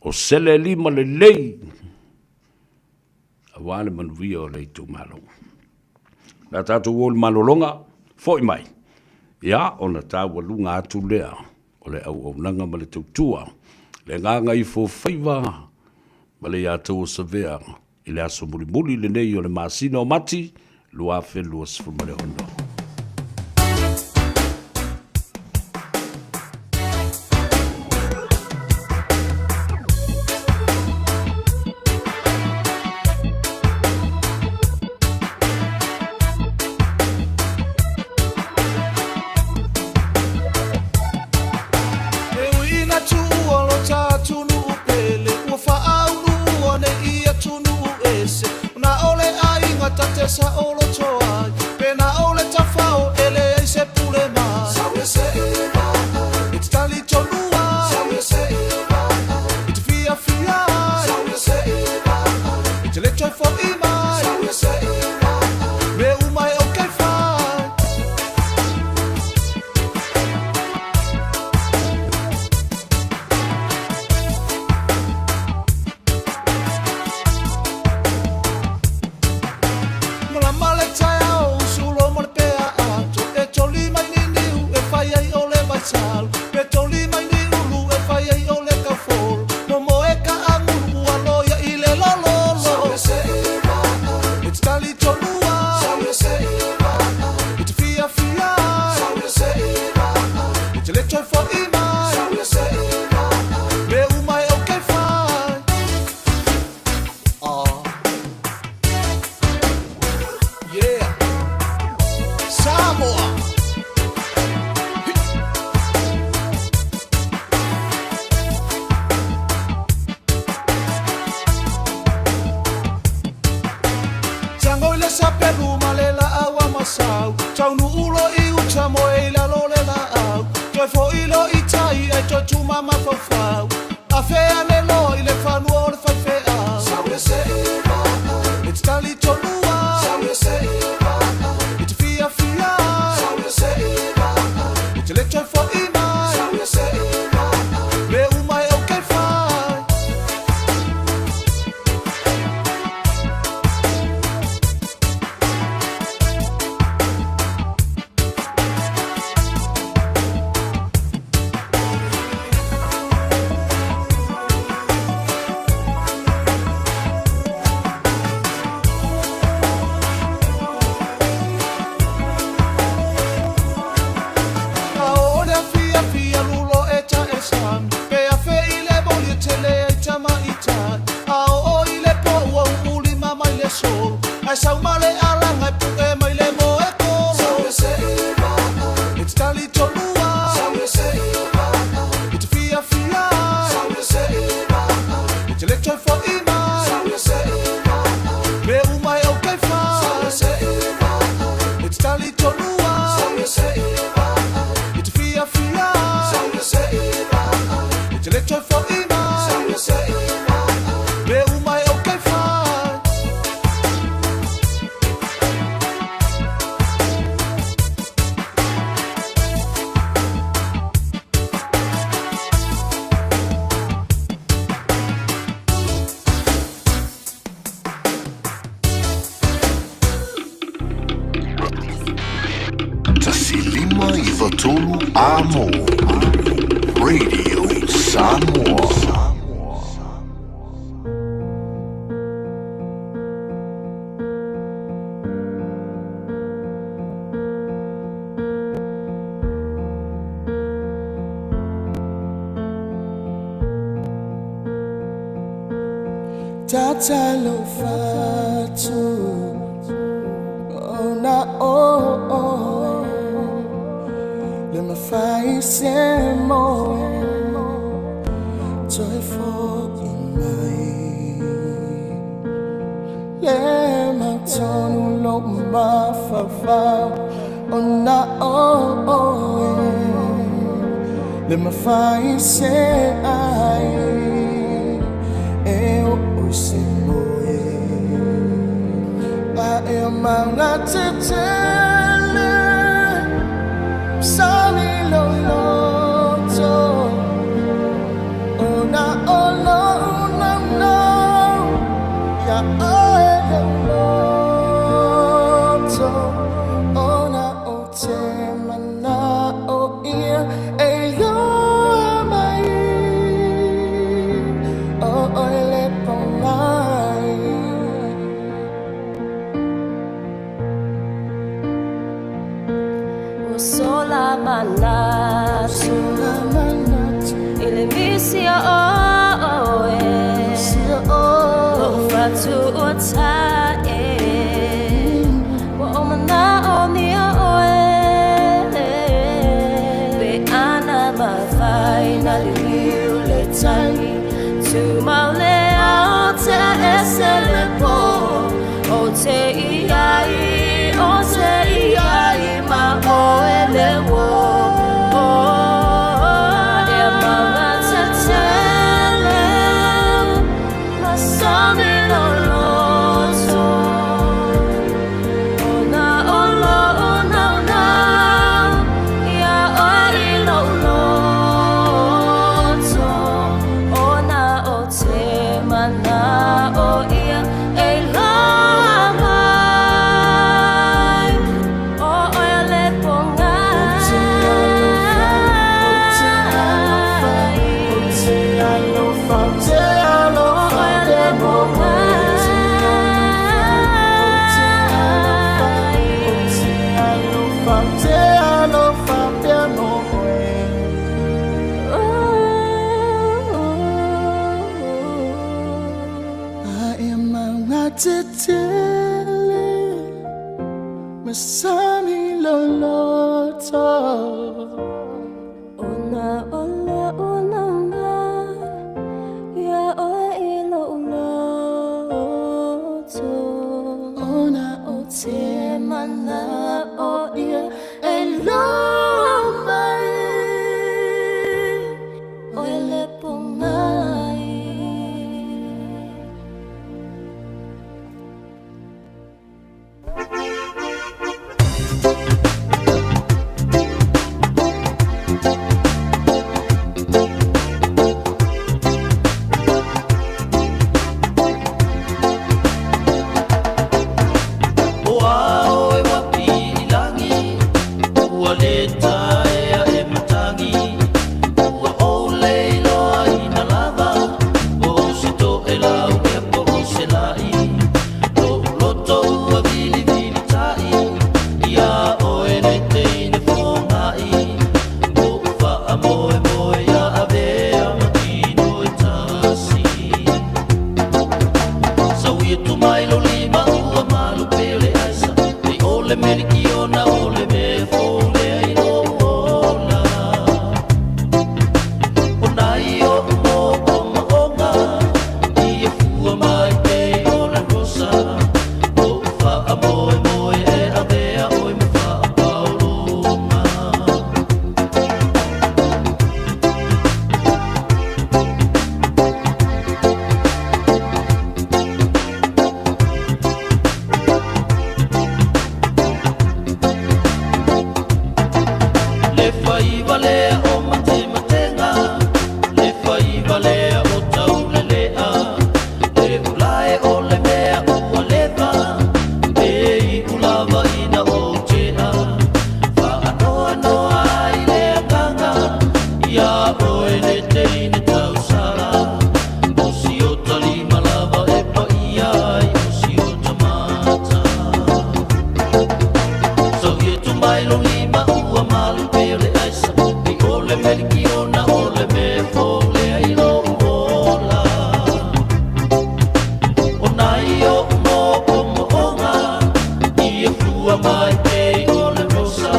o sele lima lelei aua le manuia o le itumalo. Le a tatou o i le malologa, foi mai, ia ona taualuga atu lea o le auaunaga ma le tautua, le agaga ifo faiva ma le ia Tauasavea i le aso mulimuli lenei o le masina o Mati 2026. E ui ina tuua lo ta atunuu pele, ua faauluua nei i atunuu ese. Na o le aiga ta te saoloto ai, pe na o le tafao e leai se pule mai. E te talitonua. sapelu ma le laau a masau. Taunuu loa i uta moe i lalo o le laau. Toe foi loa i tai ae toe tuma mafaufau. Afea le loa i le fanua o le faifeau. E te talitonu ai. E te fiafia ai. E te le toe foi mai. Mea uma e okay fai. A oo le afiafi alu loa e tae sami. Pe afe i le moli e tele ai tamaitai. A oo i le po ua uulima mai le solo. Ae sau ma le alaga e pu'e mai le moe kolo. E te talitonu ai. E te fiafia ai. E te le toe fo'i mai. Mea uma e okay fai. E te talitonu ai. E te fiafia ai. E te le toe fo'i mai. Mea uma e okay fai. 1 5 3 Amo Radio Samoa. Tatalofa atu ona oe Le mafai se moe Toe fo'i mai Le mautonu lou mafaufau Ona oe Le mafai se ai E oo i se moe A e maga tetele Sani loloto Ona o lou naunau Ia oe lou loto Ona ou te mana'o ia E iloa mai O oe le pogai. Ua sola manatu i le misia o oe. Lou fatu ua tae. Ua ou manaʻomia oe. Pe ana mafai na liliu le tagi. Tumau le ao te ese le pō. Ou te i ai, ou te i ai ma oe le uō. E maga tetele masani loloto. Ona o lou naunau ia oe i lou loto. Ona ou te mana'o ia e iloa mai. O oe le pogai. O oe le pogai. A e maga tetele Masani loloto Ona o lou naunau ia oe i lou loto. Ona o te manaʻo ia e lou mai ʻOe le pōnai. O ao e wapi i lagi, ua le taea e matagi, ua ou le iloa ina lava, o se toʻelau ea po o se laʻi, loʻu loto ua vilivili taʻi, iā ʻoe le teine fogaʻi, loʻu faamoemoe ia avea ma tino e tasi. Sauia tu mai lou lima ua malu pea o le aisa, Nei o le melikiona o le mea fou lea i lou ola. O nai oʻu moʻomoʻoga, ia fua mai pei o le rosa, Loʻu faamoemoe e avea ʻoe ma faapaologa. Le faiva lea o matematega, le faiva lea o taulelea, le ulae o le mea ua leva, e iu lava ina ou tea, faanoanoa ai le agaga, iā oe le teine tausala, o si ota lima lava e paia ai o si ota mata. Sauia tu mai lou lima ua malu pei o le aisa, Nei o le melikiona o le mea fou lea i lou ola. O nai oʻu moʻomoʻoga, ia fua mai pei o le rosa,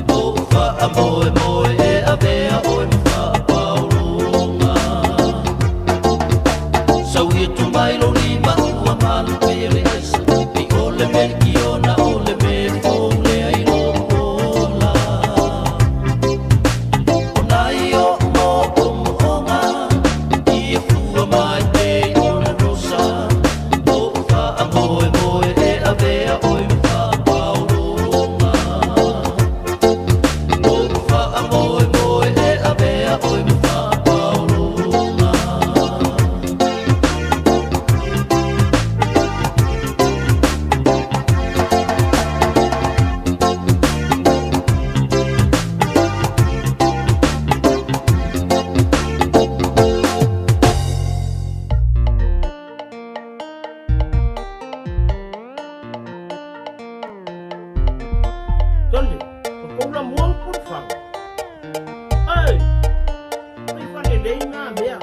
Loʻu faamoemoe e avea ʻoe ma faapaologa. Sauia tu mai lou lima ua malu pei o le aisa, Nei o le melikiona o le mea fou lea i lou ola. O nai oʻu moʻomoʻoga, ia fua mai pei o le rosa, Loʻu faamoemoe e avea ʻoe ma faapaologa. Loʻu faamoemoe e avea ʻoe ma faapaologa. Tole, o kou la mua o Pulufana. Ai, ai faalelei ngā mea.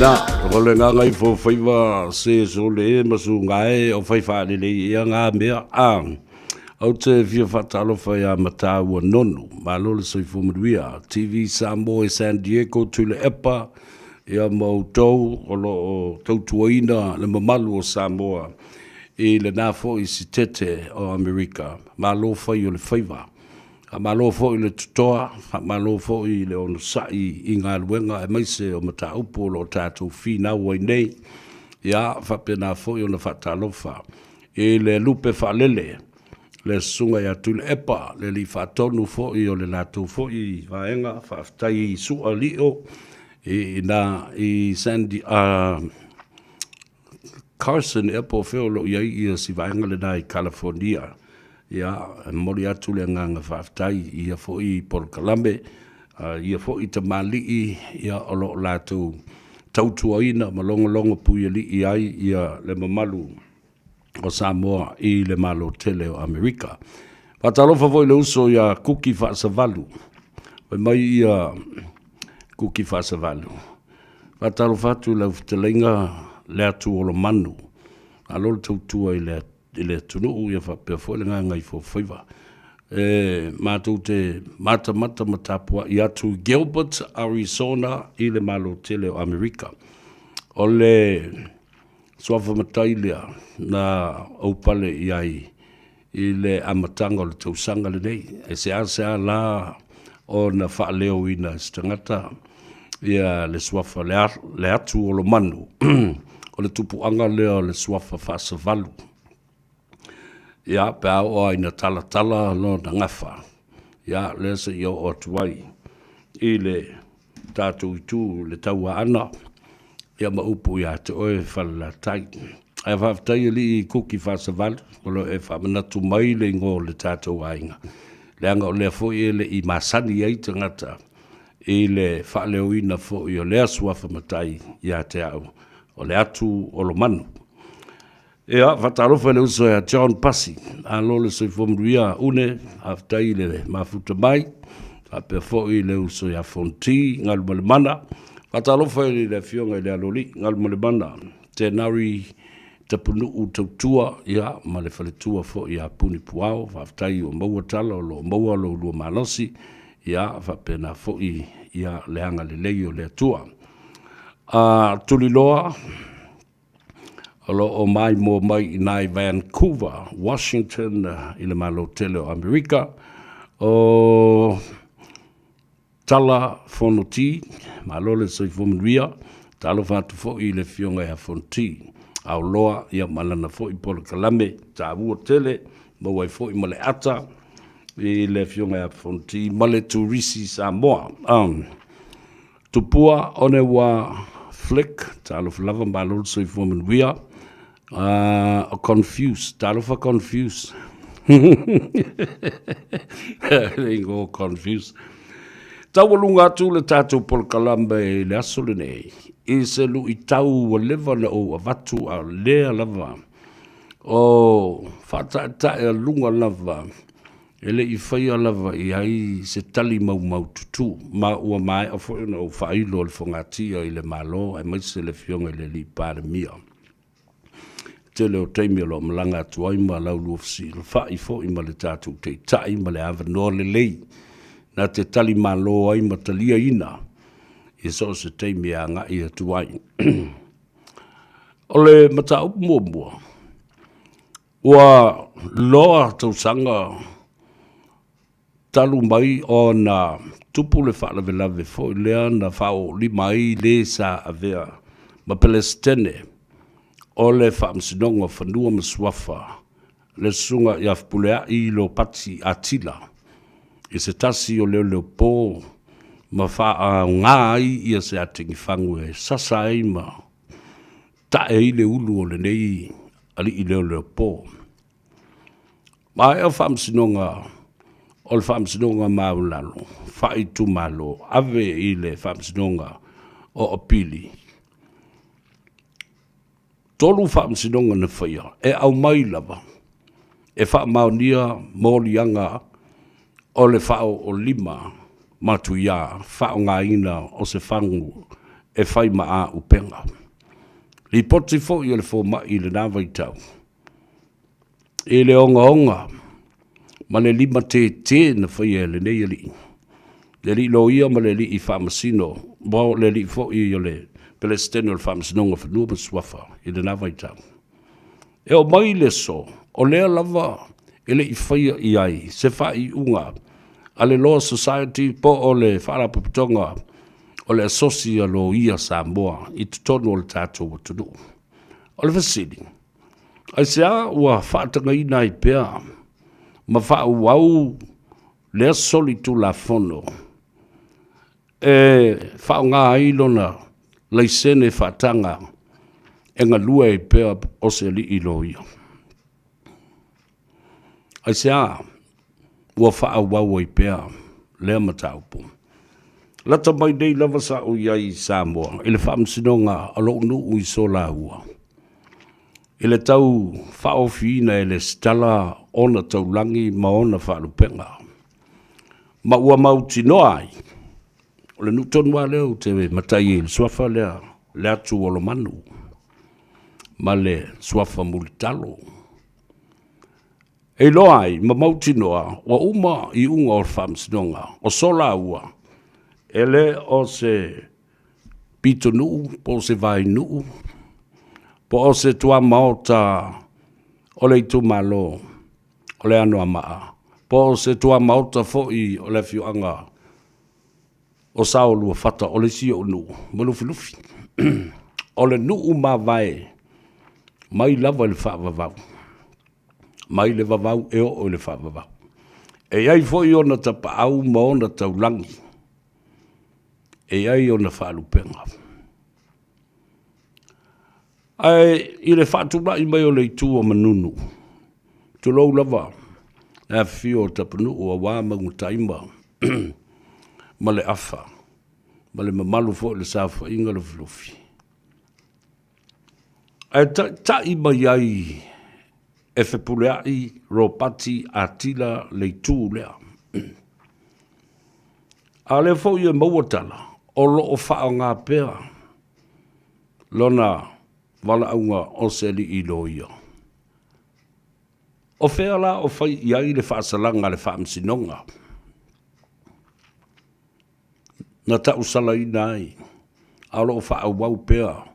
Lena, o le gagaifo faiva se sole e ma suga e o fai faalelei ea ngā mea a. Ou te fia faatalofa iā Mataua Nonu, malo le soifua manuia, TV Samoa i San Diego, Tuilaepa, ia ma outou o lo o tautuaina le mamalu o Samoa i lena foi sitete o Amerika. Malo fai o le faiva. Faamalo foi le totoa, faamalo foi le onosai i galuega aemaise o mataupu o lo o tatou finau ai nei. Ia faapena foi ona faatalofa i le lupe faalele, le Susuga ia Tuilaepa, le Alii Faatonu foi o le latou foi vaega, faafetai i Sua Lio i ina i Sandy, Carson ea po o fea o lo o i ai ia si vaega lena i California. Ia, e momoli atu le agaga faafetai i ia foi polokalame, ia foi tamalii ia o lo o latou tautuaina ma logologo puialii ai ia le mamalu o Samoa i le Malo tele o Amerika. Faatalofa foi i le uso ia Kuki Faasavalu. Fai mai ia Kuki Faasavalu. Faatalofa atu i lau fetalaiga Leatuolomanu. Malo le tautua i le i le atunuu ia faapea foi le gagaifofaiva. E matou te matamata ma tapuai atu i Gilbert, Arizona i le Malo tele o Amerika. O le suafa matai lea na ou pale i ai i le amataga o le tausaga lenei. E seasea la ona faaleoina e se tagata ia le suafa le atu o Lomanu, o le tupuaga lea o le suafa faasavalu. Ia, pe a oo lava ina talatala lona gafa, ia, lea seia oo atu ai i le tatou itu i le tauaana, ia ma upu ia te oe Falelatai. Ae faafetai alii Kuki Faasavalu o lo o e faamanatu mai le igoa o le tatou aiga, leaga o lea foi e le i masani ai tagata i le faaleoina foi o lea suafa matai ia te au, o le atu o Lomanu. Ia, faatalofa i le uso ia John Pasi, malo le soifua manuia Une, faafetai i le mafuta mai, faapea foi le uso ia Fonti Galumalemana. Faatalofa i le afioga i le Aloalii Galumalemana, Tenari Tapunuu Tautua, ia, ma le faletua foi ia Puni Puao, faafetai ua maua tala o lo o maua lo ulua malosi, ia, faapena foi ia le agalelei o le Atua. Tuliloa, o lo o maimoa mai i ina i Vancouver, Washington i le Malo tele o Amerika. O Tala Fonoti, malo le soifua manuia, talofa atu foi i le afioga ia Fonoti. Aoloa ia ma lana foi polokalame taua tele, maua ai foi ma le ata i le afioga ia Fonoti ma le Turisi Samoa. Tupua Onewa Flick, talofa lava, malo le soifua manuia. Confuse, talofa Confuse. Le ingoa Confuse. Taualuga atu le tatou polokalame i le aso lenei i se luitau ua leva ona ou avatu a o lea lava o faataetaealuga lava E le i faia lava i ai se tali maumaututu, ma ua maea foi ona ou faailo le fogatia i le Malo aemaise le Afioga i le Alii Palemia. Tele o taimi o lo o malaga atu ai ma laulua fesilafai foi ma le tatou Taitai ma le avanoa lelei na te tali malo ai ma taliaina i so o se taimi e agai atu ai. O le mataupu muamua, Ua loa tausaga talu mai ona tupu le faalavelave foi lea na faaoolima ai le sa avea ma Pelesitene o le Faamasinoga o Fanua ma Suafa, le Susuga ia Fepuleai Lopati Atila, i se tasi o leoleopo ma faaaoga ai ia se atigifagu e sasa ai ma Tae ai le ulu o lenei alii leoleopo. Maea faamasinoga o le faamasinoga maualalo faaitumalo ave i le faamasinoga o apili. 3 faamasinoga na faia e aumai lava e faamaonia moliaga o le faaoolima matuia faaaogaina o se fagu. e fai ma auupega. Lipoti foi a le fomai i lena vaitau, i le ogaoga ma le limatētē na faia e lenei alii, le alii loia ma le alii faamasino, ma o le alii foi o le Peresetene o le Faamasinoga o Fanua ma Suafa i lena vaitau. E oo mai le aso, o lea lava e le i faia i ai se faaiuga a le Law Society po o le Faalapotopotoga o le Asosi a Loia Samoa i totonu o le tatou atunuu. O le fesili, aisea ua faatagaina ai pea ma faaauau lea solitulafono e faaaoga ai lona laisene faataga e galue ai pea o se alii loia? Aisea ua faaauau ai pea lea mataupu? Lata mai nei lava sa ou i ai i Samoa i le faamasinoga a lou nuu i Solaua i le tau faaofiina e Lesitala ona taulagi ma ona faalupega. Ma ua mautinoa ai, o le nuu tonu lava lea ou te matai ai i le suafa lea, Leatuolomanu ma le suafa Mulitalo. E iloa ai ma mautinoa ua uma iuga o le faamasinoga o Solaua, e le o se pitonuu po o se vainuu po o se tuamaota o le itumalo o le Anoamaa po o se tuamaota foi o le afioaga o Saoluafata o le isi ou nuu ma Lufilufi. O le nuu mavae mai lava i le faavavau, mai le vavau e oo i le faavavau. E i ai foi ona tapaau ma ona taulagi, e i ai ona faalupega. Ae i le faatulai mai o le itu o Manunu, tulou lava le afifio o Tapunuu aua Maugataima ma le Afa ma le mamalu foi o le saofaiga Lufilufi. Ae taitai mai ai e Fepuleai Ropati Atila le itu lea. A o lea foi e maua tala, o lo o faaaoga pea lona valaauga o se alii loia. O fea la o fai i ai le faasalaga a le Faamasinoga na tausalaina ai, a o lo o faaauau pea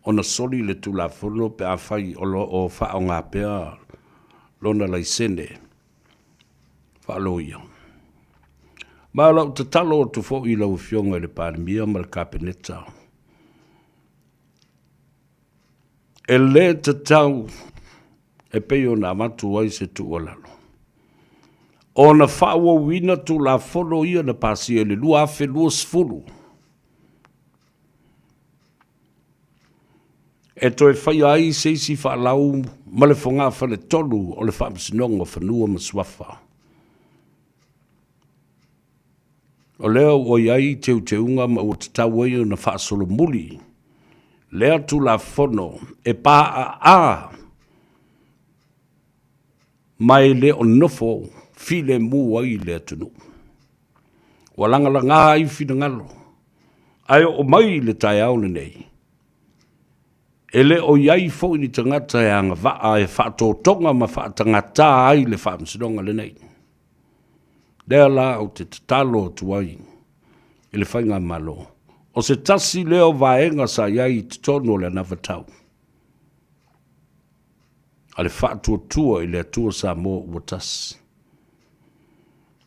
ona soli le Tulafono pe afai o lo o faaaoga pea lona laisene faaloia? Ma o lau tatalo atu foi i lau Afioga i le Palemia ma le Kapeneta, e le tatau e pei ona avatu ai se tuualalo, ona faaauauina Tulafono ia na pasia i le 2020 e toe faia ai se isi faalau ma le fogafaletolu o le Faamasinoga o Fanua ma Suafa. O lea ua i ai teuteuga ma ua tatau ai ona faasolomuli lea Tulafono e paaa ma e le o nofo filemu ai le atunuu. Ua lagalaga ai finagalo, ae oo mai i le taeao lenei, e le o i ai foi ni tagata e agavaa e faatotoga ma faatagata ai le faamasinoga lenei. Lea la ou te tatalo atu ai i le Faigamalo, o se tasi lea o vaega sa i ai i totonu o le anavatau a le Faatuatua i le Atua Samoa ua Tasi.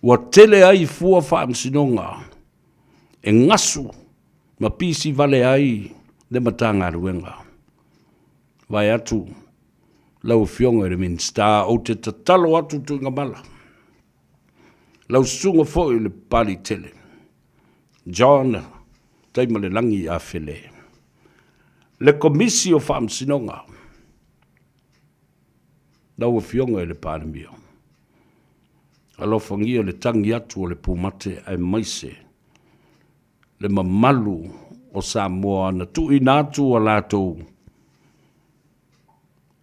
Ua tele ai fua faamasinoga e gasu ma pisi vale ai le Matagaluega. Vaeatu lau Afioga i le Minisita, ou te tatalo atu Tuigamala, lau susuga foi i le Papaliitele, John Taimalelagi Afele, le Komisi o Faamasinoga, lau Afioga i le Palemia, alofagia le tagi atu o le pumate aemaise le mamalu o Samoa na tuuina atu a latou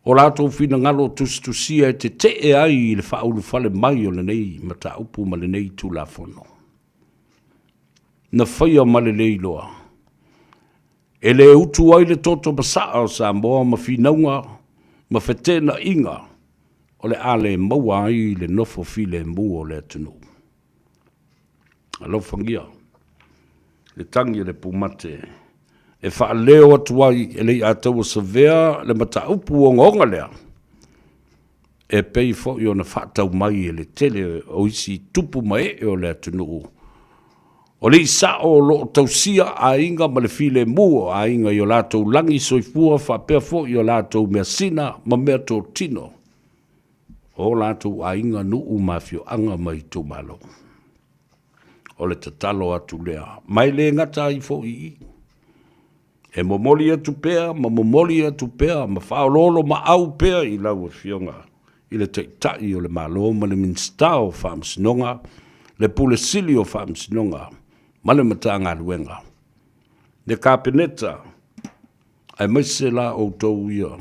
o latou finagalo tusitusia e tetee ai i le faaulufale mai o lenei mataupu ma lenei Tulafono. Na faia ma le le iloa. E le utu ai le toto masaa o Samoa ma finauga ma feteenaiga o le a le maua ai le nofo filemu o le atunuu. Alofagia le tagi a le pumate e faaleo atu ai e Leiataua Savea le mataupu ogaoga lea, e pei foi ona faatau mai e le tele o isi tupu ma ee o le atunuu, o alii sao o lo o tausia aiga ma le filemu o aiga i o latou lagi soifua faapea foi i o latou measina ma meatotino o o latou aiga, nuu ma afioaga ma itumalo. O le tatalo atu lea, ma e le gata ai foi i i. E momoli atu pea ma momoli atu pea ma faaoloolomaau pea i lau Afioga i le Taitai o le Malo ma le Minisita o Faamasinoga, le Pule Sili o Faamasinoga ma le Matagaluega, le Kapeneta, aemaise la outou ia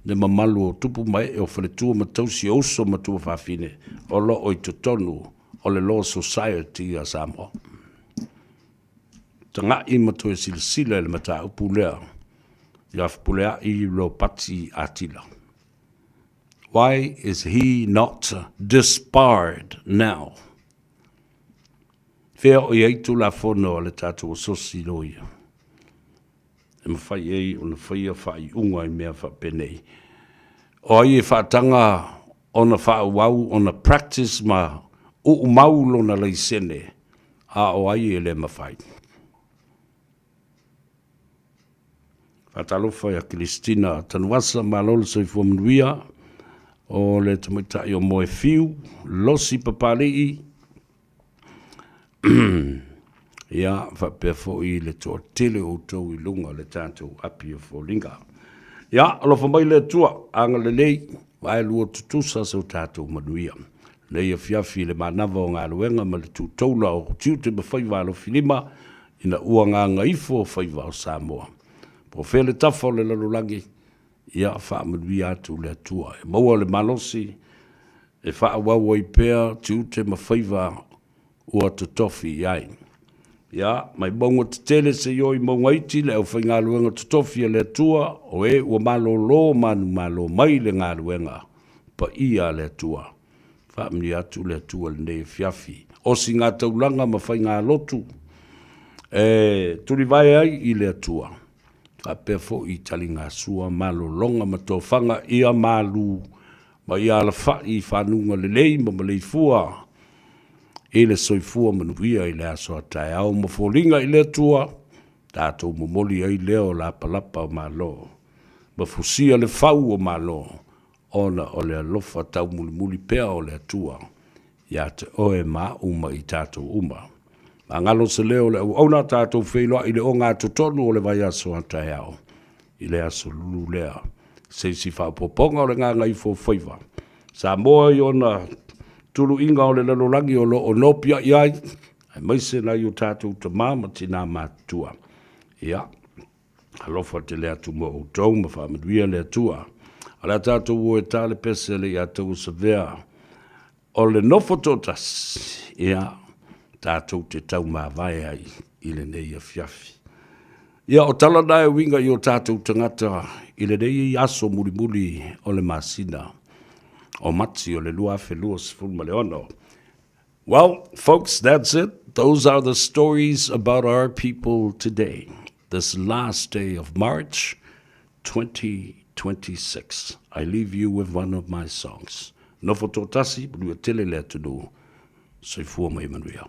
le mamalu o tupu ma ee o faletua ma tausi o uso ma tuafafine o lo o i totonu o le Law Society a Samoa. Taga'i ma toe silasila i le mataupu lea ia Fepulea'i Ropati Atila. Why is he not disbarred now? Fea o i ai Tulafono a le tatou Asosi Loia e mafai ai ona faia faaiuga i mea faapenei? O ai e faataga ona faaauau ona practice ma uumau lona laisene, a o ai e le mafai? Faatalofa ia Kilistina Tanuvasa, malo le soifua manuia, o le tamaitai o Moefiu, Losi Papalii, Ia, faapea foi le toatele o outou i luga o le tatou api o foliga. Ia, alofa mai le Atua, agalelei, vaelua tutusa so tatou manuia. Lenei afiafi i le manava o galuega ma le tutoula o tiute ma faiva alofilima ina ua gagaifo faiva o Samoa. Po o fea le tafa o le lalolagi, ia faamanuia atu le Atua. E maua le malosi e faaauau ai pea tiute ma faiva ua totofi i ai. Ia, mai mauga tetele seia o i mauga iti le aufaigaluega totofi a le Atua, o e ua malolo manumalo mai le galuega paia a le Atua. Faamanuia atu le Atua i lenei afiafi. Osigataulaga ma faigalotu e tulivae ai i le Atua, faapea foi i taligasua, malologa ma tofaga ia malu ma ia alafai i fanuga lelei ma maleifua i le soifua manuia i le aso a taeao ma foliga i le Atua, tatou momoli ai lea o lapalapa o Malo ma fusia le fau o Malo ona o le alofa taumulimuli pea o le Atua ia te oe ma au ma i tatou uma. Magalo se leo o le auauna, tatou feiloai i le ogatotonu o le vaiaso a taeao i le aso lulu lea. Se isi faaopoopoga o le gagaifo faiva. Samoa i ona tuluiga o le lalolagi o lo o nopiai ai, aemaise nai o tatou tama ma tina matutua. Ia, alofa tele atu mo outou ma faamanuia le Atua. O le a tatou o e ta le pese le ia taua savea o le nofo toatasi, ia, tatou te taumavae ai i lenei afiafi. Ia, o tala na e uiga i o tatou tagata i lenei aso mulimuli o le masina o Mati o le 2026. Well, folks, that's it. Those are the stories about our people today, this last day of March 2026. I leave you with one of my songs. Nofo toatasi, manuia tele le atunuu. Soifua ma ia manuia.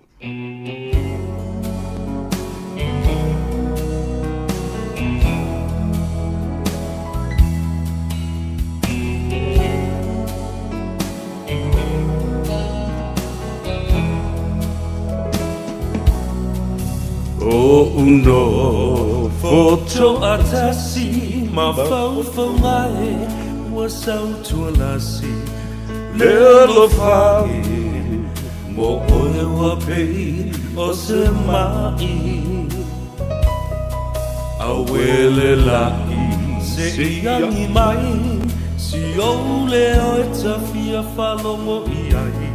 Oʻu nofo toatasi mafaufauga e ua sautualasi Le alofa e mo oe ua pei o se maʻi Auē le laʻi se i agi mai Si ou leo e ta fia faalogo i ai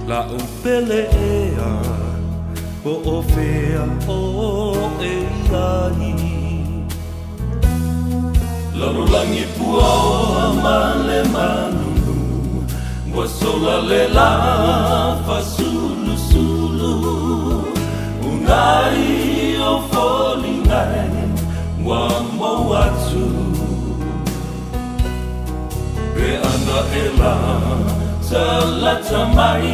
La'u pele ea po o fea oe i ai. Lalolagi puaoa ma le malulu Ua sola le lā fasulusulu Unai o foliga e ua mou atu Pe ana e la talata mai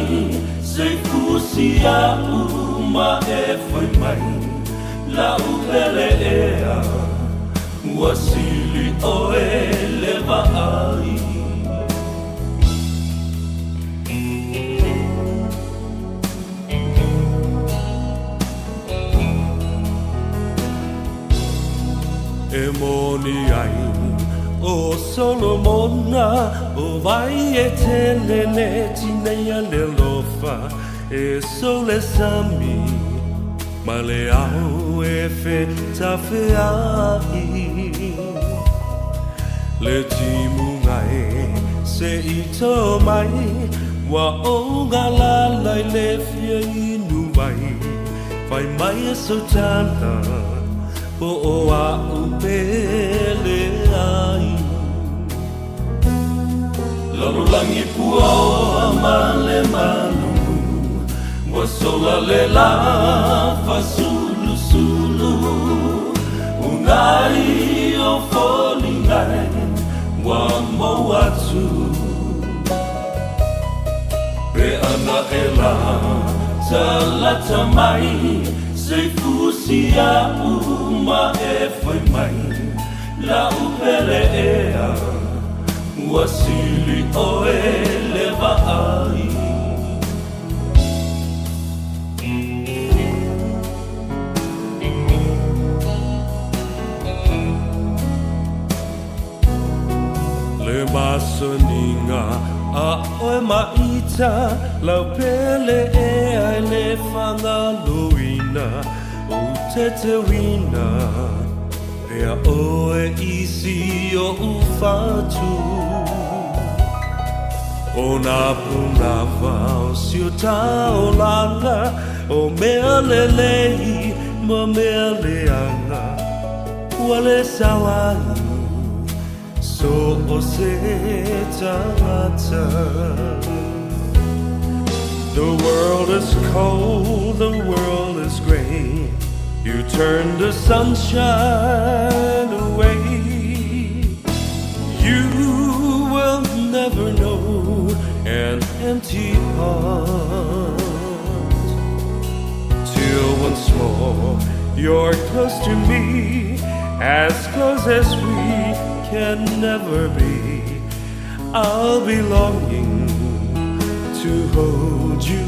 Se i fusi a'u ma e fai mai La'u pele ea ua sili oe le vaai. E moni ai ʻo Solomona ʻO wai e tele le tineia le alofa E sou le sami ma le ao e fetafeaʻi Le timuga e se i tō mai Ua ou galala i le fia inu wai Fai mai e sau tala Po o a'u pele ai Lalolagi puaoa ma le malulu Ua sola le lā fasulusulu Unai o foliga e ua mou atu Pe ana e la talata mai Se i fusi a'u ma e fai mai La'u pele ea ua sili oe le vaai. Le masaniga a oe maita Lau pele ea e le fagaloina Ou te teuina pea oe i si o'u fatu O nā pūnawa o si o taolaga O mea lelei ma mea leaga Ua le sao ai so o se tagata. The world is cold, the world is gray. You turn the sunshine away. You will never know an empty heart till once more you're close to me, as close as we can never be. I'll be longing to hold you.